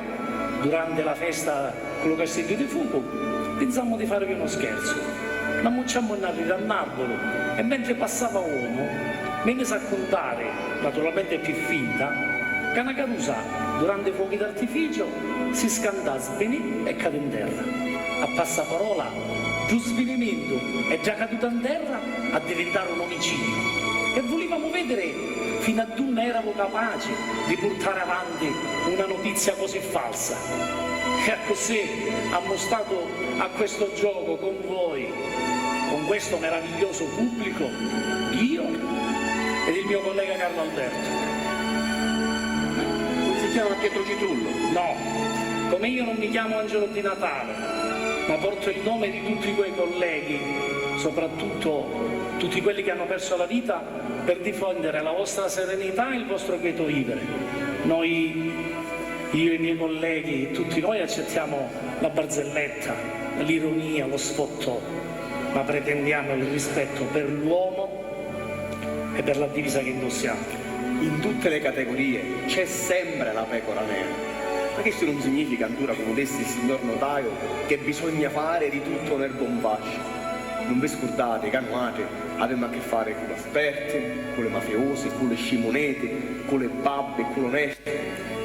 durante la festa cu lu castiddu di fucu, pinsammu di farivi unu scherzu. N'ammucciammu nnarriri a n'arburu e, mentri passava un uomu, mi misi a cuntari, naturalmente pi finta, ca na carusa, durante i fuochi d'artificio, si scantà, svinì e cadì 'n terra. A passaparola, ddu svinimientu è dda caduta 'n terra addivintari un omicidiu. E vulivamu vidiri finu a dunni eravu capaci di purtari avanti una notizia così falsa. E accussì ammu statu a questo gioco con voi, con questo meraviglioso pubblico, io ed il mio collega Carlo Alberto. Non si chiama Pietro Citrullo? No, come io non mi chiamo Angelo Di Natale, ma porto il nome di tutti quei colleghi, soprattutto tutti quelli che hanno perso la vita per difendere la vostra serenità e il vostro quieto vivere. Noi, io e i miei colleghi, tutti noi accettiamo la barzelletta, l'ironia, lo sfottò, ma pretendiamo il rispetto per l'uomo e per la divisa che indossiamo. In tutte le categorie c'è sempre la pecora nera. Ma questo non significa, ancora, come disse il signor notaio, che bisogna fare di tutto l'erba un fascio. Non vi scurdate ca nuatri avemu a che fare cu l'esperti, cu li mafiosi, cu li scimuneti, cu li babbi, cu l'onesti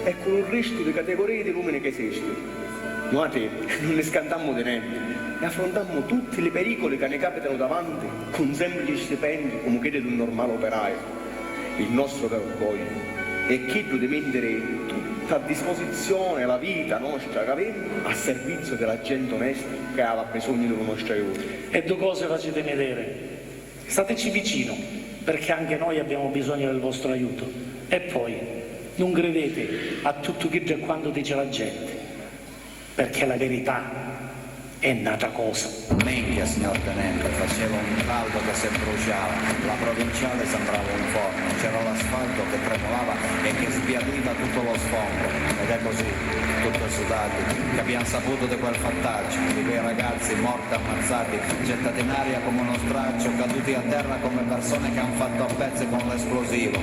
e cu lu restu di categorii di l'umini ca esisti. Nuatri nun ni scantammu di nenti e affruntammu tutti li periculi ca ni capitanu davanti cu un semplici stipendiu comu chiddu d'un normali operaiu. Il nostro veru orgogliu è chiddu di mintiri tutta a disposizioni la vita nostra ca avemu a serviziu di la genti onesta ca havi bisognu di lu nostru aiutu. E ddu cosi facitemi diri. Stateci vicino, perché anche noi abbiamo bisogno del vostro aiuto. E poi, non credete a tutto chiddu e quantu dice la gente, perché la verità è n'atra cosa. Minchia, signor tenente, faceva un caldo che se bruciava, la provinciale sembrava un forno, c'era l'asfalto che tremolava e che sbiadiva tutto lo sfondo. Ed è così, tutti sudati, che abbiamo saputo di quel fattaccio, di quei ragazzi morti ammazzati, gettati in aria come uno straccio, caduti a terra come persone che han fatto a pezzi con l'esplosivo,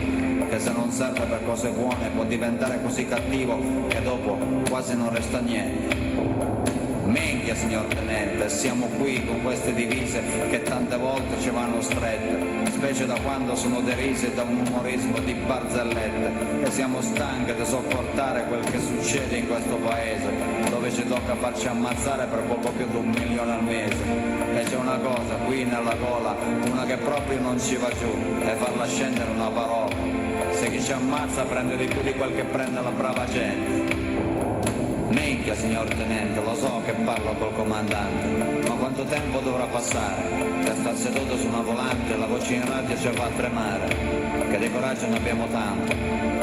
che se non serve per cose buone può diventare così cattivo che dopo quasi non resta niente. Minchia, signor tenente, siamo qui con queste divise che tante volte ci vanno strette, specie da quando sono derise da un umorismo di barzellette, e siamo stanchi di sopportare quel che succede in questo paese, dove ci tocca farci ammazzare per poco più di un milione al mese. E c'è una cosa qui nella gola, una che proprio non ci va giù, è farla scendere una parola. Se chi ci ammazza prende di più di quel che prende la brava gente. Minchia, signor tenente, lo so che parlo col comandante, ma quanto tempo dovrà passare? Che sta seduto su una volante, la voce in radio ci fa tremare. Che di coraggio ne abbiamo tanto,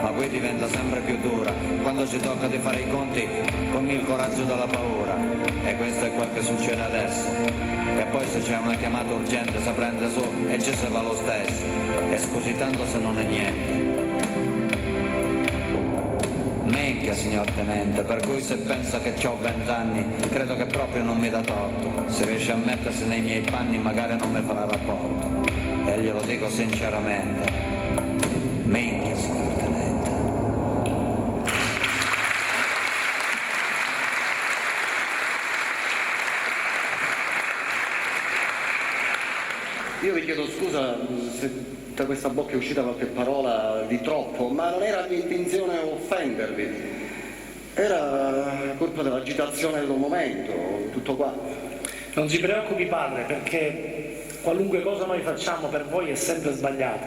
ma qui diventa sempre più dura quando ci tocca di fare i conti con il coraggio della paura. E questo è quel che succede adesso. E poi se c'è una chiamata urgente se prende su e ci si va lo stesso. E scusi tanto se non è niente. Minchia, signor tenente, per cui se pensa che c'ho vent'anni, credo che proprio non mi dà torto. Se riesce a mettersi nei miei panni, magari non mi farà rapporto. E glielo dico sinceramente. Minchia, signor tenente. Io vi chiedo scusa se da questa bocca è uscita qualche parola di troppo, ma non era mia intenzione offendervi. Era colpa dell'agitazione del momento, tutto qua. Non si preoccupi, padre, perché qualunque cosa noi facciamo per voi è sempre sbagliata,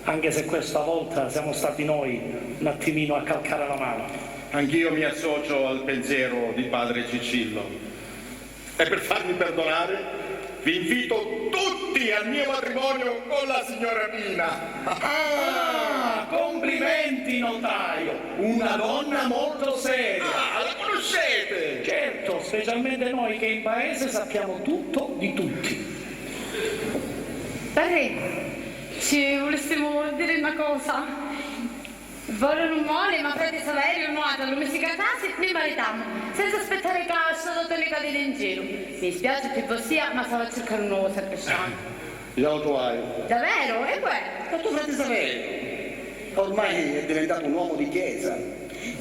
anche se questa volta siamo stati noi un attimino a calcare la mano. Anch'io mi associo al pensiero di padre Ciccillo. E per farmi perdonare, vi invito tutti al mio matrimonio con la signora Pina. Ah, complimenti, notaio! Una donna molto seria! Ah, la conoscete? Certo, specialmente noi che in paese sappiamo tutto di tutti. Parrì, ci vulissimo diri na cosa. Voli o nun voli, ma frati Saveriu, nuatri a lu misi ca trasi ni maritamu, senza aspettari ca sta doti ni cadi di in giru. Mi dispiaci pi vossia, ma s'havi a circari un novu sacristan. Già lo truai. Davero? E cu è? È tuo frate Saveriu. Ormai è diventato un uomo di chiesa.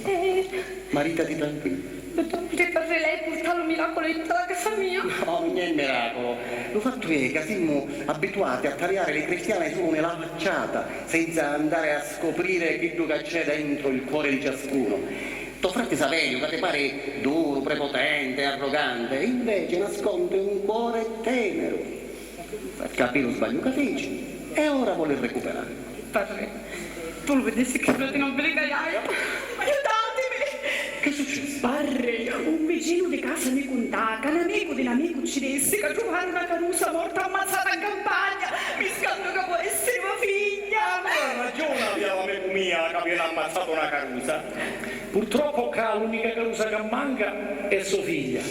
Eh. Maritati tranquillo. Dottore, parrì, lei purtà lu miraculu di tutta la casa mia. No, non è un miracolo. Lu fattu è ca simmu abituati a taliari li cristiani sulu nella facciata, senza andare a scoprire chiddu ca c'è dentro il cuore di ciascuno. To frati Saveriu, ca ti pari duru, prepotente e arrogante, invece nasconde un cuore tenero. Capì lu sbagliu ca fici e ora voli recuperare. Parrì, tu lu vidissi chi frati non vi li caiaiu? Aiutatimi! Che succede? Parrì, un vicinu di casa mi cuntà ca n'amicu di n'amicu ci dissi ca truvaru na carusa morta ammazzata in campagna. Mi scantu ca può essiri mo figlia. Allora ragiona avia l'amicu mia ca avia ammazzatu na carusa. Purtroppo ccà l'unica carusa ca manca è so figlia.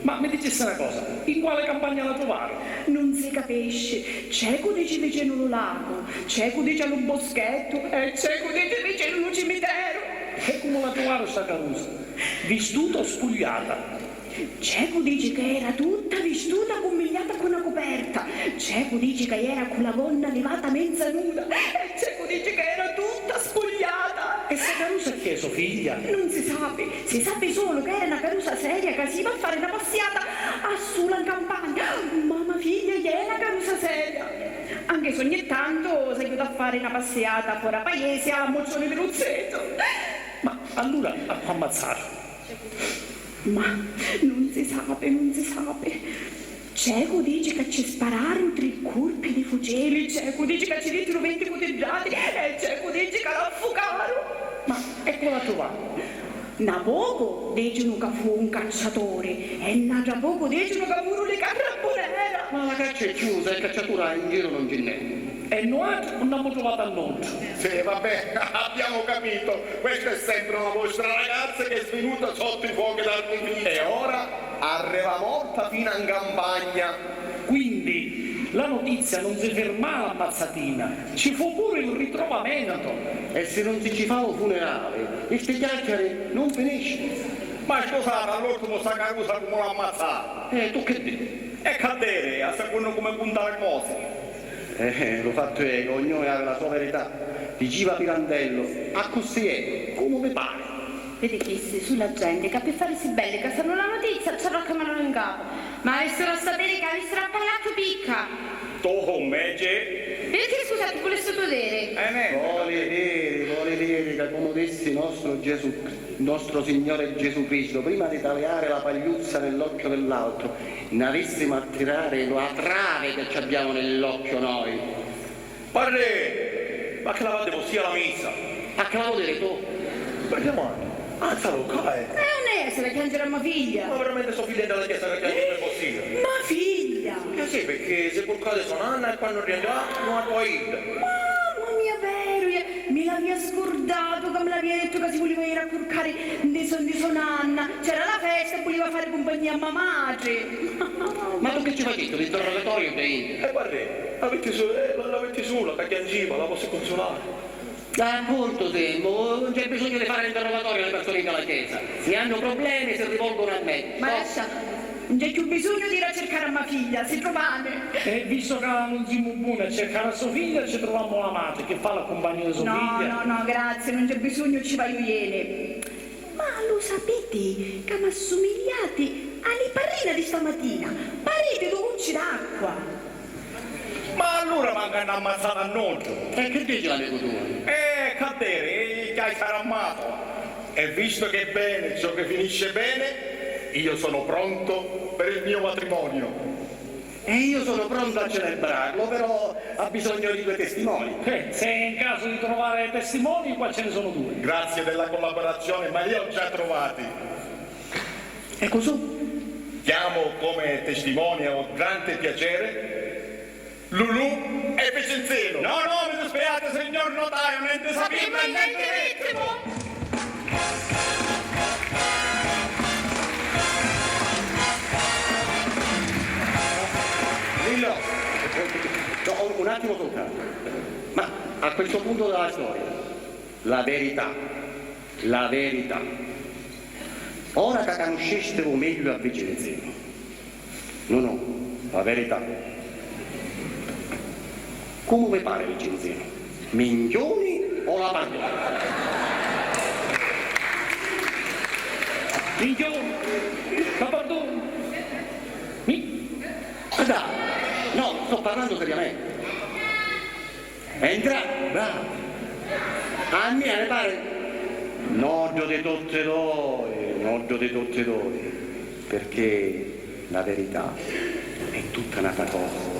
Ma mi dicissi na cosa, in quale campagna la truvaru? Nun si capisci. C'è cu dici vicinu lu lagu, c'è cu dici a lu boschettu e c'è cu dici vicinu lu cimiteru. E comu la truvaru sta carusa? Vistuta o spugliata? C'è cu dici ca era tutta vistuta cummigliata cu na cuperta, c'è cu dici ca era cu la gonna livata menza nuda e c'è cu dici ca era tutta spugliata. E sta carusa chi è, so figlia? Nun si sapi, si sapi sulu ca era na carusa seria ca si iva a fari na passiata a sula in campagna. Ma ma figlia è na carusa seria, anche se ogni tantu s'aiuta a fari na passiata fora paesi a muccioni di lu zetu. Ma allura a cu ammazzaru? Ma nun si sapi, nun si sapi. C'è cu dici ca ci spararu tri curpi di fucili, c'è cu dici ca ci dittiru vinti cutiddati e c'è cu dici ca l'affucaru. Ma e cu la truvà? Na pocu dicinu ca fu un cacciaturi e n'atra pocu dicinu ca furu li carrabbunera. Ma la caccia è chiusa e cacciatura in giru non ci n'è. E nuatri nun n'amu truvatu a nuddu. Sì, vabbè, abbiamo capito. Questa è sempre la vostra ragazza che è svenuta sotto i fuochi d'artificio. E ora arriva morta fino in campagna. Quindi la notizia non si fermà all'ammazzatina, ci fu pure il ritrovamento. E se non si ci fa un funerale, e ste chiacchiere non finiscono. Ma scusate, all'ultimo sta carusa come l'ha ammazzata? Eh, tu che dici? E c'ha diri, a seconda come cunta li cosi. Eh, lu fattu è ca ognuno havi la so verità. Diciva Pirandello, accussì è, comu vi pari. Vidi chissi su la genti ca pi farisi belli ca sannu la notizia ci arroccamanu in capu. Ma avissiru a sapiri ca avissiru a pagari a picca. Tu, invece? Pirchì, scusa, chi vulissitu diri? Eh, nenti. Voli diri, voli diri ca comu dissi nostro Gesù, nostro Signore Gesù Cristo, prima di taliari la pagliuzza nell'occhio dell'altro, n'avissimu a tirari la travi ca ci abbiamo nell'occhio noi. Parrì! Ma chi la vatti vossia la missa? A chi la vo diri tu? Perché mai? Alza lu, ca è? E non chiesa ca chianciri a ma figlia. Ma veramenti so figlia è nta la chiesa ca chianciri pi vossia? Ma figlia! Eh sì, pirchì si curcati so nanna e quannu rientrà nun a trova idda. Mamma mia, veru, ie mi l'avia scurdatu ca mi l'avia dettu ca si vuliva iri a curcari ndi so, ndi so nanna. C'era la festa e vuliva fari cumpagnia a ma matri. Ma tu chi ci facisti, l'interrogatoriu pi idda? E guardi, la vitti su-, eh, la, la vitti sula ca chianciva, la vosi cunsulari. Appuntu, Simmu, nun c'è bisognu di fari l'interrogatoriu a li pirsuni nta la chiesa. Si hannu problemi, si rivolgunu a me. Ma lascia, nun c'è cchiù bisognu di iri a circari a ma figlia, si truvani. E vistu ca nun simu buni a circari a so figlia, ci truvammu la matri, chi fa la cumpagnia di so figlia. No, no, no, grazie, nun c'è bisognu, ci vaiu ieni. Ma lu sapiti ca m'assumigliati a li parrina di stamatina? Pariti du gucci d'acqua! Ma allura mancu hannu ammazzatu a nuddu! E chi dici l'amicu tuo? Eh, c'ha diri, chianciari a matri. E vistu che è beni ciò che finisce bene, io sono pronto per il mio matrimonio. E io sono pronto a celebrarlo, però ha bisogno di due testimoni. Eh, se è in caso di trovare testimoni, qua ce ne sono due. Grazie della collaborazione, ma li ho già trovati. E cusù? Chiamo come testimoni, ho grande piacere, Lulù e Vicenzinu. No, no, mi dispiace, signor notaio, nenti sapimmu e nenti vittimu. Lillo, no, un, un attimo con calma. Ma a questo punto della storia, la verità, la verità. Ora ca canuscìstivu megghiu a Vicenzinu. No, no, la verità. Comu vi pari, Vicenzinu? Minchiuni o laparduni? Minchiuni, laparduni. Mi-, guarda, no, sto parlando seriamente. Entra-, bravo. A mia mi pari nuddu di tutti dui, nuddu di tutti dui, pirchì la verità è tutta n'atra cosa.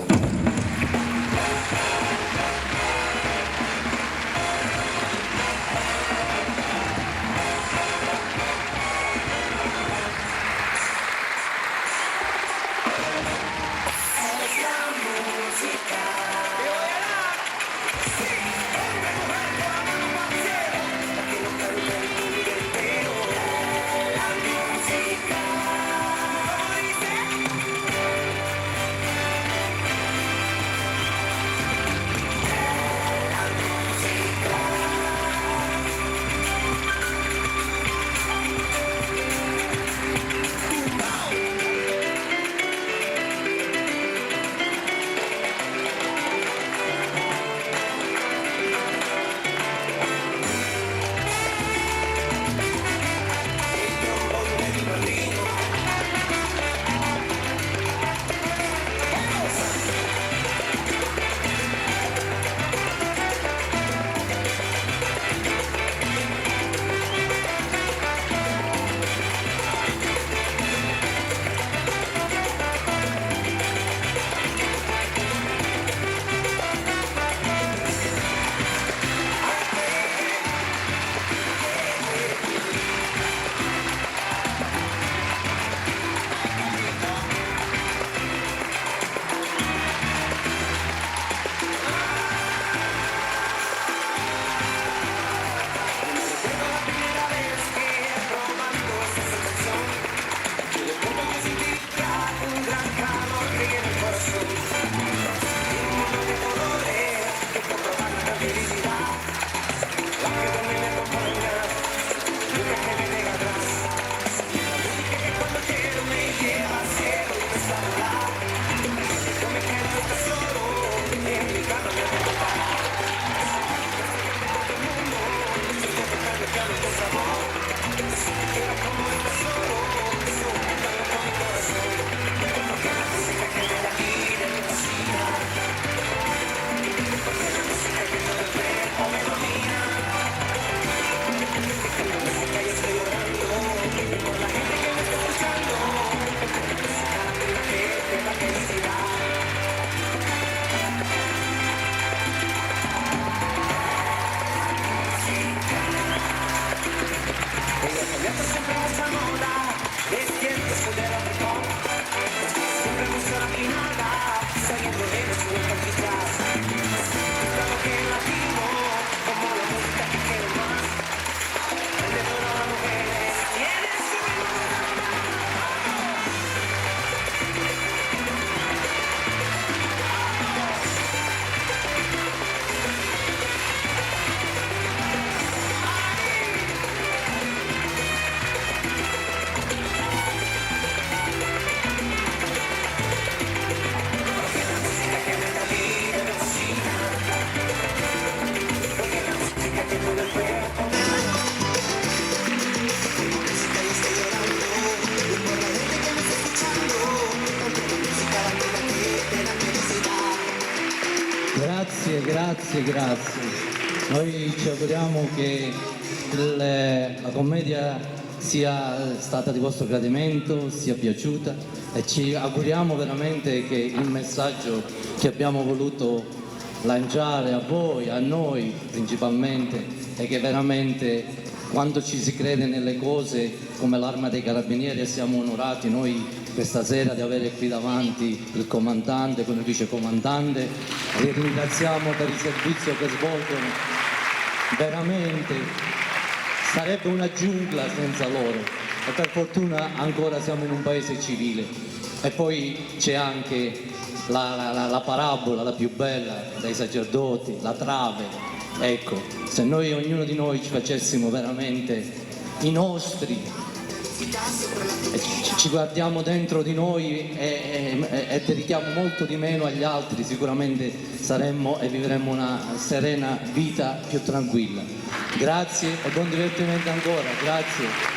Grazie, grazie, grazie. Noi ci auguriamo che il- la commedia sia stata di vostro gradimento, sia piaciuta, e ci auguriamo veramente che il messaggio che abbiamo voluto lanciare a voi, a noi principalmente, è che veramente quando ci si crede nelle cose come l'Arma dei Carabinieri, e siamo onorati noi questa sera di avere qui davanti il comandante con il vicecomandante, li ringraziamo per il servizio che svolgono. Veramente sarebbe una giungla senza loro, e per fortuna ancora siamo in un paese civile. E poi c'è anche la, la- la- la parabola, la più bella, dei sacerdoti, la trave. Ecco, se noi, ognuno di noi, ci facessimo veramente i nostri, e ci, ci guardiamo dentro di noi e, e- e dedichiamo molto di meno agli altri, sicuramente saremmo e vivremmo una serena vita, più tranquilla. Grazie e buon divertimento ancora, grazie.